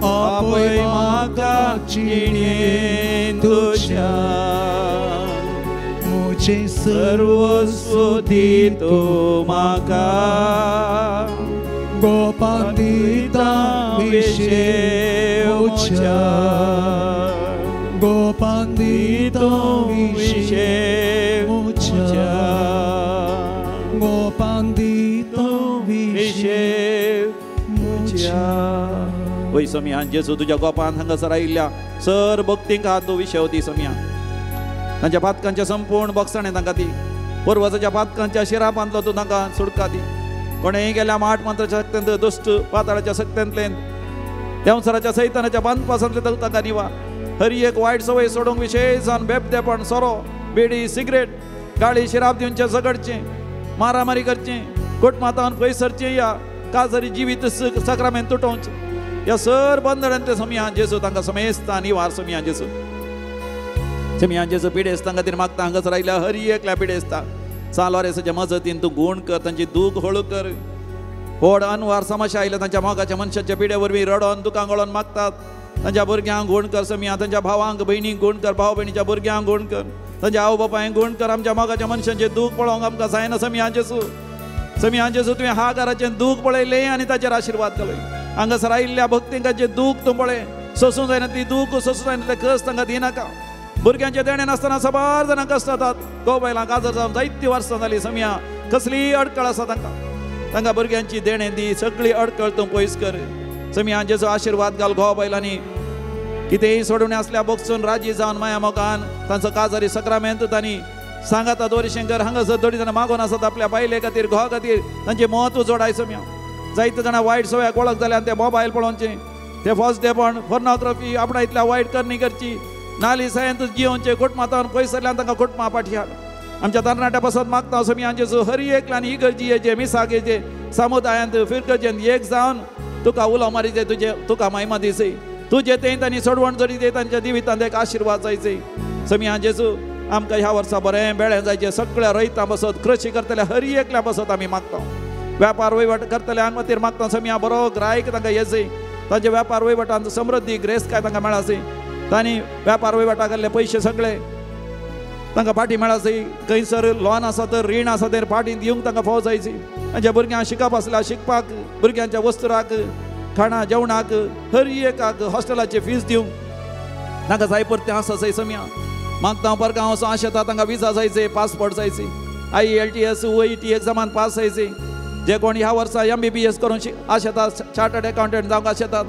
आपय म्हाका जिणेन तुज्या, मोजे सर्वस्व दी तूं म्हाका, गोपान दिता विशे मोज्या, गोपान दिता विशे मोज्या, गोपान दिता विशे मोज्या. वय समिया जेजू तुज्या गोपान हांगासर आयिल्ल्या सर भक्तींक हात तूं विशेव दी समिया. तांच्या पातकांच्या संपूर्ण बोगसाणें तांकां दी. पुर्वजाच्या पातकांच्या शिरापांतलो तूं तांकां सुटका दी. कोणेंय गेल्या माट मंत्राच्या शक्तेंत, दुश्ट पाताळाच्या शक्तेंतल्यान, देंवसराच्या सैतानाच्या बांदपासांतले तांकां निवार. हरी एक वायट संवय सोडूंक विशेश जावन बेबदेपण, सोरो, बिडी, सिगरेट, गाळी, शिराप दिवचें, झगडचें, मारामारी करचें, कुटमातान पयस सरचें, या काजरी जिवीत सक्रामेन तुटोवचें, ह्या सर बंधनांतले समिया जेजू तांकां समेस्ता निवार. समिया जेजू, समिया जेजू पिडेस्तां खातीर मागता. हांगासर आयल्या हरी एकल्या पिडेस्ता सालोरेसाच्या मजतीन तूं गूण कर, तांची दूख हळू कर. व्हड अनवार समस्या आयल्या तांच्या मोगाच्या मनशाच्या पिडे वरवीं रडोन दुकां गळोन मागतात. तांच्या भुरग्यांक गूण कर समिया, तांच्या भावांक भयणींक गूण कर, भाव भयणीच्या भुरग्यांक गूण कर, तांच्या आवय बापायंक गूण कर. आमच्या मोगाच्या मनशांचें दूख पळोवंक आमकां जायना समिया जेजू. समिया जेजू तुवें हागाराचें दूख पळयलें आनी ताचेर आशिर्वाद घालय. हांगासर आयिल्ल्या भक्तींकांचें दूख तूं पळय, सोसूं जायना ती दूख, सोसूं जायना ते कस तांकां दिनाका. भुरग्यांचें देणें नासतना साबार जाणां कश्ट जातात. गोबायलां काजर जावन जायतीं वर्सां जालीं समिया, कसलीय अडकळ आसा तांकां, तांकां भुरग्यांची देणें दी, सगळी अडकळ तूं पयस कर. समिया जेजू आशिर्वाद घाल घोव बायलांनी, कितेंय सोडून आसल्या बोगसून राजी जावन माया मोगान तांचो काजारी सक्रामेंत तांणी सांगाता दोरी शंकर हांगासर दोडी जाणां मागून आसात आपल्या बायले खातीर घोवा खातीर तांचें म्हत्व जोडाय सोम्या. जायते जाणां वायट सवयाक वळख जाल्यान ते मोबायल पळोवचें, ते फौजदेपण पोर्नोग्राफी आपणा इतल्या वायट करणी करची, नाली सायंत जियोवचें, कुटुंबांत पयसरल्यान तांकां कुटुंबां पाठयात. आमच्या तरणाट्या पासत मागता सोम्या जेजू हर एकल्यान इगर्जी येचे मिसाक येचे समुदायांत फिरगर्जेंत एक जावन तुका उलो मारीचे तुजे तुका महिमा दिसय तुजे तें तांणी सोडवण जरी ते तांच्या जिवितांत एक आशिर्वाद जायचे सोम्या जेजू. आमकां ह्या वर्सा बरें बेळें जायचें सगळ्या रयतां बसत कृशी करतल्या हर एकल्या बसत आमी मागता. व्यापार वहिवट करतल्यांक खातीर मागता सोम्या बरो ग्रायक तांकां येचय, तांचे व्यापार वहिवटांत समृद्धी ग्रेस काय तांकां मेळासय, तांणी व्यापार वहिवटा केल्ले पयशे सगळे तांकां फाटी मेळासय. खंयसर लॉन आसा तर रीण आसा तर फाटी दिवंक तांकां फावो जायची. तांच्या भुरग्यांक शिकप आसल्यार शिकपाक, भुरग्यांच्या वस्त्राक, खाणा जेवणाक, हर एकाक हॉस्टेलाची फीज दिवंक तांकां जाय परतें आसा सय सोम्या. मागता परगांव वचों आशेता तांकां विजा जायचे, पासपोर्ट जायचे, IELTS OET एग्जामान पास जायचे. जे कोण ह्या वर्सा MBBS करून आशेता, चार्टर्ड एकाउंटंट जावंक आशेतात,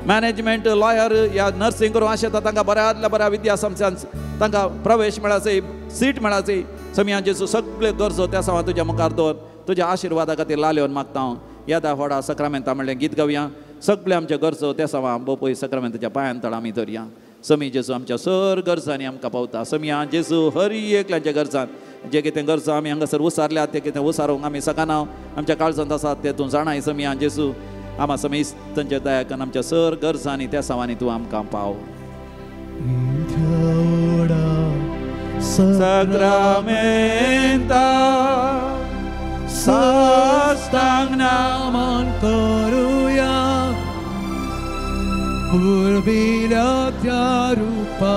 मॅनेजमेंट लॉयर या नर्सिंग करून आशेता तांकां बऱ्यांतल्या बऱ्या विद्या संस्थांत तांकां प्रवेश मेळाचे, सीट मेळाचे. सोम्या जेजू सगळे गरजो त्या सवा तुज्या मुखार दवर तुज्या आशिर्वादा खातीर लालेवन मागता हांव. येदा व्हडा सक्रामेंता म्हणलें गीत गावया. सगळे आमचे गरजो त्या सवा बोपय सक्रामेंताच्या पांयान तळ आमी धरया. समी जेजू आमच्या सर गरजांनी आमकां पावता. समिया जेजू हर एकल्याच्या गरजान जे कितें गरजो आमी हांगासर उसारल्यात ते कितें उसारूंक आमी सकाना आमच्या काळजांत आसात ते तूं जाणाय. समिया जेजू आमा समेस्त तांच्या दयाकन आमच्या सर गरजांनी त्या सवांनी तूं आमकां पाव. सक्रामेंता साष्टांग नमन करूया पूर्वील्या त्या रूपा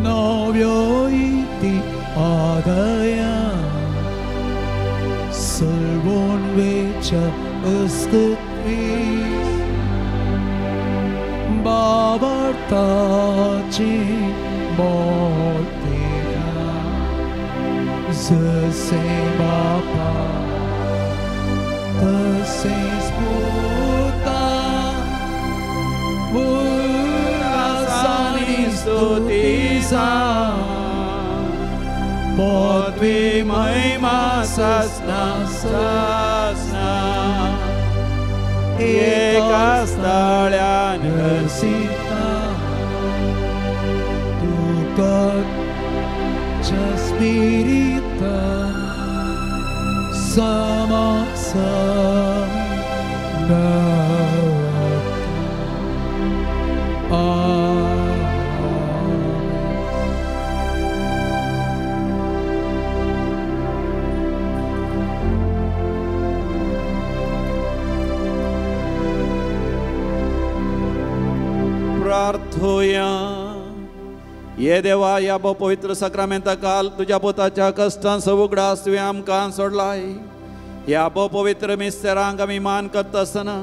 नव्यो इति आदया सर्वोन वेच्या अस्तित्वीस बाबर्ताची मोर्तिया जसे बापा तसेच पुता उल्हासानी स्तुतीचा पदवी महिमा ससना ससना एका स्थळ्यान सीता तुका स्पिरिता समा प्रार्थोया. ये देवा ह्या पवित्र सक्रामेंता काल तुज्या पोताच्या कश्टांचो उगडास तुवें आमकां सोडलाय. ह्या पवित्र मिस्तेरांक आमी मान करता आसतना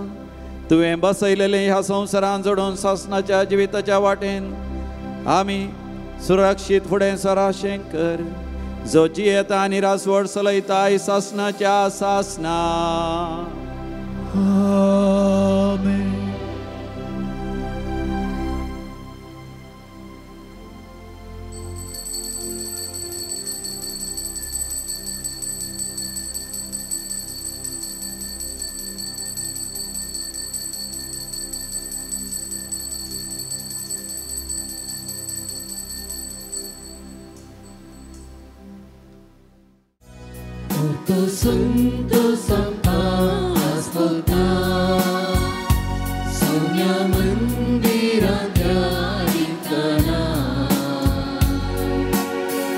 तुवें बसयलेलें ह्या संवसारान जोडून सासणाच्या जिविताच्या वाटेन आमी सुरक्षीत फुडें सराशें कर, जो जियेता आनी रासवड चलयताय सासणाच्या सासणा. आमेन. Santo Santa Ascolta Sonia Mandira Dhyarikana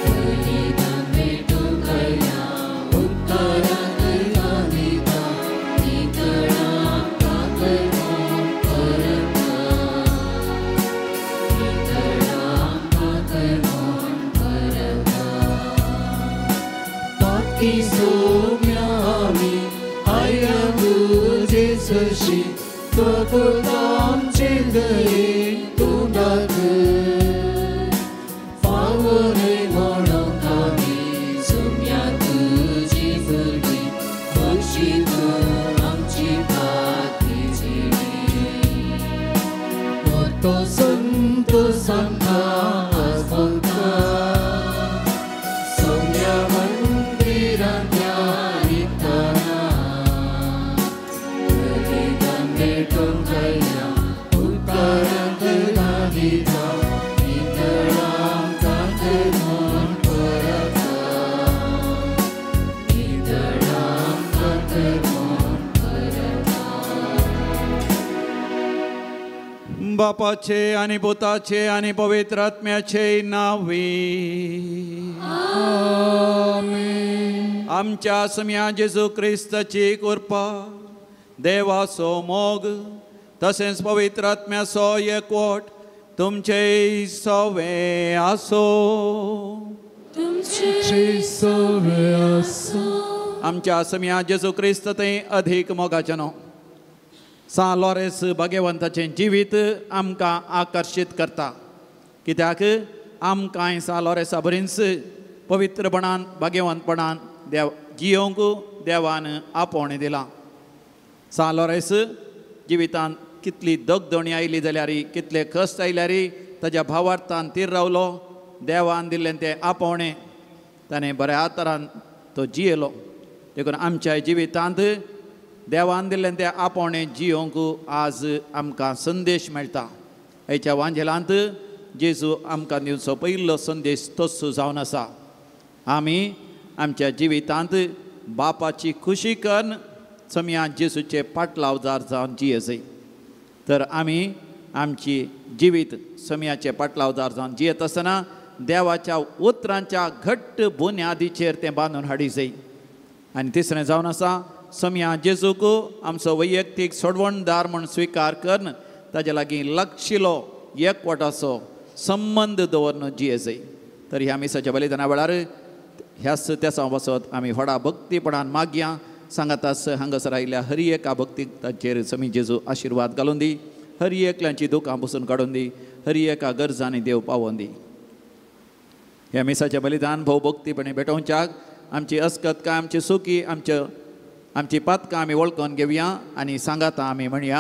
Valita Metu Kaya Uttara Karnadita Nikara Kakarmo Parata Nikara Kakarmo Parata Pati Soumya तो संत सांता आसता सौम्या मंदिरांतल्या रिताना बलिदान भेटोवंक आयल्या उपकारांत दिता नितळांक म्हूण परता नितळांक म्हूण परता. बापाचे आनी पुताचे आनी पवित्र आत्म्याचे नांवी आमेन. आमच्या सम्या जेजू क्रिस्ताची कृपा, देवाचो मोग तशेंच पवित्र आत्म्याचो एकवट तुमचे सवे आसो. तुमचे सवे आसो. आमच्या सम्या जेजू क्रिस्त थंय अधीक मोगाचें न्हू सां लॉरेन्स भाग्यवंताचें जिवीत आमकां आकर्शीत करता, कित्याक आमकांय सां लॉरेन्सा बरींच पवित्रपणान भाग्यवंतपणान देव जियोंक देवान आपोवणें दिलां. सां लॉरेन्स जिवितांत कितली दगदणी आयली जाल्यार, कितले कश्ट आयल्यार ताज्या भावार्थान तीर रावलो. देवान दिल्लें तें आपोवणें ताणें बऱ्या तरान तो जियेलो. देखून आमच्या जिवितांत देवान दिल्लें तें आपोवणें जियोंक आज आमकां संदेश मेळटा. आयच्या वांजेलांत जेजू आमकां दिवचो पयलो संदेश तोच जावन आसा. आमी आमच्या जिवितांत बापाची खुशी करून सम्या जेजूचे पाटलावदार जावन जिये. तर आमी आमची जिवीत सम्याचे पाटलावदार जावन जियेत आसतना देवाच्या उतरांच्या घट्ट बुन्यादीचेर तें बांदून हाडी जाय. आनी तिसरें जावन आसा सम्या जेजूक आमचो वैयक्तीक सोडवणदार म्हूण स्विकार करून ताजे लागीं लागशिलो एकवटाचो संबंद दवरून जिये जाय. तर ह्या मिसाच्या बलिदाना वेळार ह्याच तेसांव पासत आमी व्हडा भक्तीपणान मागया. सांगातास हांगासर आयिल्ल्या हर एका भक्तीक ताचेर समी जेजू आशिर्वाद घालून दी, हर एकल्यांची दुकां पुसून काडून दी, हर एका गरजांनी देव पावोवन दी. ह्या मिसाचें बलिदान भोव भक्तीपणे भेटोवच्याक आमची अस्कत काय आमची सुकी आमची पातकां आमी वळखून घेवया आनी सांगाता आमी म्हणया,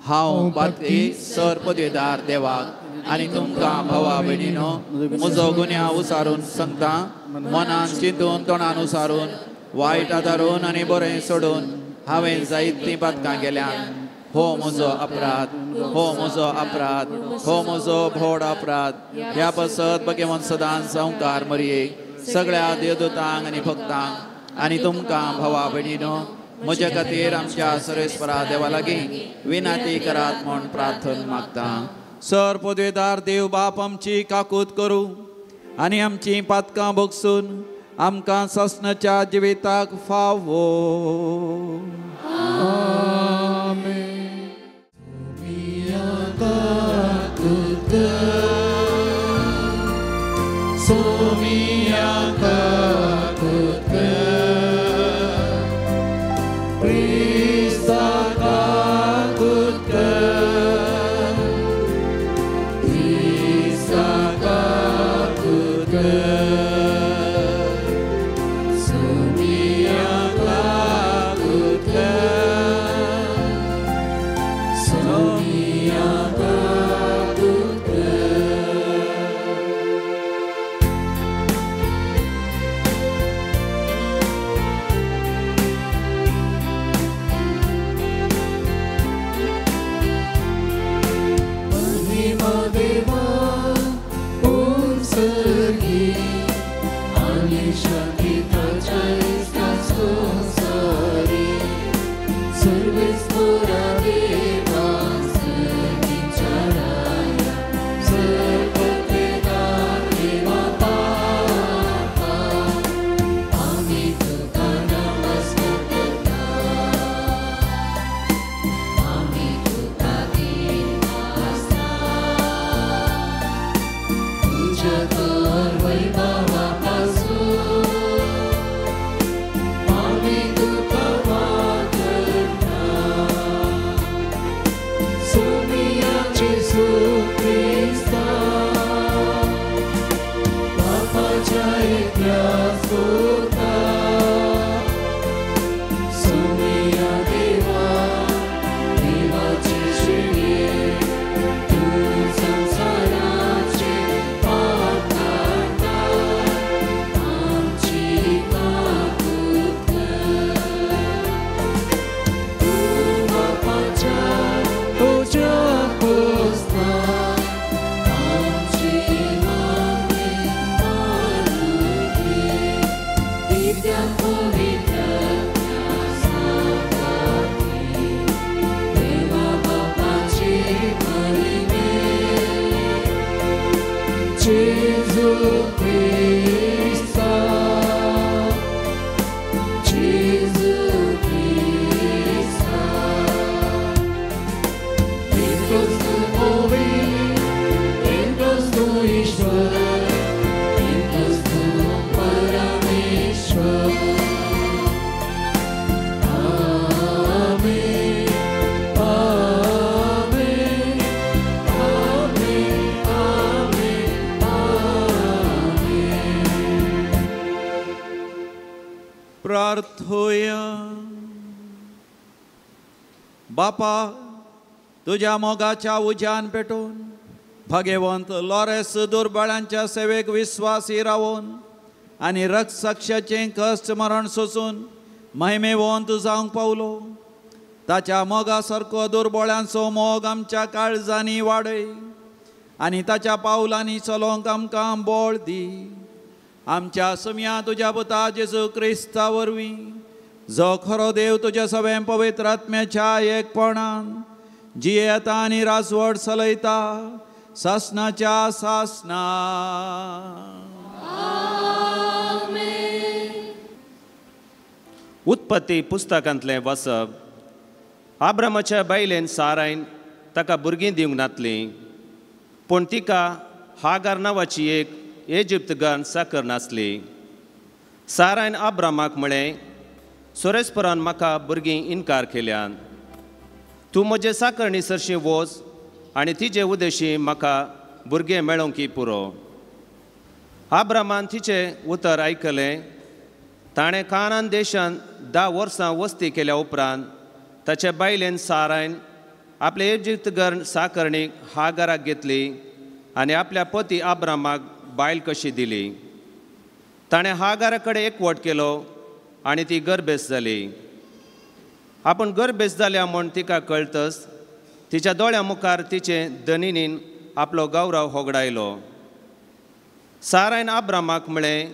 हांव पातकी सर पदवेदार देवाक आनी तुमकां भावा भयणीनो म्हजो गुन्यांव उसारून सांगता, मनान चिंतून तोंडान उसारून वायट आदारून आनी बरें सोडून हांवें जायतीं पातकां केल्यात. हो म्हजो अपराध, हो म्हजो अपराध, हो म्हजो व्हड अपराध. ह्या पासत भगवंत सदांच संवकार मरये सगळ्या देवदूतांक आनी भक्तांक आनी तुमकां भावा भयणीनो म्हज्या खातीर आमच्या सर्वेस्परा देवा लागीं विनाती करात म्हूण प्रार्थना मागता. सर पदवेदार देव बाप आमची काकूत करूं आनी आमची पातकां भोगसून आमकां सासणाच्या जिविताक फावो. आमेन. बापा, तुज्या मोगाच्या उज्यान पेटोवन भाग्यवंत लॉरेस दुर्बळांच्या सेवेक विस्वासी रावून आनी रक्तसाक्षाचें कश्ट मरण सोसून महिमेवंत जावंक पावलो. ताच्या मोगा सारको दुर्बळ्यांचो मोग आमच्या काळजांनी वाडय आनी ताच्या पावलांनी चलोवंक आमकां बळ दी. आमच्या समया तुज्या पुता जेजू क्रिस्ता वरवीं, जो खरो देव तुज्या सगळ्या पवित्र आत्म्याच्या एकपणान जियेता आनी राजवट चलयता सासनाच्या सासना. उत्पत्ती पुस्तकांतलें वाचप. आब्रामाच्या बायलेन सारायन ताका भुरगीं दिवंक नातलीं, पूण तिका हागार नांवाची एक इजिप्तगान साकर नासली. सारायन आब्रामाक म्हळें, सोरेस्परान म्हाका भुरगीं इनकार केल्यान, तूं म्हजे साकरणी सरशीं वच आनी तिजे उदेशी म्हाका भुरगें मेळोंक की पुरो. आब्रामान तिचें उतर आयकलें. ताणें कानान देशांत 10 वर्सां वस्ती केल्या उपरांत ताच्या बायलेन सारायन आपले इजिप्तगर साकरणीक हागाराक घेतली आनी आपल्या पती आब्रामाक बायल कशी दिली. ताणें हागारा कडेन एकवट केलो आनी ती गर्भेस्त जाली. आपूण गर्भेस्त जाल्या म्हूण तिका कळतच तिच्या दोळ्या मुखार तिचे धनिनीन आपलो गौरव होगडायलो. सारायन आब्रामाक म्हळें,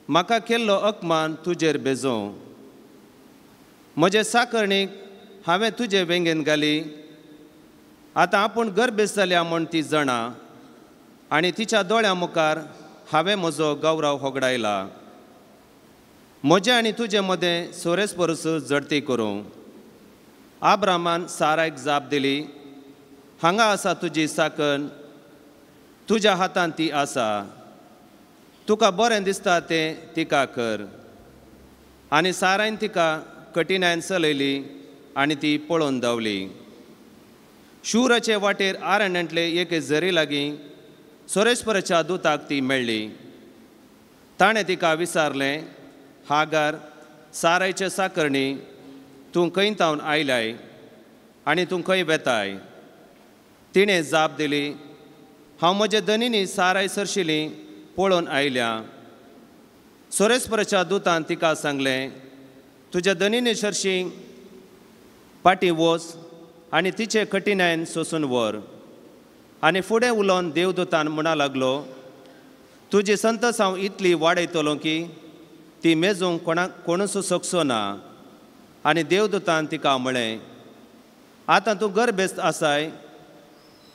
म्हाका केल्लो अपमान तुजेर बेजोवं. म्हजे साकरणीक हांवें तुजे वेंगेन घाली. आतां आपूण गर्भेस्त जाल्या म्हूण ती जाणा आनी तिच्या दोळ्या मुखार हांवें म्हजो गौरव होगडायला. म्हजें आनी तुजे मदें सोरेस परस जडती करूं. आब्रामान सारायक जाप दिली, हांगा आसा तुजी साकण, तुज्या हातान ती आसा, तुका बरें दिसता तें तिका कर. आनी सारायन तिका कठिणायन चलयली आनी ती पळोवन धांवली. शूराचे वाटेर आरण्यांतले एके झरी लागीं सोरेश्वराच्या दुताक ती मेळ्ळी. ताणें तिका विचारलें, हागार, सारायचे साकरणी, तूं खंय तावन आयलाय आनी तूं खंय वेताय? तिणें जाप दिली, हांव म्हजे धनिनी साराय सरशिली पळोवन आयल्या. सोरेश्वराच्या दुतान तिका सांगलें, तुज्या धनिनी सरशी फाटीं वच आनी तिचे कठिणायन सोसून व्हर. आनी फुडें उलोवन देवदूतान म्हणा लागलो, तुजी संतस हांव इतली वाडयतलो की ती मेजूंक कोणाक कोणूच शकचो ना. आनी देवदूतान तिका म्हळें, आतां तूं गर्भेस्त आसाय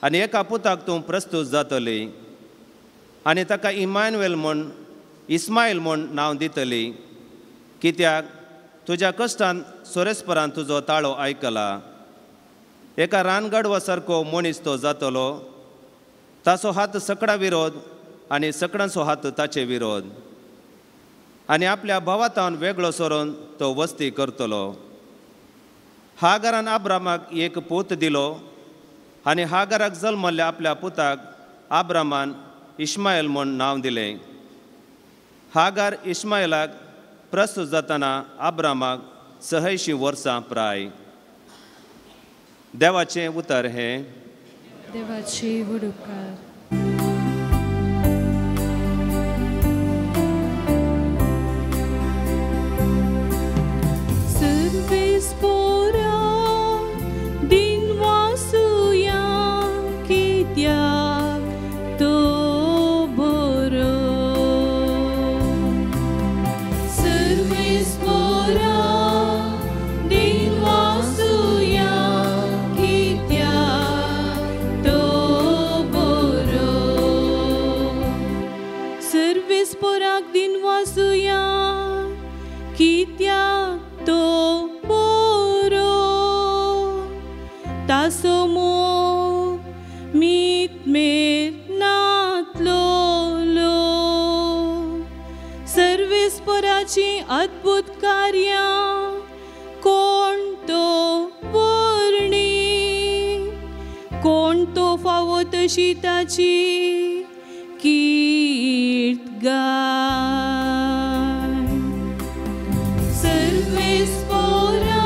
आनी एका पुताक तूं प्रस्तूत जातली आनी ताका इमानुएल म्हूण इस्मायल म्हूण नांव दितली, कित्याक तुज्या कश्टान सोरेस्परान तुजो ताळो आयकला. एका रानगाडवा सारको मनीस तो जातलो, ताचो हात सकडां विरोध आनी सकडांचो हात ताचे विरोध, आनी आपल्या भावातावन वेगळो सरून तो वस्ती करतलो. हागारान आब्रामाक एक पूत दिलो आनी हागाराक जल्मल्ल्या आपल्या पुताक आब्रामान इस्मायल म्हूण नांव दिलें. हागार इस्मायलाक प्रस्तूत जातना आब्रामाक 86 वर्सां प्राय. देवाचें उतर हें. देवाचे व्हड उपकार. अद्भुत कार्यां कोण तो वर्णी, कोण तो फावो तशी ताची कीर्त गाय. सर्वेस्पोरा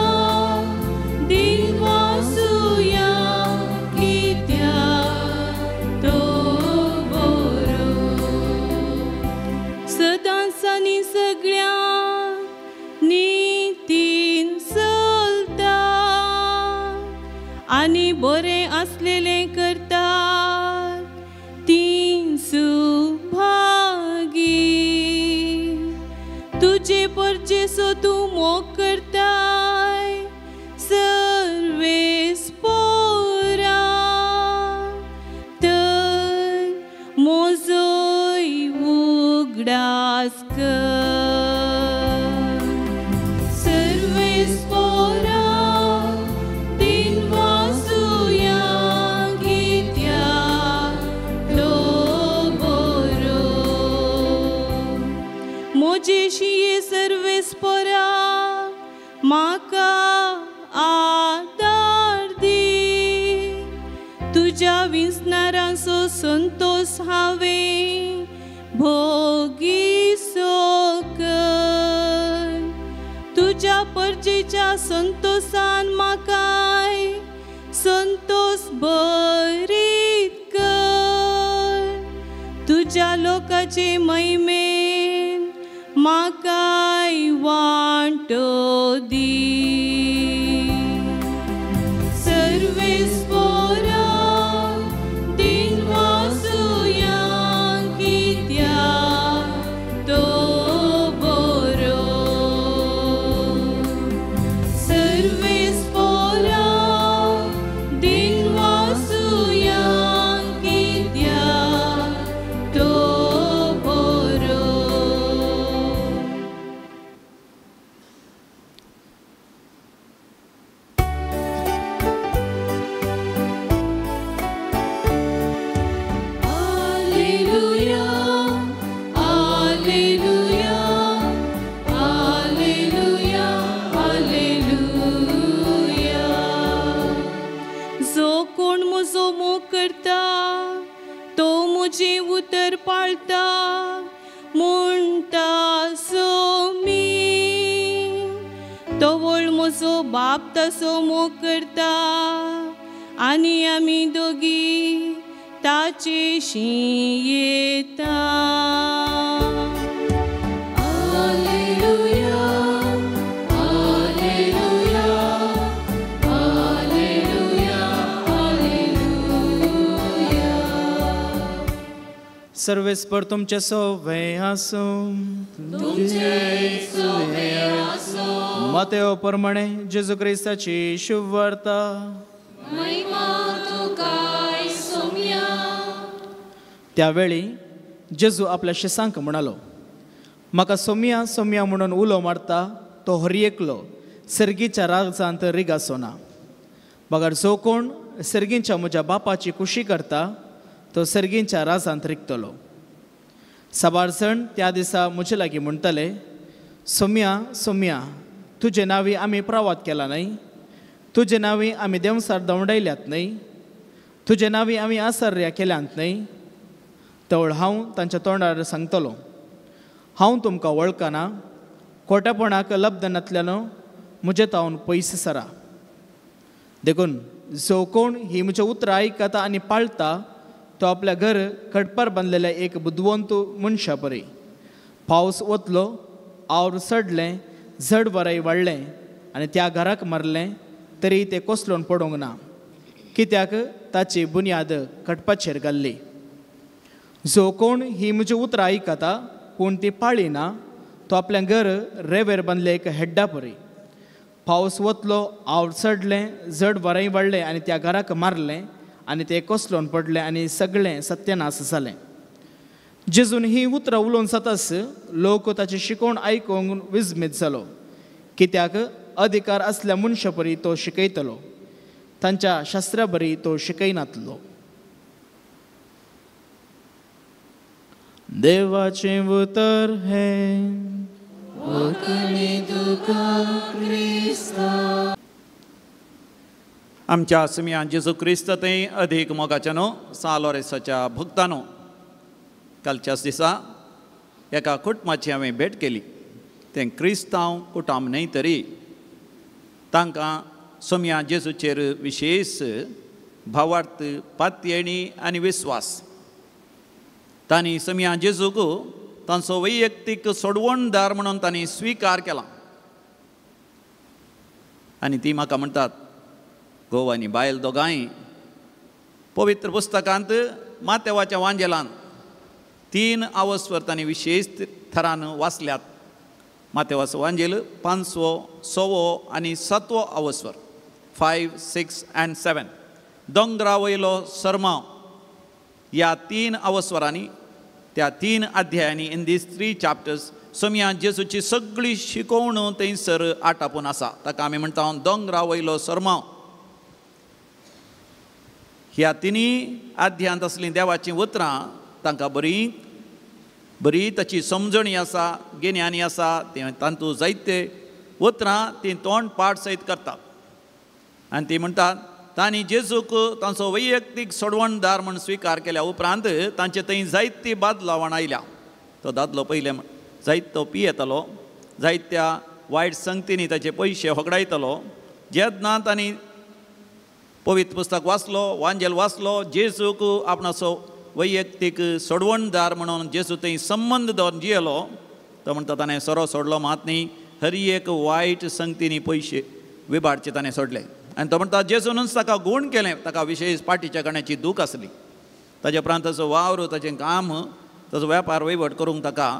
दिन आनी बरें आसलेलें करतात तीं सुभागी। तुजे परजेसो तूं मोग करताय सर्वेस पोरा तर मोजोय उगडास कर। सर्वेस पोरा दिन वासुया कित्या तो बरो। मोजेशी सर्वेस पोरा म्हाका आदार दी। तुज्या विंचणारांचो संतोस हांवें भोगिसो कर। तुज्या परजेच्या संतोसान म्हाकाय संतोस बरीत कर। तुज्या लोकाचे महिमेन म्हाकाय वांटो दी। सर्वेस पोरा दिन वासुया कित्या तो बरो। सर्वेस पोरा दिन वासुया कित्या तो बरो। Alleluia, alleluia, alleluia, alleluia. जो कोण म्हजो मोग करता तो म्हजें उतर पाळता म्हणटा सोमी। तवळ म्हजो बाप तसो मोग करता आनी आमी दोगी ताचेशी येता। Alleluia, alleluia, alleluia, alleluia. सर्वेस्पर तुमचे सोवे आसूं। मातेव प्रमाणे जेजू क्रिस्ताची शुभवार्ता। त्यावेळी जेजू आपल्या शिसांक म्हणालो, म्हाका सोमिया सोमिया म्हणून उलो मारता तो हर एकलो सर्गीच्या राजांत रिगासो ना, बगर जो कोण सर्गींच्या म्हज्या बापाची खुशी करता तो सर्गींच्या राजांत रिगतलो। साबार जण त्या दिसा म्हजे लागीं म्हणटले, सोमिया सोमिया तुजे नांवी आमी प्रवाद केला न्हय, तुजे नांवी आमी देंवसार दवंडायल्यात न्हय, तुजे नांवी आमी आसर्या केल्यांत न्हय। तवळ हांव तांच्या तोंडार सांगतलो, हांव तुमकां वळखना, खोटेपणाक लब्ध नातल्यानो म्हजे तावन पयस सरा। देखून जो कोण ही म्हज्या उतरां आयकता आनी पाळता तो आपल्या घर खडपार बांदलेल्या एक बुदवंत मनशा परी। पावस वतलो, आवर सडलें, झड वराय वाडलें आनी त्या घराक मारलें तरी तें कोसळून पडूंक ना, कित्याक ताची बुन्याद खडपाचेर घाल्ली। जो कोण ही म्हजी उतरां आयकता पूण ती पाळिना तो आपल्या घर रेवेर बांदले एक हेड्डा परी। पावस वतलो, आवर चडलें, झड वराय वाडलें आनी त्या घराक मारलें आनी तें कोसळून पडलें आनी सगळें सत्यानाश जालें। जेजून ही उतरां उलोवन जाताच लोक ताची शिकोवण आयकूंक विस्मीत जालो, कित्याक अधिकार आसल्या मनशा परी तो शिकयतलो, तांच्या शास्त्रा बरी तो शिकयनातलो। देवाचें उतर हें। आमच्या सुमया जेजू क्रिस्त थंय अधीक मोगाच्या न्हू सालोरेसाच्या भक्तानो, कालच्याच दिसा एका कुटुंबाची हांवें भेट केली. तें क्रिस्तांव कुटुंब न्हय तरी तांकां सोमया जेजूचेर विशेश भावार्थ, पातयेणी आनी विस्वास. तांणी सोमया जेजूक तांचो वैयक्तीक सोडवणदार म्हणून तांणी स्विकार केला. आनी ती म्हाका म्हणटात, घोव आनी बायल दोगांय पवित्र पुस्तकांत मातेवाच्या वांजेलान 3 आवस्वर तांणी विशेश थरान वाचल्यात. मातेवाचो वांजेल 5वो, 6वो आनी 7वो आवस्वर, 5, 6 आनी 7, दोंगरा वयलो सरमांव. ह्या 3 आवस्वरांनी, त्या 3 अध्यायांनी, इन these 3 chapters सोमया जेजूची सगळी शिकवण थंयसर आटापून आसा. ताका आमी म्हणटा दोंगरा वयलो सरमांव. ह्या 3 अध्यायांत आसलीं देवाचीं उतरां तांकां बरी बरी ताची समजणी आसा, गिन्यानी आसा. तें तातूंत जायते उतरां तीं तोंड पाठ सयत करतात आनी ती म्हणटात तांणी जेजूक तांचो वैयक्तीक सोडवणदार म्हूण स्विकार केल्या उपरांत तांचे थंय जायती बदलावण आयल्या. तो दादलो पयलें जायतो पियेतालो, जायत्या वायट संगतींनी ताचे पयशे होगडायतालो. जेन्ना तांणी पवित्र पुस्तक वाचलो, वांजेल वाचलो, जेजूक आपणाचो वैयक्तीक सोडवणदार म्हणून जेजू थंय संबंद दवरून जियेलो, तो म्हणटा ताणें सोरो सोडलो मात न्ही, हर एक वायट संगतींनी पयशे विबाडचे ताणें सोडले. आनी तो म्हणटा जेजूनच ताका गूण केलें. ताका विशेश पाटीच्या गाण्याची दूख आसली. ताच्या उपरांत ताचो वावर, ताचें काम, ताचो वेपार वयवट करूंक ताका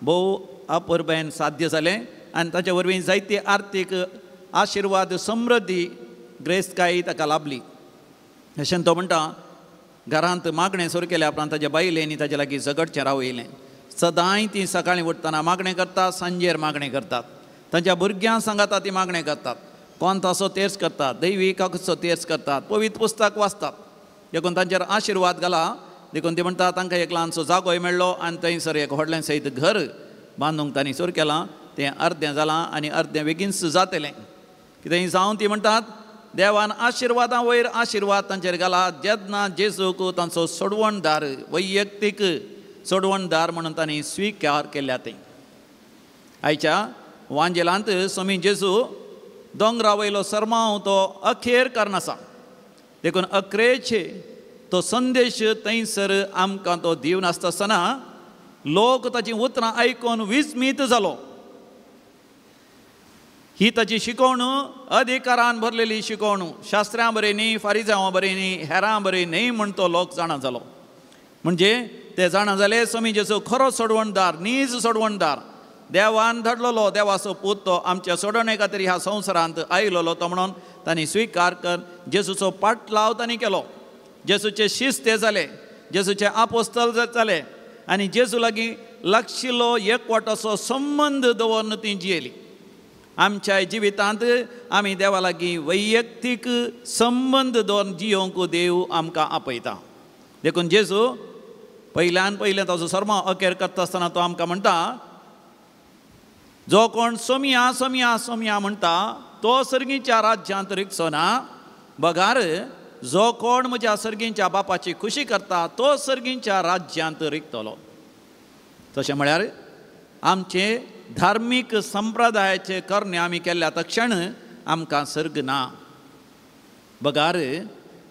भोव अपुरबायेन साध्य जालें आनी ताचे वरवीं जायती आर्थीक आशिर्वाद, समृद्धी, ग्रेस्तकाय ताका लाभली. अशें तो म्हणटा घरांत मागणें सुरू केल्या उपरांत ताच्या बायलेंनी ताच्या लागीं झगडचें रावयलें. सदांय तीं सकाळीं उठतना मागणें करतात, सांजेर मागणें करतात, तांच्या भुरग्यां सांगाता ती मागणें करतात, कोंताचो तेर्स करतात, दैवी काकूचो तेर्स करतात, पवित्र पुस्तक वाचतात. देखून तांचेर आशिर्वाद घाला. देखून ती म्हणटा तांकां एक ल्हानसो जागोय मेळ्ळो आनी थंयसर एक व्हडलें सयत घर बांदूंक तांणी सुरू केलां. तें अर्दें जालां आनी अर्दें बेगीनच जातलें. कितेंय जावं ती म्हणटात देवान आशिर्वादां वयर आशिर्वाद तांचेर घाला. जेन्ना जेजूक तांचो सोडवणदार, वैयक्तीक सोडवणदार म्हणून तांणी स्विकार केल्या. तें आयच्या वांजेलांत स्वामी जेजू दोंगरा वयलो सरमांव तो अखेर करनासा. देखून अखेरचे तो संदेश थंयसर आमकां तो दिवन आसता आसतना लोक ताचीं उतरां आयकून विस्मीत जालो. ही ताची शिकवण अधिकारान भरलेली शिकवण, शास्त्रां बरी न्ही, फारिजांवां बरी न्ही, हेरां बरी न्ही म्हण तो लोक जाणा जालो. म्हणजे ते जाणा जाले स्वामी जेजू खरो सोडवणदार, नीज सोडवणदार, देवान धाडलेलो देवाचो पूत तो आमच्या सोडवणे खातीर ह्या संवसारांत आयलेलो तो म्हणून तांणी स्विकार कर जेजूचो पाटलाव तांणी केलो. जेजूचे शिस्त ते जाले, जेजूचे आपोस्तल जाले आनी जेजू लागीं लागशिल्लो एकवटाचो संबंद दवरून ती जियेली. आमच्या जिवितांत आमी देवा लागीं वैयक्तीक संबंद दवरून जियोवंक देव आमकां आपयता. देखून जेजू पयल्यान पयलें ताचो सरमांव अखेर करता आसतना तो आमकां म्हणटा, जो कोण सोमिया सोमिया सोमिया म्हणटा तो सर्गीच्या राज्यांत रिगचो ना, बगार जो कोण म्हज्या सर्गींच्या बापाची खुशी करता तो सर्गींच्या राज्यांत रिगतलो. तशें म्हळ्यार आमचे धार्मीक संप्रदायाचे करणे आमी केल्ल्या तक्षण आमकां सर्ग ना, बगार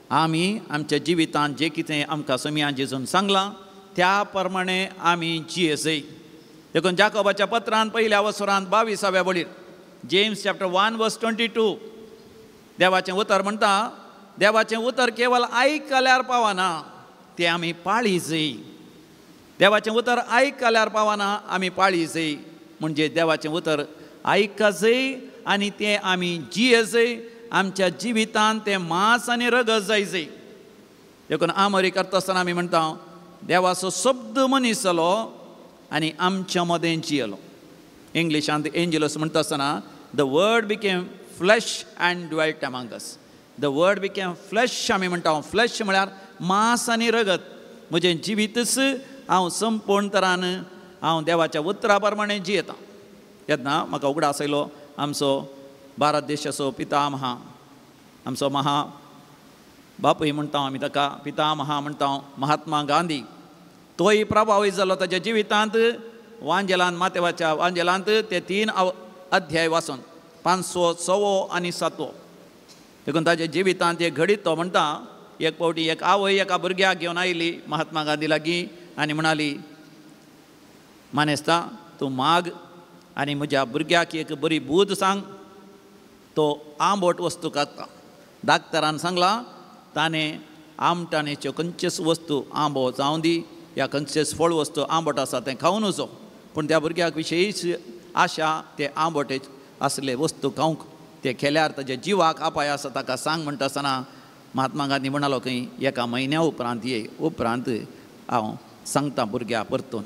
आमी आमच्या जिवितांत जें कितें आमकां सोमिया जेजून सांगलां त्या प्रमाणे आमी जियेसय. देखून जाकोबाच्या पत्रान पयल्या वसरांत 22व्या वळीर, जेम्स चॅप्टर 1 वर्स 22, देवाचें उतर म्हणटा, देवाचें उतर केवल आयकल्यार पावना, तें आमी पाळी जाय. देवाचें उतर आयकल्यार पावना, आमी पाळी जाय. म्हणजे देवाचें उतर आयकजय आनी तें आमी जियेजय, आमच्या जिवितांत तें मांस आनी रगत जायजय. देखून आमरी करता आसतना आमी म्हणटा देवाचो शब्द मनीस जालो आनी आमच्या मदें जियेलो. इंग्लिशांत एंजलस म्हणटा आसतना the word became flesh and dwelt among us. The word became flesh आमी म्हणटा. फ्लॅश म्हळ्यार मांस आनी रगत. म्हजें जिवीतच हांव संपूर्ण तरान हांव देवाच्या उतरा प्रमाणे जियेतां. तेन्ना म्हाका उगडास आयलो आमचो भारत देशाचो पितामहा, आमचो महा बापूय म्हणटा आमी ताका, पितामहा म्हणटा, महात्मा गांधी. तोय प्रभावीत जालो ताच्या जिवितांत वांजेलान, मातेवाच्या वांजेलांत ते 3 अध्याय वाचून, 5वो, 6वो आनी 7वो. देखून ताच्या जिवितांत एक घडीत तो म्हणटा, एक फावटी एक आवय एका भुरग्याक घेवन आयली महात्मा गांधी लागीं आनी म्हणाली, मानेस्ता तूं माग आनी म्हज्या भुरग्याक एक बरी बूद सांग, तो आंबट वस्तू खाता, डाक्टरान सांगलां ताणें आमटाणेच्यो खंयच्योच वस्तू आंबो जावं दी या खंयचेच फळ वस्तू आंबट आसा तें खावूं नजो. पूण त्या भुरग्याक विशेश आशा ते आंबटे आसले वस्तू खावंक, ते केल्यार ताज्या जिवाक अपाय आसा ताका सांग म्हणटा आसतना महात्मा गांधी म्हणालो खंय एका म्हयन्या उपरांत ये, उपरांत हांव सांगता भुरग्या परतून.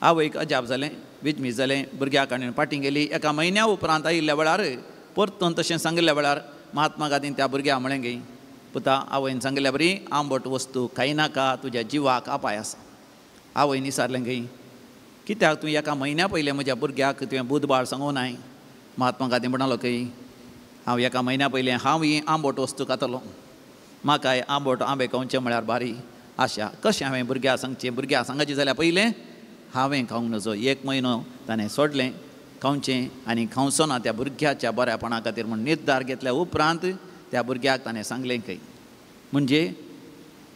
आवयक अजाप जालें, विजमीज जालें, भुरग्याक आनी फाटीं गेली. एका म्हयन्या उपरांत आयिल्ल्या वेळार परतून तशें सांगिल्ल्या वेळार महात्मा गांधीन त्या भुरग्याक म्हळें गे पुता, आवयन सांगिल्ल्या बरी आंबट वस्तू खायनाका, तुज्या जिवाक अपाय आसा. आवयन विचारलें गे कित्याक तूं एका म्हयन्या पयलें म्हज्या भुरग्याक तुवें बुधबाळ सांगूं नाय? महात्मा गांधी म्हणालो खंय हांव एका म्हयन्या पयलें हांव ही आंबट वस्तू खातलो, म्हाकाय आंबट आंबे खावचें म्हळ्यार भारी आशा, कशें हांवें भुरग्याक सांगचें? भुरग्याक सांगाचें जाल्यार पयलें हांवें खावंक नजो. एक म्हयनो ताणें सोडलें खावचें आनी खावचो ना त्या भुरग्याच्या बऱ्यापणा खातीर म्हूण निर्धार घेतल्या उपरांत त्या भुरग्याक ताणें सांगलें खंय. म्हणजे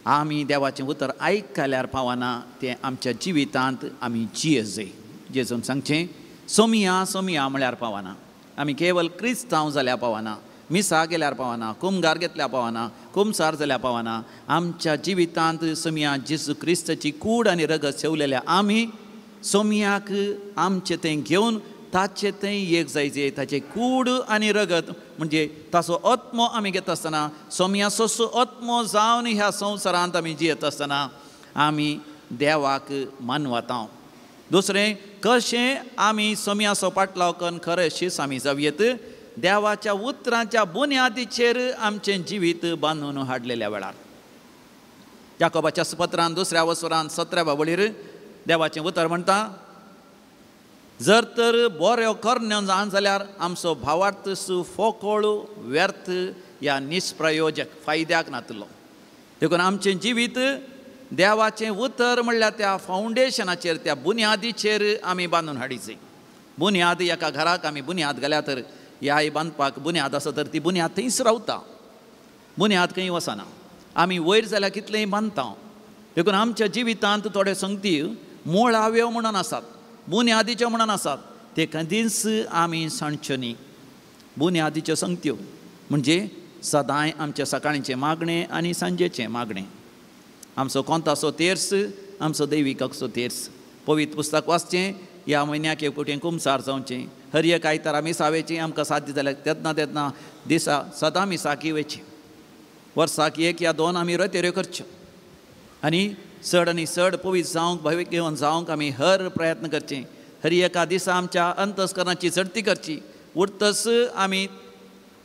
आमी देवाचें उतर आयकल्यार पावना, तें आमच्या जिवितांत आमी जिये जाय. जेजून सांगचें सोमिया सोमिया म्हळ्यार पावना, आमी केवल क्रिस्तांव जाल्यार पावना, मिसा गेल्यार पावना, कुमगार घेतल्यार पावना, कुमसार जाल्यार पावना. आमच्या जिवितांत सोमिया जेजू क्रिस्ताची कूड आनी रगत सेवलेल्या आमी सोमियाक आमचें तें घेवन ताचें तें एक जायचे, ताचें कूड आनी रगत म्हणजे ताचो आत्मो आमी घेता आसतना सोमियाचो आत्मो जावन ह्या संवसारांत आमी जियेत आसतना आमी देवाक मानवता. दुसरें कशें आमी सोमियाचो पाटलाव करून खरें शीस आमी जावयेत, देवाच्या उतरांच्या बुन्यादीचेर आमचें जिवीत बांदून हाडलेल्या वेळार. याकोबाच्या पत्रान दुसऱ्या वसरान 17व्या वळीर देवाचें उतर म्हणटा, जर तर बऱ्यो करण्यो जाण जाल्यार आमचो भावार्थ फोकोळ व्यर्थ या निष्प्रयोजक फायद्याक नातलो. देखून आमचें जिवीत देवाचें उतर म्हणल्यार त्या फावंडेशनाचेर, त्या बुन्यादीचेर आमी बांदून हाडीची. बुन्याद एका घराक आमी बुन्याद घाल्या तर ह्याय बांदपाक बुन्याद आसा तर ती बुन्याद थंयच रावता, बुन्याद खंय वचना. आमी वयर जाल्यार कितलेंय बांदता. देखून आमच्या जिवितांत थोडे संगती मुळाव्यो म्हणून आसात, बुन्यादीच्यो म्हणून आसात, ते कदीच आमी सांडच्यो न्ही. बुन्यादीच्यो संगत्यो म्हणजे सदांय आमच्या सकाळीचें मागणें आनी सांजेचें मागणें, आमचो कोंताचो तेर्स, आमचो दैविकाचो तेर्स, पवित्र पुस्तक वाचचें, ह्या म्हयन्याक एक फावटी कुमसार जावचें, हर एक आयतारा मिसा वेचें, आमकां साध्य जाल्यार तेन्ना तेन्ना दिसा सदां मिसाकी वेचें, वर्साक 1 या 2 आमी रतेऱ्यो करच्यो आनी चड आनी चड पवित्र जावंक, भावीक घेवन जावंक आमी हर प्रयत्न करचें. हर एका दिसा आमच्या अंतस्करणाची चडती करची, उरतच आमी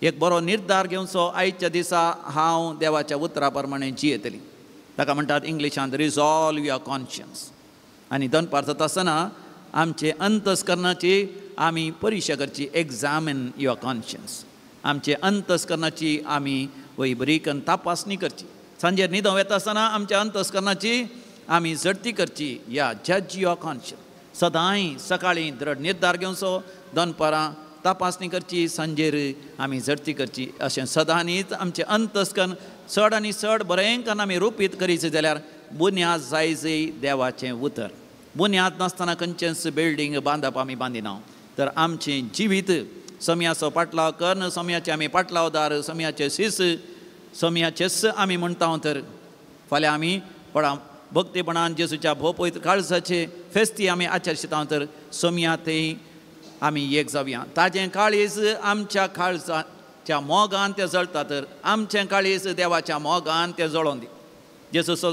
एक बरो निर्धार घेवचो, आयच्या दिसा हांव देवाच्या उतरा प्रमाणे जियेतली. ताका म्हणटात इंग्लिशांत रिजॉल्व your conscience. आनी दनपार जाता आसतना आमचे अंतस्करणाची आमी परिक्षा करची, एग्जामीन your conscience. आमचे अंतस्करणाची आमी वय बरी करून तपासणी करची. सांजेर न्हिदों वेता आसतना आमच्या अंतस्करणाची आमी झडती करची, या जज your conscience. सदांय सकाळीं दृढ निर्धार घेवचो, दनपारां तपासणी करची, सांजेर आमी झडती करची. अशें सदांनीच आमचें अंतस्करण चड आनी चड बरें करून आमी रुपीत करीच जाल्यार बुन्याद जायजय देवाचें उतर. बुन्याद नासतना खंयचेंच बिल्डींग बांदप आमी बांदिना. तर आमचें जिवीत समयाचो पाटलाव करून, समयाचे आमी पाटलावदार, समयाचे शीस, समयाचेच आमी म्हणटा. तर फाल्यां आमी पळा भक्तीपणान जेजूच्या भोव पवित्र काळजाचे फेस्ती आमी आचरशिता. तर समया थंय आमी एक जावया. ताजें काळीज आमच्या काळजाच्या मोगान तें जळटा, तर आमचें काळीज देवाच्या मोगान तें जळोवन दी. जेजूचो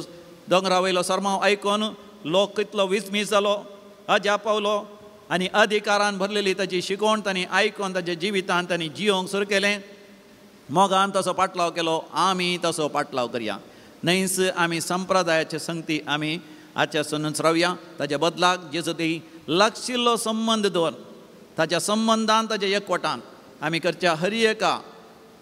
दोंगरा वयलो सरमांव आयकून लोक कितलो विस्मीत जालो, अजाप पावलो आनी अधिकारान भरलेली ताजी शिकवण तांणी आयकून ताज्या जिवितान तांणी जियोंक सुरू केलें. मोगान तसो पाटलाव केलो, आमी तसो पाटलाव करया. न्हयच आमी संप्रदायाचे संगती आमी आजच्या सुनूच रावया. ताज्या बदलाक जेजू ती लागशिल्लो संबंद दवर, ताज्या संबंदान ताज्या एकवटान आमी करच्या हर एका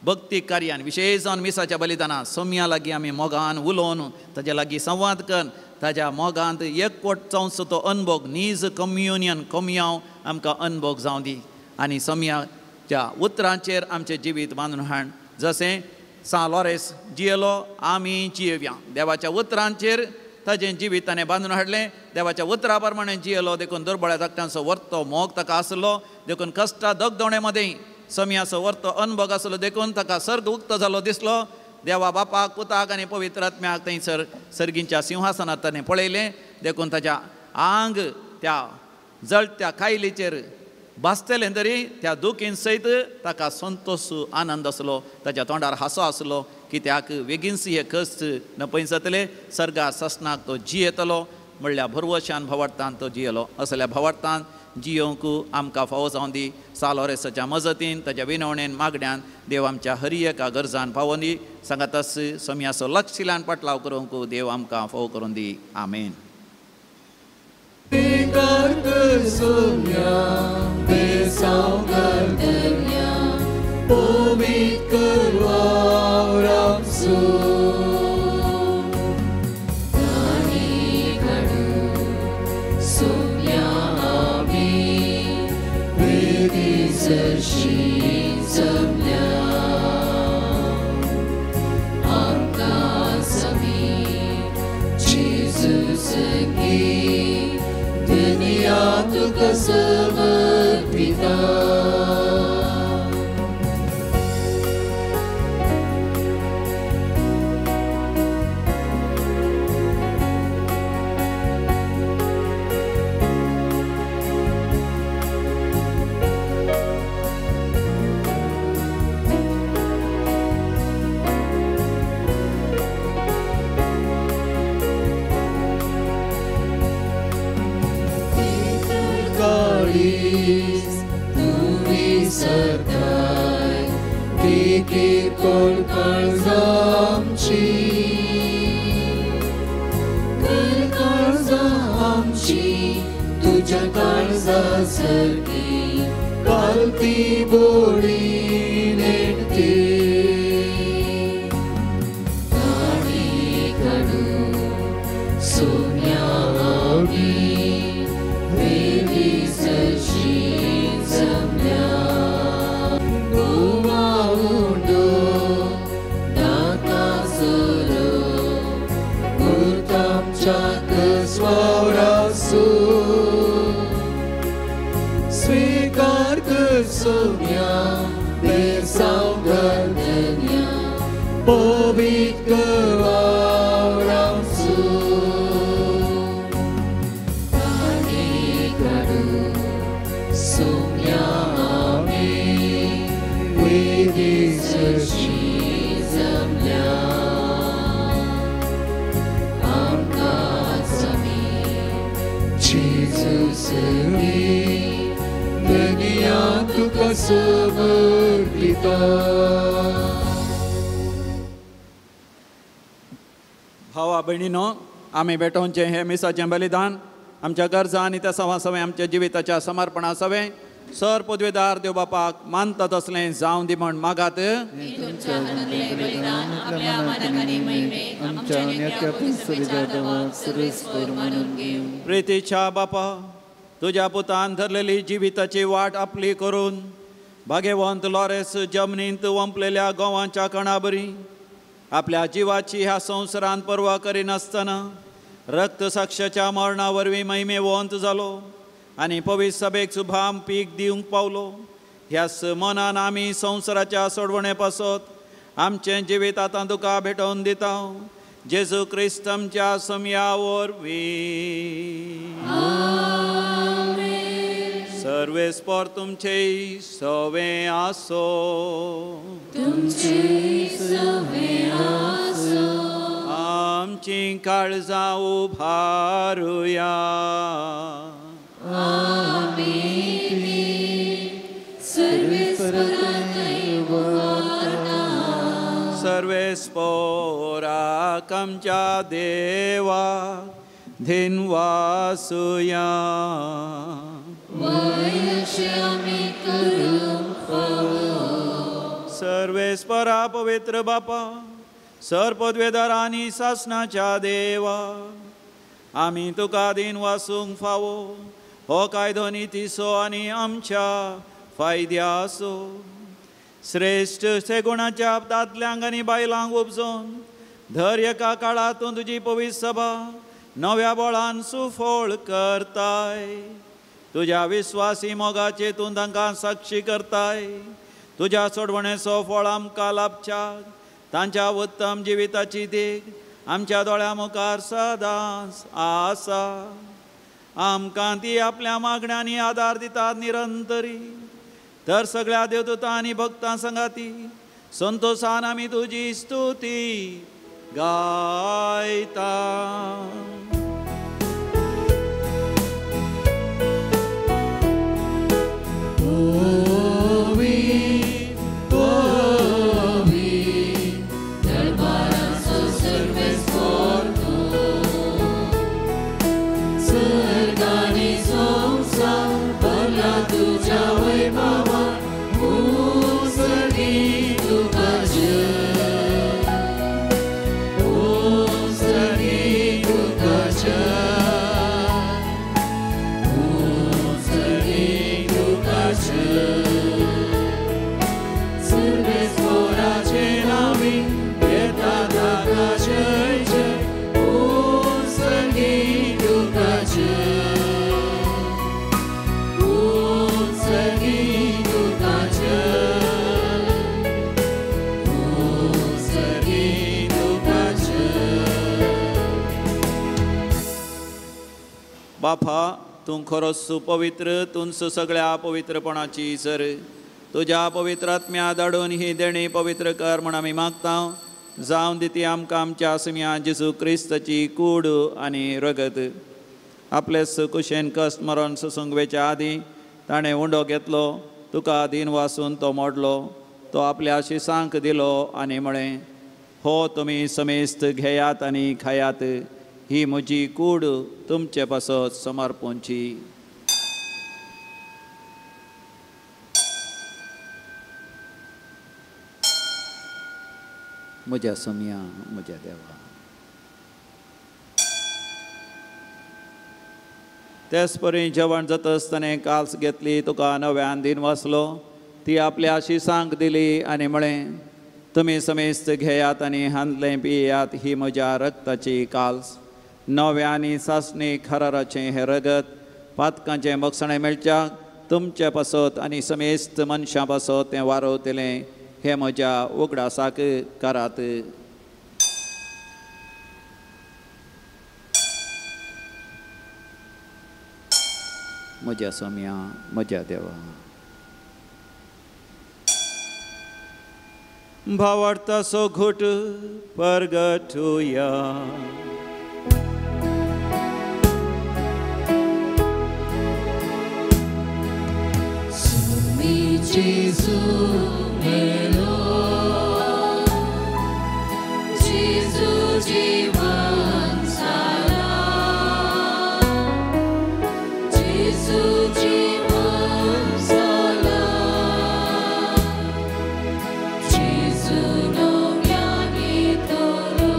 भक्ती कार्यान, विशेश जावन मिसाच्या बलिदानां सोम्या लागीं आमी मोगान उलोवन ताज्या लागीं संवाद करून ताज्या मोगांत एकवट जावचो तो अनभोग, नीज कम्युनियन कमयांव आमकां अनभोग जावं दी. आनी सोम्याच्या उतरांचेर आमचें जिवीत बांदून हाड. जशें सां लॉरेस जियेलो आमी जियेवया. देवाच्या उतरांचेर ताजें जिवीत ताणें बांदून हाडलें, देवाच्या उतरा प्रमाणे जियेलो. देखून दुर्बळ्या धाकट्यांचो वर्तो मोग ताका आसलो. देखून कश्टा दगदवणे मदें सम्याचो वर्तो अनभोग आसलो देखून ताका सर्ग उक्तो जालो दिसलो. देवा बापाक पुताक आनी पवित्र आत्म्याक थंयसर सर्गींच्या सिंहासनात ताणें पळयलें. देखून ताच्या आंग त्या जळत्या कायलीचेर भासतलें तरी त्या दुखीन सयत ताका संतोश आनंद आसलो, ताच्या तोंडार हांसो आसलो. कित्याक वेगीनच हे कश्ट नपयसतले, सर्गा ससनाक तो जियेतलो म्हणल्यार भरवशान भावार्थान तो जियेलो. असल्या भावार्थान जियोंक आमकां फावो जावन दी. सालोरेसाच्या मजतीन ताच्या विनवणेन मागण्यान देव आमच्या हर एका गरजान पावोन दी. सांगातास सम्याचो लक्षिल्यान पाटलाव करूंक देव आमकां फावो करून दी. आमेन. समर्पिता कालती बोडी नेणती काडू सोम्या आमी वेली सरशी जमल्या गोवा उंडो दाता सोरो गुरतामच्या कसवावरासू स्वीकार कर सोम्या बेसाव गर्दन्या पवित्र वावरांसू काडू सोम्या आमी वेदी सरशी जमल्या आमकां समी जेजू दुनिया तुका समर्पिता. भावा भयणीनो, आमी भेटोवचें हें मिसाचें बलिदान आमच्या गरजा आनी त्या सवा सवें आमच्या जिविताच्या समर्पणा सवें सर पदवेदार देव बापाक मानता तसलें जावं दी म्हण मागात. प्रितीच्या बापा, तुज्या पुतान धरलेली जिविताची वाट आपली करून भाग्यवंत लॉरेस जमनींत वंपलेल्या गोवांच्या कणाबरी आपल्या जिवाची ह्या संवसारान पर्वा करिनासतना रक्तसाक्षाच्या मरणा वरवीं महिमेवंत जालो आनी पवित्र सभेक सुभाम पीक दिवंक पावलो. ह्याच मनान आमी संवसाराच्या सोडवणे पासत आमचें जिवीत आतां तुका भेटोवन दिता. जेजू क्रिस्त आमच्या सम्या वरवीं. सर्वेस्पर तुमचे सवे आसो. आमची काळजां उभारुया. सर्वेस्पोराक आमच्या देवा धिनवासुया. सर्वेस्परा पवित्र बापा, सर पदवेदार आनी सासनाच्या देवा, आमी तुका दिन वासूंक फावो हो कायदो नितीचो आनी आमच्या फायद्याचो. श्रेश्ठ सेगुणाच्या दादल्यांक आनी बायलांक उपजोवन धर एका काळांतूं तुजी पवित्र सभा नव्या बळान सुफळ करताय. तुज्या विस्वासी मोगाचे तूं तांकां साक्षी करताय. तुज्या सोडवणेचो फळ आमकां लाभच्या तांच्या उत्तम जिविताची देख आमच्या दोळ्या मुखार सदांच आसा. आमकां ती आपल्या मागण्यांनी आदार दितात निरंतरी. तर सगळ्या देवदूतां आनी भक्तां संगाती संतोषान आमी तुजी स्तुती गायता. बापा तूं खरोच सुपवित्र, तूंच सगळ्या पवित्रपणाची सर. तुज्या पवित्र आत्म्या धाडून ही देणी पवित्र कर म्हूण आमी मागता. जावन दिती आमकां आमच्या सुम्या जेजू क्रिस्ताची कूड आनी रगत. आपले कुशेन कश्ट मरण सोसूंक वेच्या आदीं ताणें उंडो घेतलो, तुका दीन वासून तो मोडलो, तो आपल्या शिसांक दिलो आनी म्हळें, हो तुमी समेस्त घेयात आनी खायात, ही म्हजी कूड तुमचे पासत समर्पणची. म्हज्या सोम्या, म्हज्या देवा. तेच परी जेवण जाता आसतना काल्स घेतली, तुका नव्यान दीन वाचलो, ती आपल्या शिसांक दिली आनी म्हळें, तुमी समेस्त घेयात आनी हांदलें पियात, ही म्हज्या रक्ताची काल्स. नव्या आनी सासणी खराराचें हें रगत पातकांचें बक्षणें मेळच्याक तुमचे पासत आनी समेस्त मनशां पासत तें वारवतलें, हें म्हज्या उगडासाक करात. म्हज्या सोम्या, म्हज्या देवा. भावार्थाचो घोट परगटुया. Gesù melo, Gesù jivan sala, Gesù jivan sala, Gesù नव्यानी तोलो.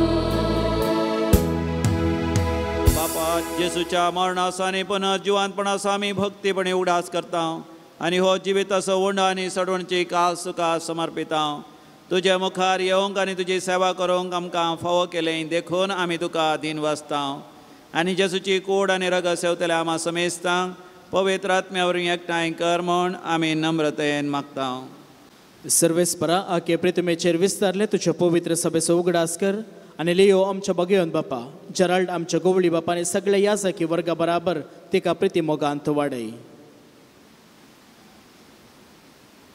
बापा जेजूच्या मरणाचो आनी पुनर्जिवंतपणाचो आमी भक्तीपणे उगडास करता आनी हो जिविताचो उंडो आनी सडवणची कास तुका समर्पिता. तुजे मुखार येवंक आनी तुजी सेवा करूंक आमकां फावो केलें देखून आमी तुका दीन वाचता. आनी जेजूची कूड आनी रगत सेवतल्या आमा समेस्तांक पवित्र आत्म्या वरवीं एकठांय कर म्हूण आमी नम्रतेन मागता. सर्वेस्परा आके प्रितमेचेर विस्तारले तुज्या पवित्र सभेचो उगडास कर आनी लियो आमच्या बगेवन बापा जेराल्ड आमच्या गोवळी बापा आनी सगळे याजकी वर्गा बराबर तिका प्रिती मोगांत वाडय.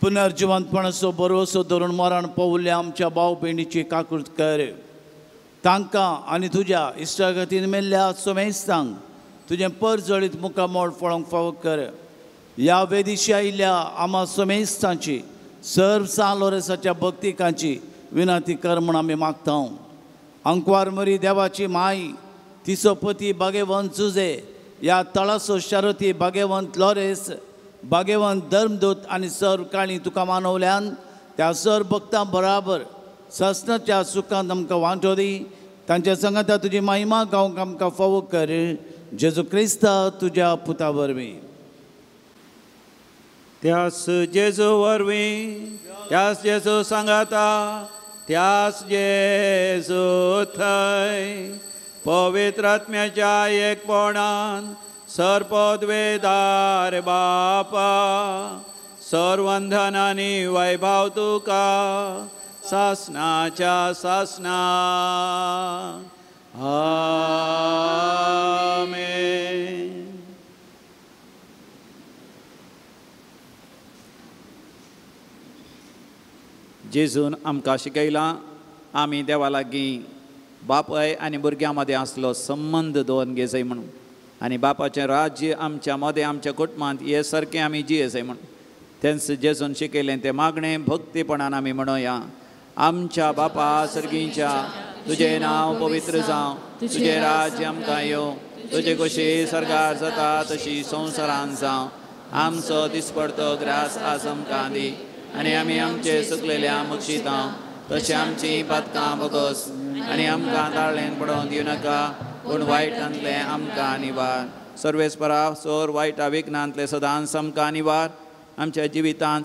पुनर्जिवंतपणाचो भरवसो धरून मरण पावल्ल्या आमच्या भाव भयणीची काकूत कर. तांकां आनी तुज्या इश्टागतीन मेल्ल्या समेस्तांक तुजें परजळीत मुखामोळ फळोवंक फावो कर. ह्या वेदीशी आयिल्ल्या आमा समेस्तांची सर्व सान लोरेसाच्या भक्तिकांची विनंती कर म्हूण आमी मागता. अंकवार मरी देवाची माई, तिचो पती भागेवंत जुजे, ह्या तळाचो शारती भागेवंत लोरेस, भागेवंत धर्मदूत आनी सर्व काणी तुका मानवल्यान त्या सर्व भक्तां बराबर ससनाच्या सुखांत आमकां वांटो दी. तांच्या संगाता तुजी महिमा गावंक आमकां फावो कर. जेजू क्रिस्ता तुज्या पुता वरवीं. त्यास जेजू वरवीं, त्यास जेजू सांगाता, त्यास जेजू थंय पवित्र आत्म्याच्या एकपणान सर्पद्वेदार बापा सर्वंधन आनी वैभव तुका सासनाच्या सासना. आमेन. जेजून आमकां शिकयलां आमी देवा लागीं बापाय आनी भुरग्यां मदें आसलो संबंद दवरून घेजय म्हणून आनी बापाचें राज्य आमच्या मदें आमच्या कुटुंबांत हे सारकें आमी जियेजय म्हणून तेंच जेजून शिकयलें तें मागणें भक्तीपणान आमी म्हणोया. आमच्या बापा सर्गींच्या, तुजें नांव पवित्र जावं, तुजें राज्य आमकां येवं, तुजे कशी सरकार जाता तशी संवसारान जावं. आमचो दिसपडतो ग्रास आज आमकां दी आनी आमी आमचे सुकलेल्या मुक्षितां तशें आमची पातकां भोगोस आनी आमकां ताळ्ळेन पडोवन दिवं नाका, पूण वायटांतलें आमकां निवार. सर्वेस्परा सोर वायटा विघ्नांतलें सदांच आमकां निवार. आमच्या जिवितांत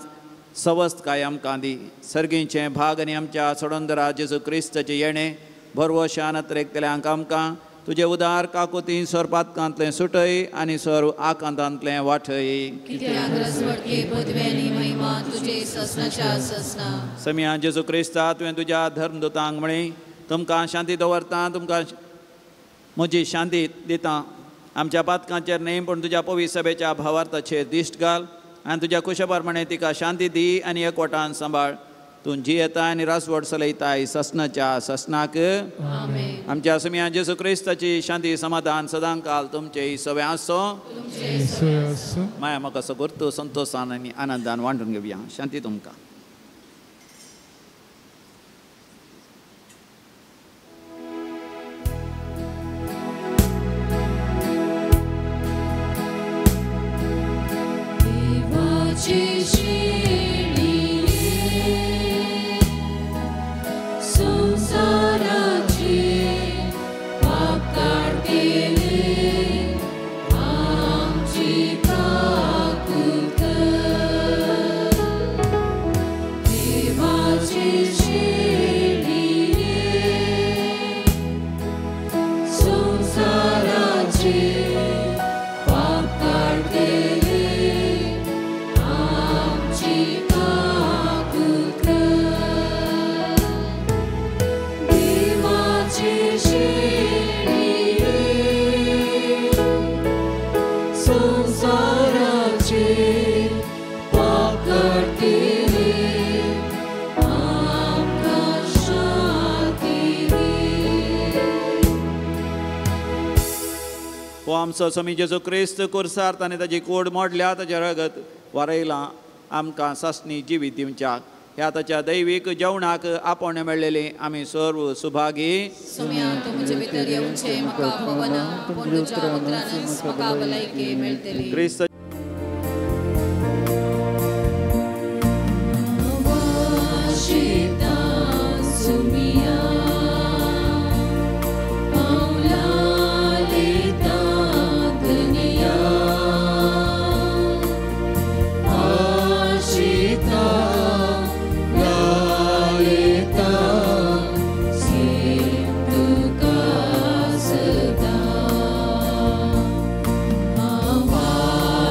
सवस्तकाय आमकां दी. सर्गींचें भाग आनी आमच्या सोडंदरा जेजू क्रिस्ताचें येणें भरवशान अत्रेकतल्यांक आमकां तुजे उदार काकुतीन सर पातकांतलें सुटय आनी सर आकांतांतलें वाटय. समिया जेजू क्रिस्ता, तुवें तुज्या धर्मदूतांक म्हळें, तुमकां शांती दवरता, तुमकां म्हजी शांती दिता. आमच्या पातकांचेर न्हय पूण तुज्या पवित्र सभेच्या भावार्थाचेर दिश्ट घाल आनी तुज्या कुशा प्रमाणे तिका शांती दी आनी एकवटान सांबाळ. तूं जियेता आनी रासवड चलयताय ससनाच्या ससनाक. आमच्या समिया जेजू क्रिस्ताची शांती समाधान सदांकाल तुमचे सगळें आसो. माया म्हाका सगुर्त संतोशान आनी आनंदान वांटून घेवया. शांती तुमकां. आमचो स्वामी जेजू क्रिस्त कुर्सार ताणें ताजी कोड मोडल्या, ताजें रगत वारयलां आमकां सासणी जिवीत दिवच्याक. ह्या ताच्या दैवीक जेवणाक आपोवणें मेळ्ळेलें आमी सर्व सुभागी. क्रिस्त Bye.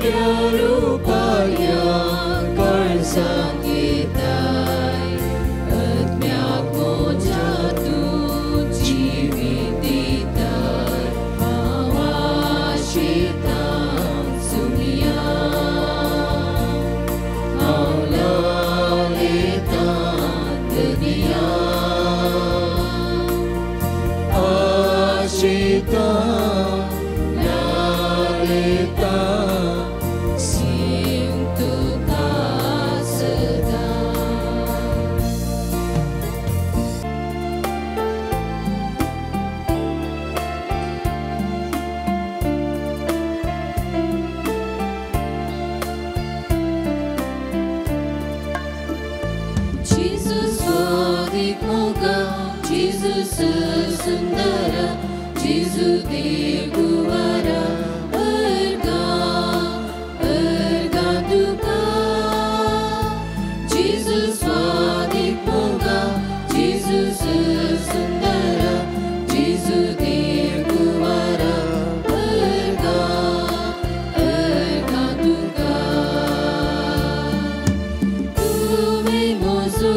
मोठ्या रुपार्या काळजांत येताय आत्म्याक म्हज्या तूं जिवीत दिताय हांव आशेतां सुमया हांव लालेतां धनिया आशेतां लालेतां सिंग तुका सदां. Jesus Moga, Jesus Sundara, Jesus Devara, Erga, Erga Tuka. Jesus Moga, Jesus Sundara, Jesus Devara, Erga, Erga Tuka. Tuve mozo,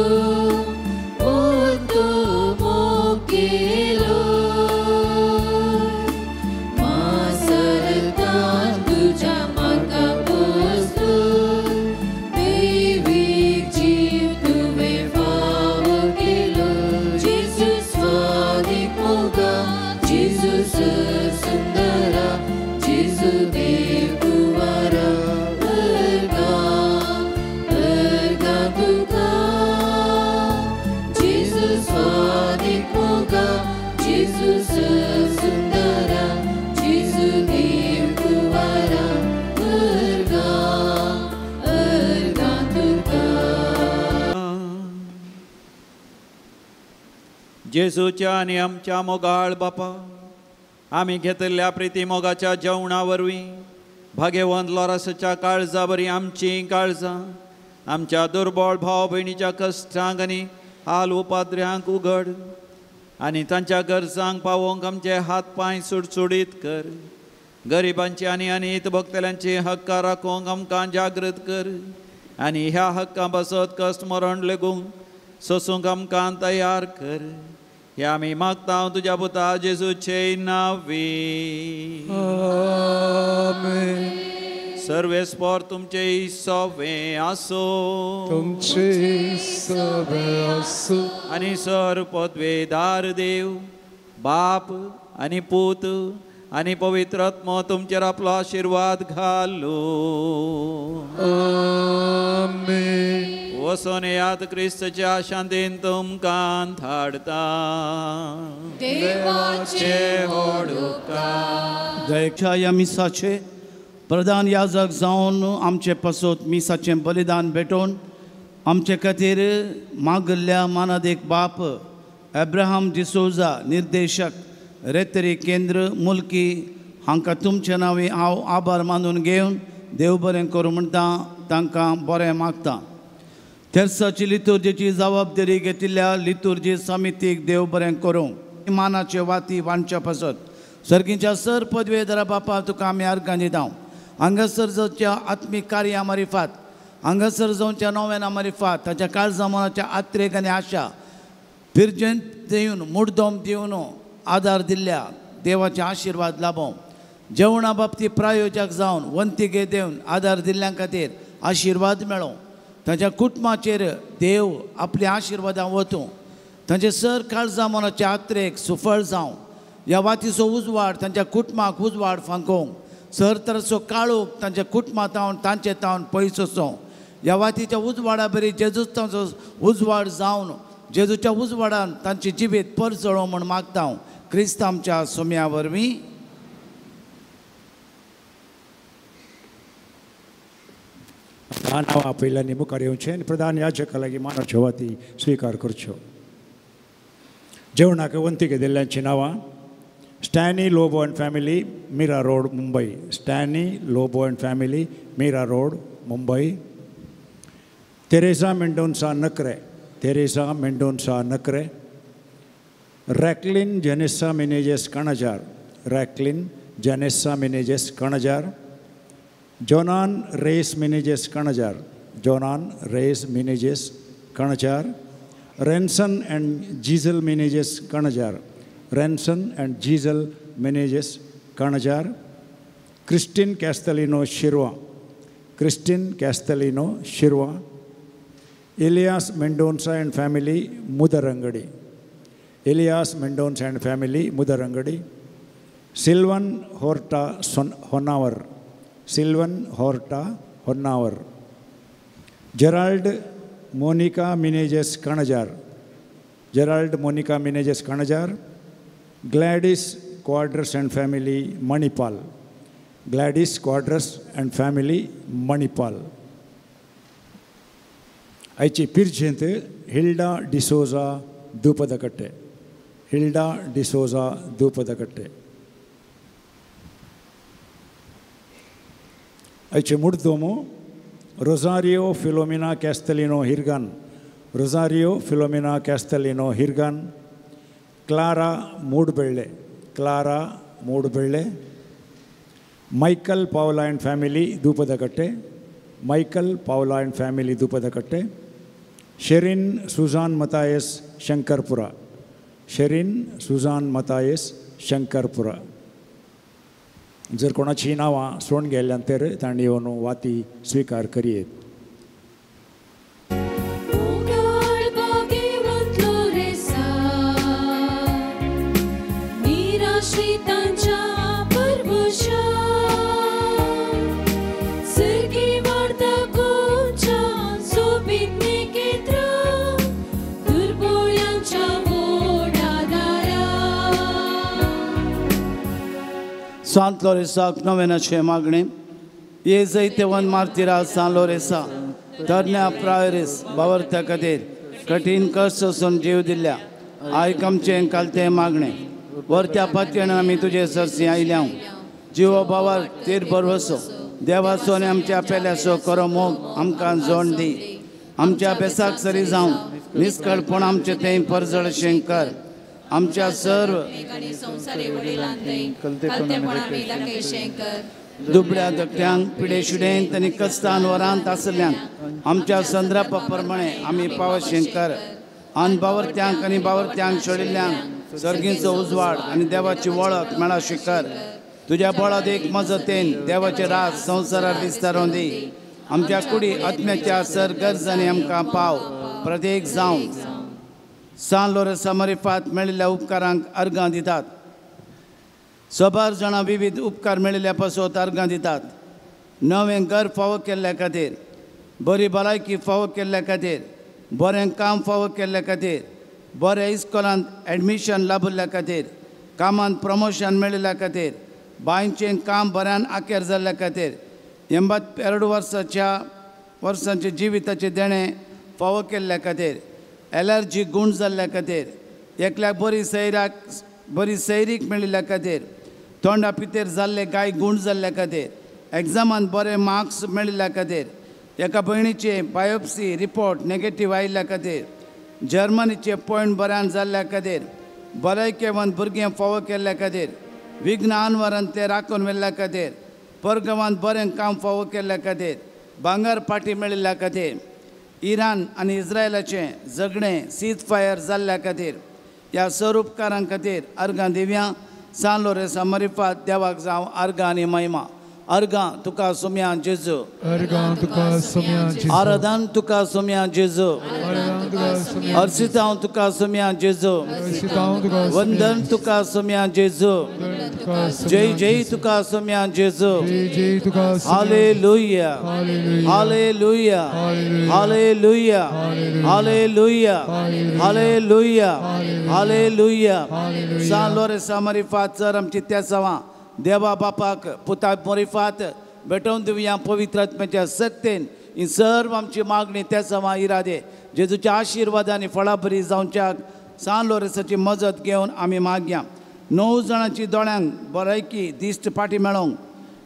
Jesus Sundara, Jesus Devara, Erga, Erga Tuka. Jesus Moga, Jesus Sundara, Jesus Devara, Erga, Erga Tuka. जेजूच्या आनी आमच्या मोगाळ बापा, आमी घेतिल्ल्या प्रिती मोगाच्या जेवणा वरवीं भाग्यवंत लॉरसाच्या काळजा बरी आमचीं काळजां आमच्या दुर्बळ भाव भयणीच्या कश्टांक आनी हाल उपाद्र्यांक उगड आनी तांच्या गरजांक पावोवंक आमचे हात पांय सुडसुडीत कर. गरिबांची आनी अनीत भोगतल्यांची हक्कां राखूंक आमकां जागृत कर आनी ह्या हक्कां पासत कश्ट मरण लेगूंक सोसूंक आमकां तयार कर. हे आमी मागता तुज्या पुता जेजूचे नांवी. आमेन. सर्वेस्पर तुमचे सवे आसो, तुमचे सवे आसो. आनी सर पदवेदार देव बाप आनी पूत आनी पवित्र आत्मो तुमचेर आपलो आशिर्वाद घालू. आमेन. वचोन येयात, क्रिस्तच्या शांतीन तुमकां धाडता. देवाचे व्हड उपकार. दयेच्या ह्या मिसाचे प्रधान याजक जावन आमचे पासत मिसाचें बलिदान भेटोवन आमचे खातीर मागल्ल्या मानादीक बाप एब्राहम डिसोजा निर्देशक रेतरी केंद्र मुल्की हांकां तुमचे नांवी हांव आभार मानून घेवन देव बरें करूं म्हणटा, तांकां बरें मागता. तेर्साची लितुर्जीची जबाबदारी घेतिल्ल्या लितुर्जी समितीक देव बरें करूं. मानाचे वाती वांटच्या पासत सर्गीच्या सर पदवेदारा बापा तुका आमी अर्गां दिता. हांगासर जावच्या आत्मीक कार्या मारिफात, हांगासर जावच्या नव्याना मारिफात ताच्या काळजा मनाच्या आत्रेक आनी आशा पिर्जन दिवन मुडदोम दिवन आदार दिल्ल्या देवाचे आशिर्वाद लाभों. जेवणा बाबतींत प्रायोजक जावन वंतिगे देवन आदार दिल्ल्या खातीर आशिर्वाद मेळो. तांच्या कुटुंबाचेर देव आपल्या आशिर्वादां वतूं. तांचे सर काळजा मनाचे आत्रेक सुफळ जावं. ह्या वातीचो उजवाड तांच्या कुटुंबाक उजवाड फांकोवंक, सर तराचो काळोख तांच्या कुटुंबा तावन तांचे तावन पयस वचों. ह्या वातीच्या उजवाडा बरी जेजूच तांचो उजवाड जावन जेजूच्या उजवाडान तांचे जिवीत परजळो म्हूण मागता हांव क्रिस्त आमच्या सोम्या वरवीं. नांवां आपयल्यांनी मुखार येवचें आनी प्रधान याजका लागीं मानाच्यो वाती स्विकार करच्यो. जेवणाक वंतीक दिल्ल्यांचीं नांवां: Stany Lobo and family, Mira road, Mumbai. Stany Lobo and family, Mira road, Mumbai. Teresa Mendonca Nakre, Teresa Mendonca Nakre. Racklin Janessa Menezes Kanajar, Racklin Janessa Menezes Kanajar. Jonan Reis Menezes Kanajar, Jonan Reis Menezes Kanajar, Renson and Giselle Menezes Kanajar, Renson and Giselle Menezes Kanajar, Christine Castellino Shirwa, Christine Castellino Shirwa, Elias Mendonca and family Mudarangadi, Elias Mendonca and family Mudarangadi, Silvan Horta Honnavar, Silvan Horta Honnavar, Gerald Monica Menezes Kanajar, Gerald Monica Menezes Kanajar, Gladys Quadras and family Manipal, Gladys Quadras and family Manipal. आयची पिरजेंत Hilda D'Souza Dupadakatte, Hilda D'Souza Dupadakatte. आयचे मुडदोमो Rosario Filomena Castelino Hirgan, Rosario Filomena Castelino Hirgan, Clara Moodbelle, Clara Moodbelle, Michael Paula and family Dupadakatte, Michael Paula and family Dupadakatte, Sherin Susan Matthias Shankarpura, Sherin Susan Matthias Shankarpura. जर कोणाची नांवां सोडून गेल्ल्यान तर तांणी येवन वाती स्विकार करयेत. सांत लोरेसाक नवेनाचें मागणें ये जैतेवन मार्तिरा सांत लोरेसा तरण्या प्रायरीस बावरत्या खातीर कठीण कश्ट सोसून जीव दिल्ल्या आयक आमचें कालतें मागणें वरत्या पातयेन आमी तुजे सरसी आयल्या जिवो बावर तीर भरवसो देवाचो आनी आमच्या पेल्याचो करो मोग आमकां जोण दी आमच्या बेसाक सरी जावन निस्कळपण आमचें तें परजळशें कर आमच्या सर्व दुबळ्या धकट्यांक पिडे शिडेंत आनी कस्तान वरांत आसल्यांक आमच्या संद्रापा प्रमाणे आमी पावशें कर आनी बावरत्यांक आनी बावरत्यांक सोडिल्ल्यांक सर्गींचो उजवाड आनी देवाची वळख मेळाशी कर तुज्या बळात एक मजतेन देवाचे राज संवसारार विस्तारून दी आमच्या कुडी आत्म्याच्या सर गरजांनी आमकां पाव प्रत्येक जावन सांत लोरेसा मरिफात मेळिल्ल्या उपकारांक अर्गां दितात. सबार जाणां विविध उपकार मेळिल्ल्या पासत अर्गां दितात. नवें घर फावो केल्ल्या खातीर, बरी भलायकी फावो केल्ल्या खातीर, बरें काम फावो केल्ल्या खातीर, बऱ्या इस्कॉलांत एडमिशन लाभिल्ल्या खातीर, कामांत प्रमोशन मेळिल्ल्या खातीर, बांयचें काम बऱ्यान आखेर जाल्ल्या खातीर, 82 वर्सांच्या जिविताचें देणें फावो केल्ल्या खातीर, एलर्जी गूण जाल्ल्या खातीर, एकल्याक बरी सैरीक मेळिल्ल्या खातीर, तोंडा पितेर जाल्ले गाय गूण जाल्ल्या खातीर, एग्जामान बरे मार्क्स मेळिल्ल्या खातीर, एका भयणीचे बायोप्सी रिपोर्ट नेगेटीव आयिल्ल्या खातीर, जर्मनीचे पॉयंट बऱ्यान जाल्ल्या खातीर, भलायकेवन भुरगें फावो केल्ल्या खातीर, विघ्न आनवरान तें राखून व्हेल्ल्या खातीर, परगांवांत बरें काम फावो केल्ल्या खातीर, भांगर पाटी मेळिल्ल्या खातीर, इराण आनी इस्रायलाचें झगडें सीज फायर जाल्ल्या खातीर, ह्या सर उपकारां खातीर अर्गां दिव्यां सांत लोरेसा मरिफात देवाक जावं अर्गां आनी महिमा. अर्गां तुका सोम्या जेजू, अर्गां तुका सोम्या जेजू, आराधन तुका सोम्या जेजू, अर्सितांव तुका सोम्या जेजू, वंदन तुका सोम्या जेजू, जय जय तुका सोम्या जेजू. Hallelujah, hallelujah, hallelujah, hallelujah, hallelujah, hallelujah. सांत लोरेसा मरिफात सर आमची त्या देवा बापाक पुता मोरिफात भेटोवन दिवया पवित्र आत्म्याच्या सक्तेन ही सर्व आमची मागणी त्या सवा इरादे जेजूच्या आशिर्वादांनी फळाबरी जावच्याक सांत लोरेसाची मजत घेवन आमी मागया. 9 जाणांची दोळ्यांक बरायकी दिश्ट फाटी मेळोवंक,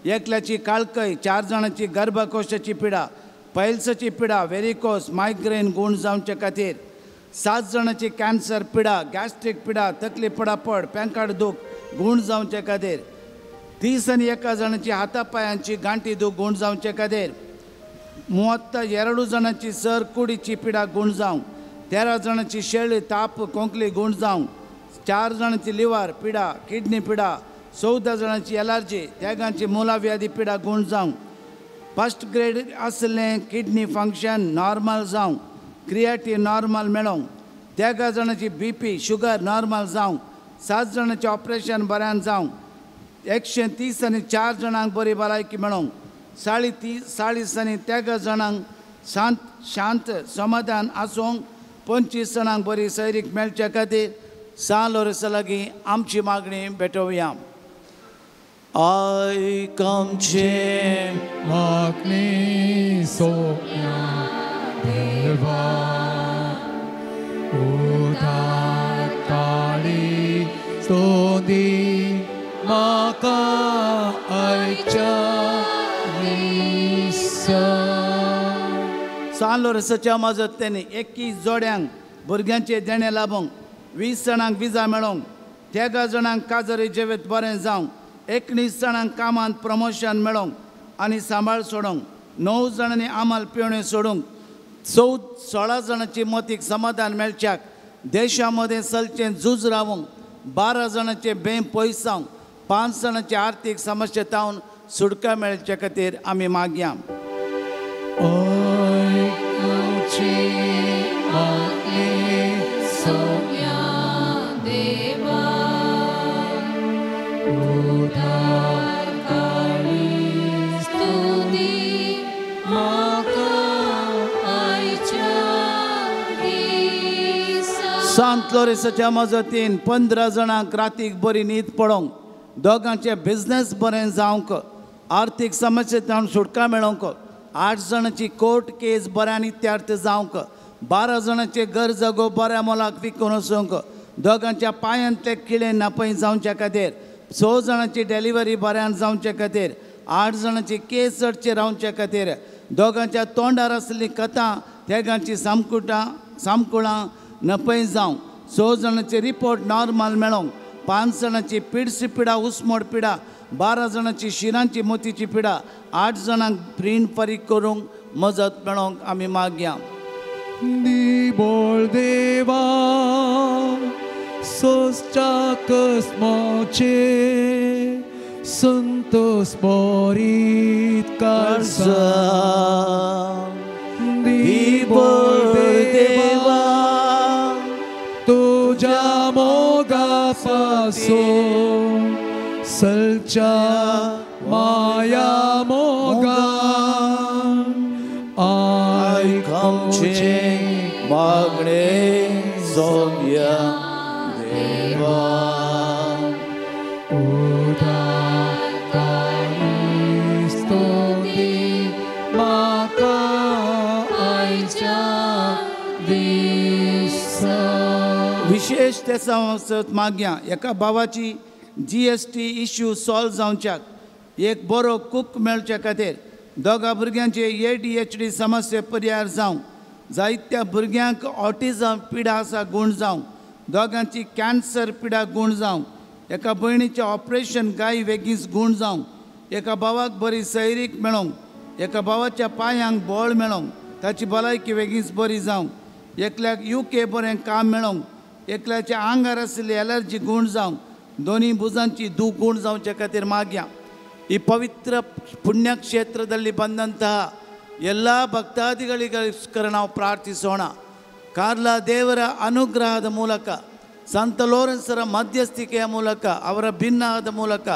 एकल्याची काळकय, 4 जाणांची गर्भकोशाची पिडा, पैल्साची पिडा, वेरिकोस, मायग्रेन गूण जावचे खातीर, 7 जाणांची कॅन्सर पिडा, गॅस्ट्रीक पिडा, तकली पडापड, पेंकाड दूख गूण जावचे खातीर, 31 जाणांची हातापायांची गांठी दूख गूण जावचे खातीर, 32 जाणांची सर कुडीची पिडा गूण जावं, 13 जाणांची शेळी ताप खोंकली गूण जावं, 4 जाणांची लिव्हर पिडा किडनी पिडा, 14 जाणांची एलर्जी तेगांची मुलाव्याधी पिडा गूण जावं, फर्स्ट ग्रेड आसलें किडनी फंक्शन नॉर्मल जावं, क्रिएटी नॉर्मल मेळोंक, 13 जाणांची बी पी शुगर नॉर्मल जावं, 7 जाणांचें ऑपरेशन बऱ्यान जावं, 130 आनी 4 जाणांक बरी भलायकी मेळोंक, 40 आनी 13 जाणांक शांत शांत समाधान आसूंक, 25 जाणांक बरी सैरीक मेळचे खातीर सान लोरेसा लागीं आमची मागणी भेटोवया. आयक आमचें मागणें सोम्या देवा, उदार काळी स्तोदी म्हाका आयच्या दिसा. सान लोरेसाच्या मजतीन 21 जोड्यांक भुरग्यांचें देणें लाबोवंक, 20 जाणांक विजा मेळोवंक, 13 जाणांक काजरी जिवीत बरें जावंक, 19 जाणांक कामांत प्रमोशन मेळोवंक आनी सांबाळ सोडूंक, 9 जाणांनी आमल पिवणें सोडूंक, 16 जाणांची मतीक समाधान मेळच्याक, देशा मदें चलचें झूज रावूंक, 12 जाणांचें बें पयस जावंक, 5 जाणांची आर्थीक समस्या तावन सुटका मेळचे खातीर आमी मागया. सांत लोरेसाच्या मजतीन 15 जाणांक रातीक बरी न्हीद पडोवंक, दोगांचें बिजनेस बरें जावंक, आर्थीक समस्येंतल्यान सुटका मेळोवंक, 8 जाणांची कोर्ट केस बऱ्यान इत्यार्थ जावंक, 12 जाणांचें घर जागो बऱ्या मोलाक विकून वचूंक, दोगांच्या पांयांतले किळे नापय जावच्या खातीर, 6 जाणांची डिलिव्हरी बऱ्यान जावचे खातीर, 8 जाणांची केस चडचे रावचे खातीर, दोगांच्या तोंडार आसली कथा तेगांची सामकुळां नपय जावंक, 6 जाणांचे रिपोर्ट नॉर्मल मेळोवंक, 5 जाणांची पिडसी पिडा उस्मोड पिडा, 12 जाणांची शिरांची मोतीची पिडा, 8 जाणांक प्रिंट फारीक करूंक मजत मेळोवंक आमी मागया. निबोळ देवा सोसच्या कसमाचे संतोष बोरीत काळसा, निबोळ देवा तुझ्या मोगा पासून सलच्या माया मोगा, आयक आमचें मागणें सोम्या देवा, उदार काळी स्तोती म्हाका आयच्या दिसा. विशेष तेसा मागया एका भावाची GST issue solve जावच्याक, एक बरो कूक मेळचे खातीर, 2 भुरग्यांचे ADHD समस्या परिहार जावंक, जायत्या भुरग्यांक ऑटिझम पिडा आसा गूण जावंक, 2गांची कॅन्सर पिडा गूण जावंक, एका भयणीचें ऑपरेशन गाय वेगींच गूण जावंक, एका भावाक बरी सैरीक मेळोवंक, एका भावाच्या पांयांक बळ मेळोवंक, ताची भलायकी वेगींच बरी जावंक, एकल्याक UK बरें काम मेळोवंक, एकल्याच्या आंगार आशिल्ली एलर्जी गूण जावंक, 2 भुजांची दूख गूण जावचे खातीर मागया. ಈ ಪವಿತ್ರ ಪುಣ್ಯಕ್ಷೇತ್ರದಲ್ಲಿ ಬಂದಂತಹ ಎಲ್ಲ ಭಕ್ತಾದಿಗಳಿಗೋಸ್ಕರ ನಾವು ಪ್ರಾರ್ಥಿಸೋಣ. ಕಾರ್ಲಾ ದೇವರ ಅನುಗ್ರಹದ ಮೂಲಕ, ಸಂತ ಲೋರೆನ್ಸರ ಮಧ್ಯಸ್ಥಿಕೆಯ ಮೂಲಕ, ಅವರ ಭಿನ್ನದ ಮೂಲಕ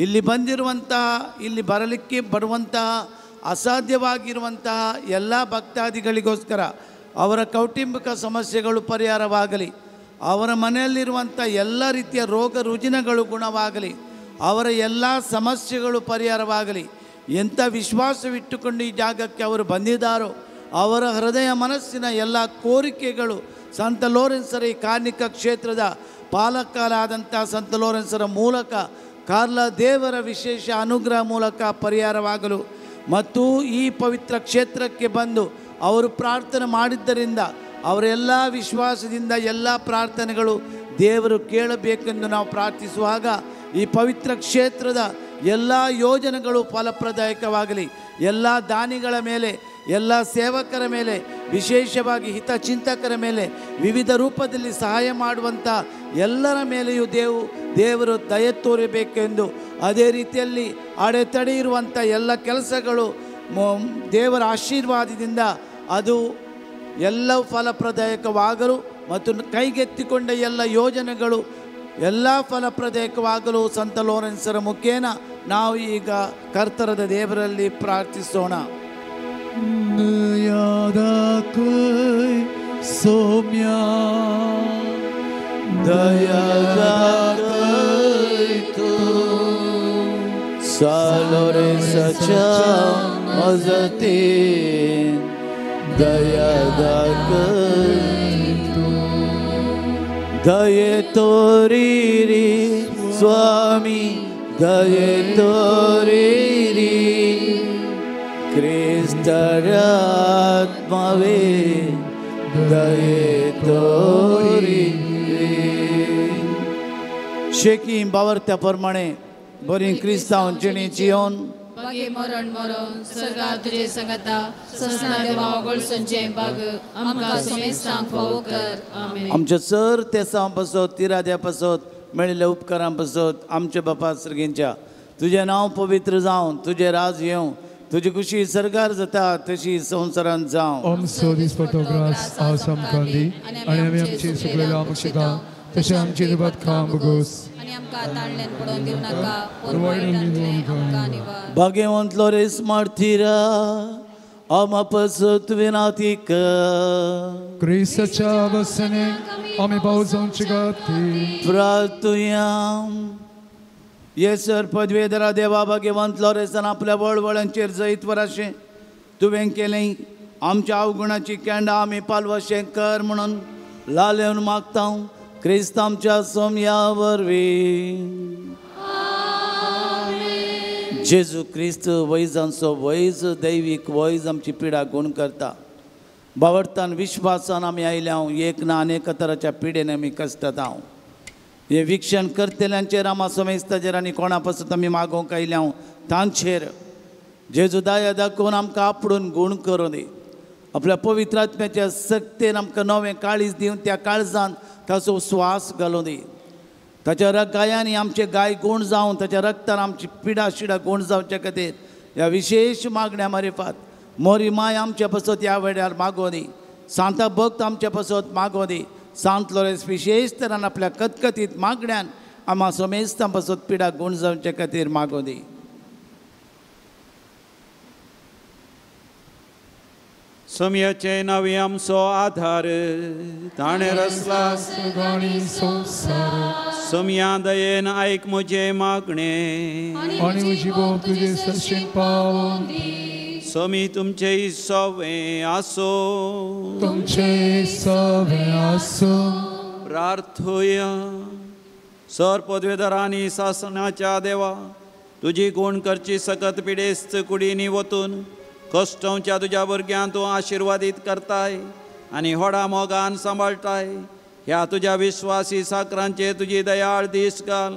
ಇಲ್ಲಿ ಬಂದಿರುವಂತಹ, ಇಲ್ಲಿ ಬರಲಿಕ್ಕೆ ಬರುವಂತಹ ಅಸಾಧ್ಯವಾಗಿರುವಂತಹ ಎಲ್ಲ ಭಕ್ತಾದಿಗಳಿಗೋಸ್ಕರ ಅವರ ಕೌಟುಂಬಿಕ ಸಮಸ್ಯೆಗಳು ಪರಿಹಾರವಾಗಲಿ, ಅವರ ಮನೆಯಲ್ಲಿರುವಂಥ ಎಲ್ಲ ರೀತಿಯ ರೋಗ ರುಜಿನಗಳು ಗುಣವಾಗಲಿ, ಅವರ ಎಲ್ಲ ಸಮಸ್ಯೆಗಳು ಪರಿಹಾರವಾಗಲಿ. ಎಂಥ ವಿಶ್ವಾಸವಿಟ್ಟುಕೊಂಡು ಈ ಜಾಗಕ್ಕೆ ಅವರು ಬಂದಿದ್ದಾರೋ ಅವರ ಹೃದಯ ಮನಸ್ಸಿನ ಎಲ್ಲ ಕೋರಿಕೆಗಳು ಸಂತ ಲೋರೆನ್ಸರ ಈ ಕಾರ್ಮಿಕ ಕ್ಷೇತ್ರದ ಪಾಲಕರಾದಂಥ ಸಂತ ಲೋರೆನ್ಸರ ಮೂಲಕ, ಕಾರ್ಲಾ ದೇವರ ವಿಶೇಷ ಅನುಗ್ರಹ ಮೂಲಕ ಪರಿಹಾರವಾಗಲು ಮತ್ತು ಈ ಪವಿತ್ರ ಕ್ಷೇತ್ರಕ್ಕೆ ಬಂದು ಅವರು ಪ್ರಾರ್ಥನೆ ಮಾಡಿದ್ದರಿಂದ ಅವರೆಲ್ಲ ವಿಶ್ವಾಸದಿಂದ ಎಲ್ಲ ಪ್ರಾರ್ಥನೆಗಳು ದೇವರು ಕೇಳಬೇಕೆಂದು ನಾವು ಪ್ರಾರ್ಥಿಸುವಾಗ ಈ ಪವಿತ್ರ ಕ್ಷೇತ್ರದ ಎಲ್ಲ ಯೋಜನೆಗಳು ಫಲಪ್ರದಾಯಕವಾಗಲಿ. ಎಲ್ಲ ದಾನಿಗಳ ಮೇಲೆ, ಎಲ್ಲ ಸೇವಕರ ಮೇಲೆ, ವಿಶೇಷವಾಗಿ ಹಿತಚಿಂತಕರ ಮೇಲೆ, ವಿವಿಧ ರೂಪದಲ್ಲಿ ಸಹಾಯ ಮಾಡುವಂಥ ಎಲ್ಲರ ಮೇಲೆಯೂ ದೇವರು ದಯೆ ತೋರಬೇಕೆಂದು, ಅದೇ ರೀತಿಯಲ್ಲಿ ಅಡೆತಡೆ ಇರುವಂಥ ಎಲ್ಲ ಕೆಲಸಗಳು ದೇವರ ಆಶೀರ್ವಾದದಿಂದ ಅದು ಎಲ್ಲವೂ ಫಲಪ್ರದಾಯಕವಾಗಲು ಮತ್ತು ಕೈಗೆತ್ತಿಕೊಂಡ ಎಲ್ಲ ಯೋಜನೆಗಳು ಎಲ್ಲ ಫಲಪ್ರದಾಯಕವಾಗಲು ಸಂತ ಲೋರೆನ್ಸರ ಮುಖೇನ ನಾವು ಈಗ ಕರ್ತರದ ದೇವರಲ್ಲಿ ಪ್ರಾರ್ಥಿಸೋಣ. ಸೌಮ್ಯ ದಯಾದಾಕೈತು ಸಾಲೋರೆನ್ಸच्या मजतीन दयादाकैतु दये तोरीरी स्वामी दये तोरीरी क्रिस्तरात्मवे दये तोरीरी. शेकी बावरत्या प्रमाणे बरी क्रिस्तांव जिणेची येवन बागे मरण मरण सरकार तुझे संगता ससना देवा गोळसंचे बाग आमकां समेस्तांक फावो कर. आमेन. आमच्या सर तेसां पासत तिराद्या पासत मेळिल्ल्या उपकारां पासत आमच्या बापा सर्गींच्या तुजें नांव पवित्र जावं, तुजें राज येवं, तुजी खुशी सरकार जाता तशी संवसारांत जावं. आमचो दिसपट्टो ग्रास आज आमकां दी आनी आमी आमची सुकलेल्या आमक्षिता तशें आमची दुबाद खां बगोस आनी आमकां ताणल्यान पडोवन दिवं नाका पूण वायटांतलें आमकां निवार. भाग्यवंत लोरेस मार्तीरा आमा पासत विनाती कर. क्रिस्ताच्या वसने आमी पावस जावचे खातीर प्रार्थुया. येसर पदवेधरा देवा भाग्यवंत लोरेसान आपल्या वळवळांचेर जैत वराशें तुवें केलें आमच्या अवगुणाची केंडां आमी पालवशें कर म्हणून लालेवन मागता क्रिस्त आमच्या सोमया वरवीं. जेजू क्रिस्त वैजांचो वैज दैवीक वैज आमची पिडा गुण करता. बावडतान विश्वासान आमी आयल्या एक ना अनेक तराच्या पिडेन आमी कश्टता. हांव हें विक्षण करतल्यांचेर आमा समेस्ताचेर आनी कोणा पासून आमी मागोवंक आयल्या तांचेर जेजू दया दाखोवन आमकां आपडून गूण करूं दी. आपल्या पवित्र आत्म्याच्या सक्तेन आमकां नवें काळीज दिवन त्या काळजान ताचो स्वास घालूं दी. ताच्या गायांनी आमचे गाय गूण जावन ताच्या रक्तान आमची पिडा शिडा गूण जावचे खातीर ह्या विशेश मागण्या मारिफात मोरी माय आमच्या पासत ह्या वेळार मागों दी. सांता भक्त आमच्या पासत मागों दी. सांत लोरेस विशेष तरान आपल्या कतकतीत मागण्यान आमा समेस्तां पासत पिडा गूण जावचे खातीर मागों दी. सोमयाचे नावे आमचो आधार ताणें रचला गाणी संवसार. सोमया दयेन आयक म्हजें मागणें आनी म्हजी बोव तुजे सरशेन पावोवं दी. सोमी तुमचें सवें आसो तुमचें सवें आसो. प्रार्थुया. सर पदवेधरांनी सासणाच्या देवा तुजी गूण करची सकत पिडेस्त कुडींनी वतून कश्टवच्या तुज्या भुरग्यांक तूं आशिर्वादीत करताय आनी व्हडा मोगान सांबाळटाय. ह्या तुज्या विश्वासी साकरांचेर तुजी दयाळ दीस घाल.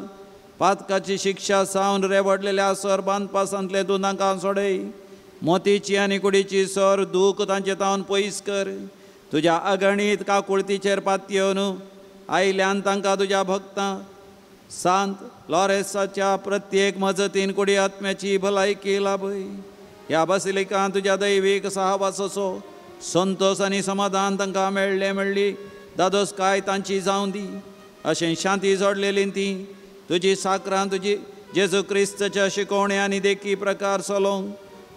पातकाची शिक्षा सावन रेवडलेल्या सर बांदपासांतले तूं तांकां सोडय. मोतीची आनी कुडीची सर दूख तांचे तावन पयस कर. तुज्या अगणीत काकुळतीचेर पातयेवन आयल्यान तांकां तुज्या भक्तां सांत लॉरेसाच्या प्रत्येक मजतीन कुडी आत्म्याची भलायकी लाभय. ह्या बासिलिकान तुज्या दैवीक सहवासाचो संतोश आनी समाधान तांकां मेळ्ळें मेळ्ळी दादोसकाय तांची जावं दी. अशें शांती जोडलेली ती तुजी साकरान तुजी जेजू क्रिस्ताच्या शिकवणे आनी देखी प्रकार चलोवंक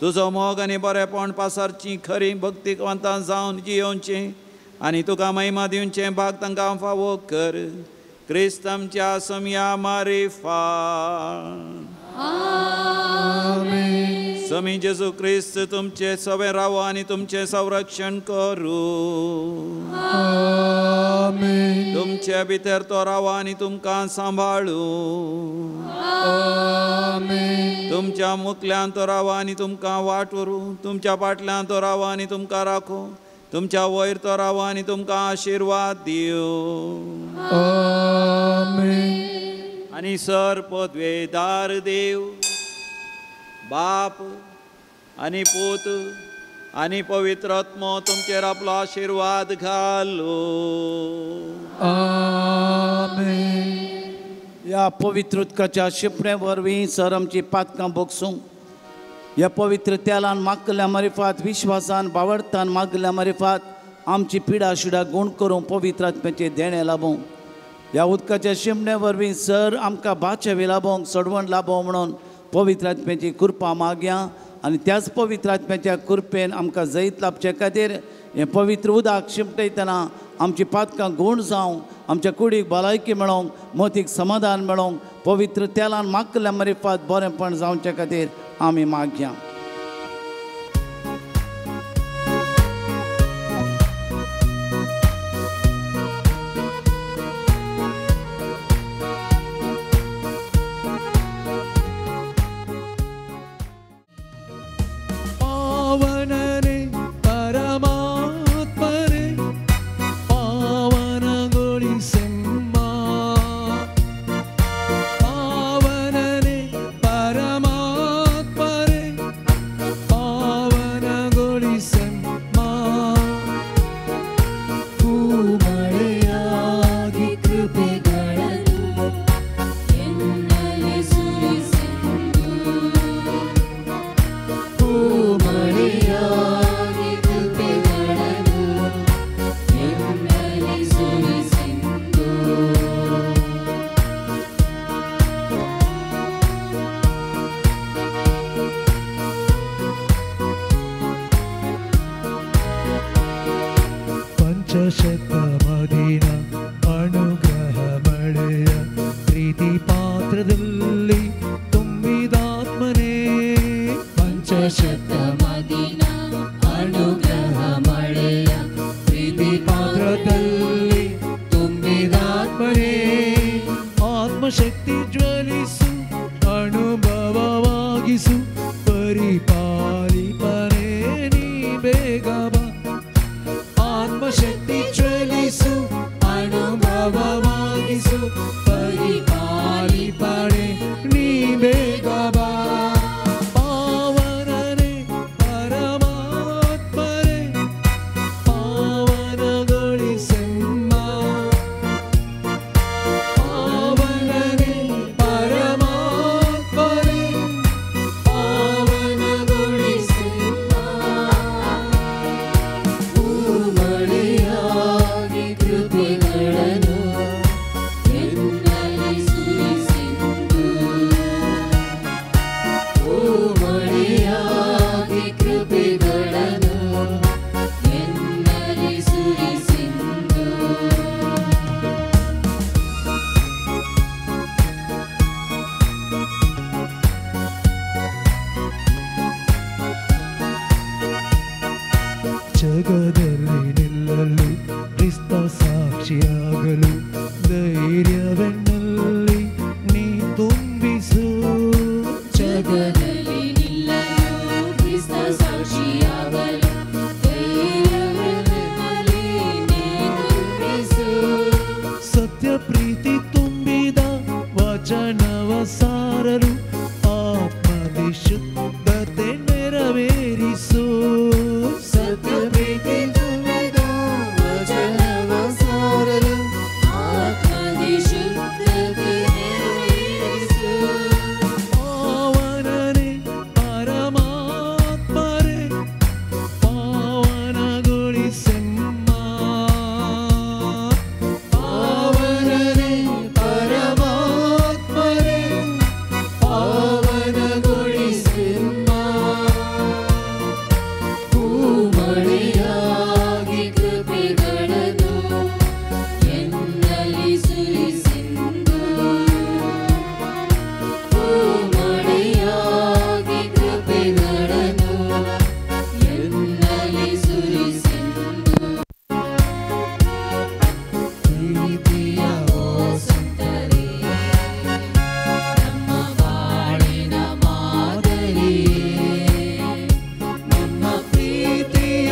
तुजो मोग आनी बरेपण पासारची खरी भक्तिवंतां जावन जियोवचें आनी तुका महिमा दिवचें भाग तांकां फावो कर. क्रिस्त आमच्या समया मारिफात. समी जेजू क्रिस्त तुमचे सवे रावो आनी तुमचें संरक्षण करूं. तुमचे भितर तो रावो आनी तुमकां सांबाळूं. तुमच्या मुखल्यान तो रावो आनी तुमकां वाट व्हरूं. तुमच्या फाटल्यान तो रावो आनी तुमकां राखूं. तुमच्या वयर तो रावो आनी तुमकां आशिर्वाद दिवं. आनी सर पदवेदार देव बाप आनी पूत आनी पवित्र आत्मो तुमचेर आपलो आशिर्वाद घालो. आमेन. ह्या पवित्र उदकाच्या शिंपणे वरवीं सर आमची पातकां भोगसूं. ह्या पवित्र तेलान मागल्या मारिफात विश्वासान बावडतान मागल्या मारिफात आमची पिडा शिडा गुण करूं पवित्र आत्म्याचें देणें लाबूं. ह्या उदकाच्या शिंपणे वरवीं सर आमकां बाचेवी लाबोवंक सडवण लाबोवं म्हणून पवित्र आत्म्याची कृपा मागया आनी त्याच पवित्र आत्म्याच्या कृपेन आमकां जैत लाभचे खातीर हें पवित्र उदक शिंपटयतना आमची पातकां गूण जावं, आमच्या कुडीक भलायकी मेळोवंक, मतीक समाधान मेळोवंक पवित्र तेलान मागल्या मारिफात बरेंपण जावचे खातीर आमी मागया. ಪಾವನನೆ ಪರಮಾತ್ಮನೆ ಪಾವನಗೊಳಿಸೆಮ್ಮ. ಪಾವನನೆ ಪರಮಾತ್ಮನೆ ಪಾವನಗೊಳಿಸೆಮ್ಮ. ಹೂಮಳೆಯಾಗಿ ಕೃಪೆಗಳನ್ನು ಎನ್ನಲ್ಲಿ ಸುರಿಸೆಂದು, ಹೂಮಳೆಯಾಗಿ ಕೃಪೆಗಳನ್ನು ಎನ್ನಲ್ಲಿ ಸುರಿಸೆಂದು. ಪಂಚಶತಮದಿನ ಅನುಗ್ರಹ ಮಳೆಯ ಪ್ರೀತಿ ಪಾತ್ರದಲ್ಲಿ ತುಂಬಿದಾತ್ಮನೇ. ಪಂಚಶತಮದಿನ ಅನುಗ್ರಹ ಮಳೆಯ ಪ್ರೀತಿ ಪಾತ್ರದಲ್ಲಿ ತುಂಬಿದಾತ್ಮನೇ. ಆತ್ಮಶಕ್ತಿ ಜ್ವಲಿಸು ಅನುಭವವಾಗಿಸು ಪರಿಪಾಲಿಪನೇ ನೀ ಬೇಗ ಬಾ. ಆತ್ಮಶಕ್ತಿ ಜ್ವಲಿಸು ಅನುಭವವಾಗಿಸು ಪರಿಪಾಲಿಪನೆ ನೀ ಬೇಗ ಬಾ. ಪಾವನನೆ ಪರಮಾತ್ಮನೆ ಪಾವನಗೊಳಿಸೆಮ್ಮ. ಪಾವನನೆ ಪರಮಾತ್ಮನೆ ಪಾವನಗೊಳಿಸೆಮ್ಮ. ಹೂಮಳೆಯಾಗಿ ಕೃಪೆಗಳನ್ನು ಎನ್ನಲ್ಲಿ ಸುರಿಸೆಂದು, ಹೂಮಳೆಯಾಗಿ ಕೃಪೆಗಳನ್ನು ಎನ್ನಲ್ಲಿ ಸುರಿಸೆಂದು. ಜಗದಲ್ಲಿ ನಿಲ್ಲಲು ಕ್ರಿಸ್ತ ಸಾಕ್ಷಿಯಾಗಲು ಧೈರ್ಯವೆನ್ನಲ್ಲಿ ನೀ ತುಂಬಿಸು. ಜಗದಲ್ಲಿ ನಿಲ್ಲಲು ಕ್ರಿಸ್ತ ಸಾಕ್ಷಿಯಾಗಲು ಧೈರ್ಯವೆನ್ನಲ್ಲಿ ನೀ ತುಂಬಿಸು. ಸತ್ಯ ಪ್ರೀತಿ ತುಂಬಿದ ವಚನವ ಸಾರಲು ಆತ್ಮದಿ ಶುದ್ಧತೆ ನೆರವೇರಿಸು. ಸತ್ಯ ಪ್ರೀತಿ ತುಂಬಿದ ವಚನವ ಸಾರಲು ಆತ್ಮದಿ ಶುದ್ಧತೆ ನೆರವೇರಿಸು. ಪಾವನನೆ ಪರಮಾತ್ಮನೆ ಪಾವನಗೊಳಿಸೆಮ್ಮ. ಪಾವನನೆ ಪರಮಾತ್ಮನೆ ಪಾವನಗೊಳಿಸೆಮ್ಮ. ಹೂಮಳೆಯಾಗಿ ಕೃಪೆಗಳನ್ನು ಎನ್ನಲ್ಲಿ ಸುರಿಸೆಂದು, ಹೂಮಳೆಯಾಗಿ ಕೃಪೆಗಳನ್ನು ಎನ್ನಲ್ಲಿ ಸುರಿಸೆಂದು. ಪ್ರೀತಿಯ ಓ ಸಂತರೇ, ನಮ್ಮ ಬಾಳಿನ ಮಾದರಿಯೇ, ನಮ್ಮ ಪ್ರೀತಿಯ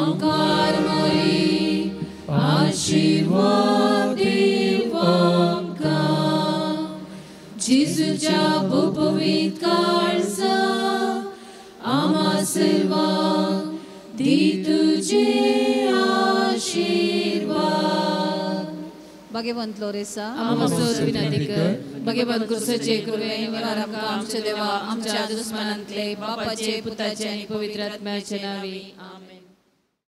गांवकार मोरी आशीर्वाद दीव आमकां जेजूच्या भोपवीत काळजा आमा सर्वांक दी तुजे आशीर्वाद. भगवंत लोरेसा आमचो विनंती कर. भगवंत क्रुसाचे कृपेन निवार आमकां आमच्या देवा आमच्या दुस्मनांतले बापाचे पुताचे आनी पवित्र आत्म्याचे नांवी आमेन.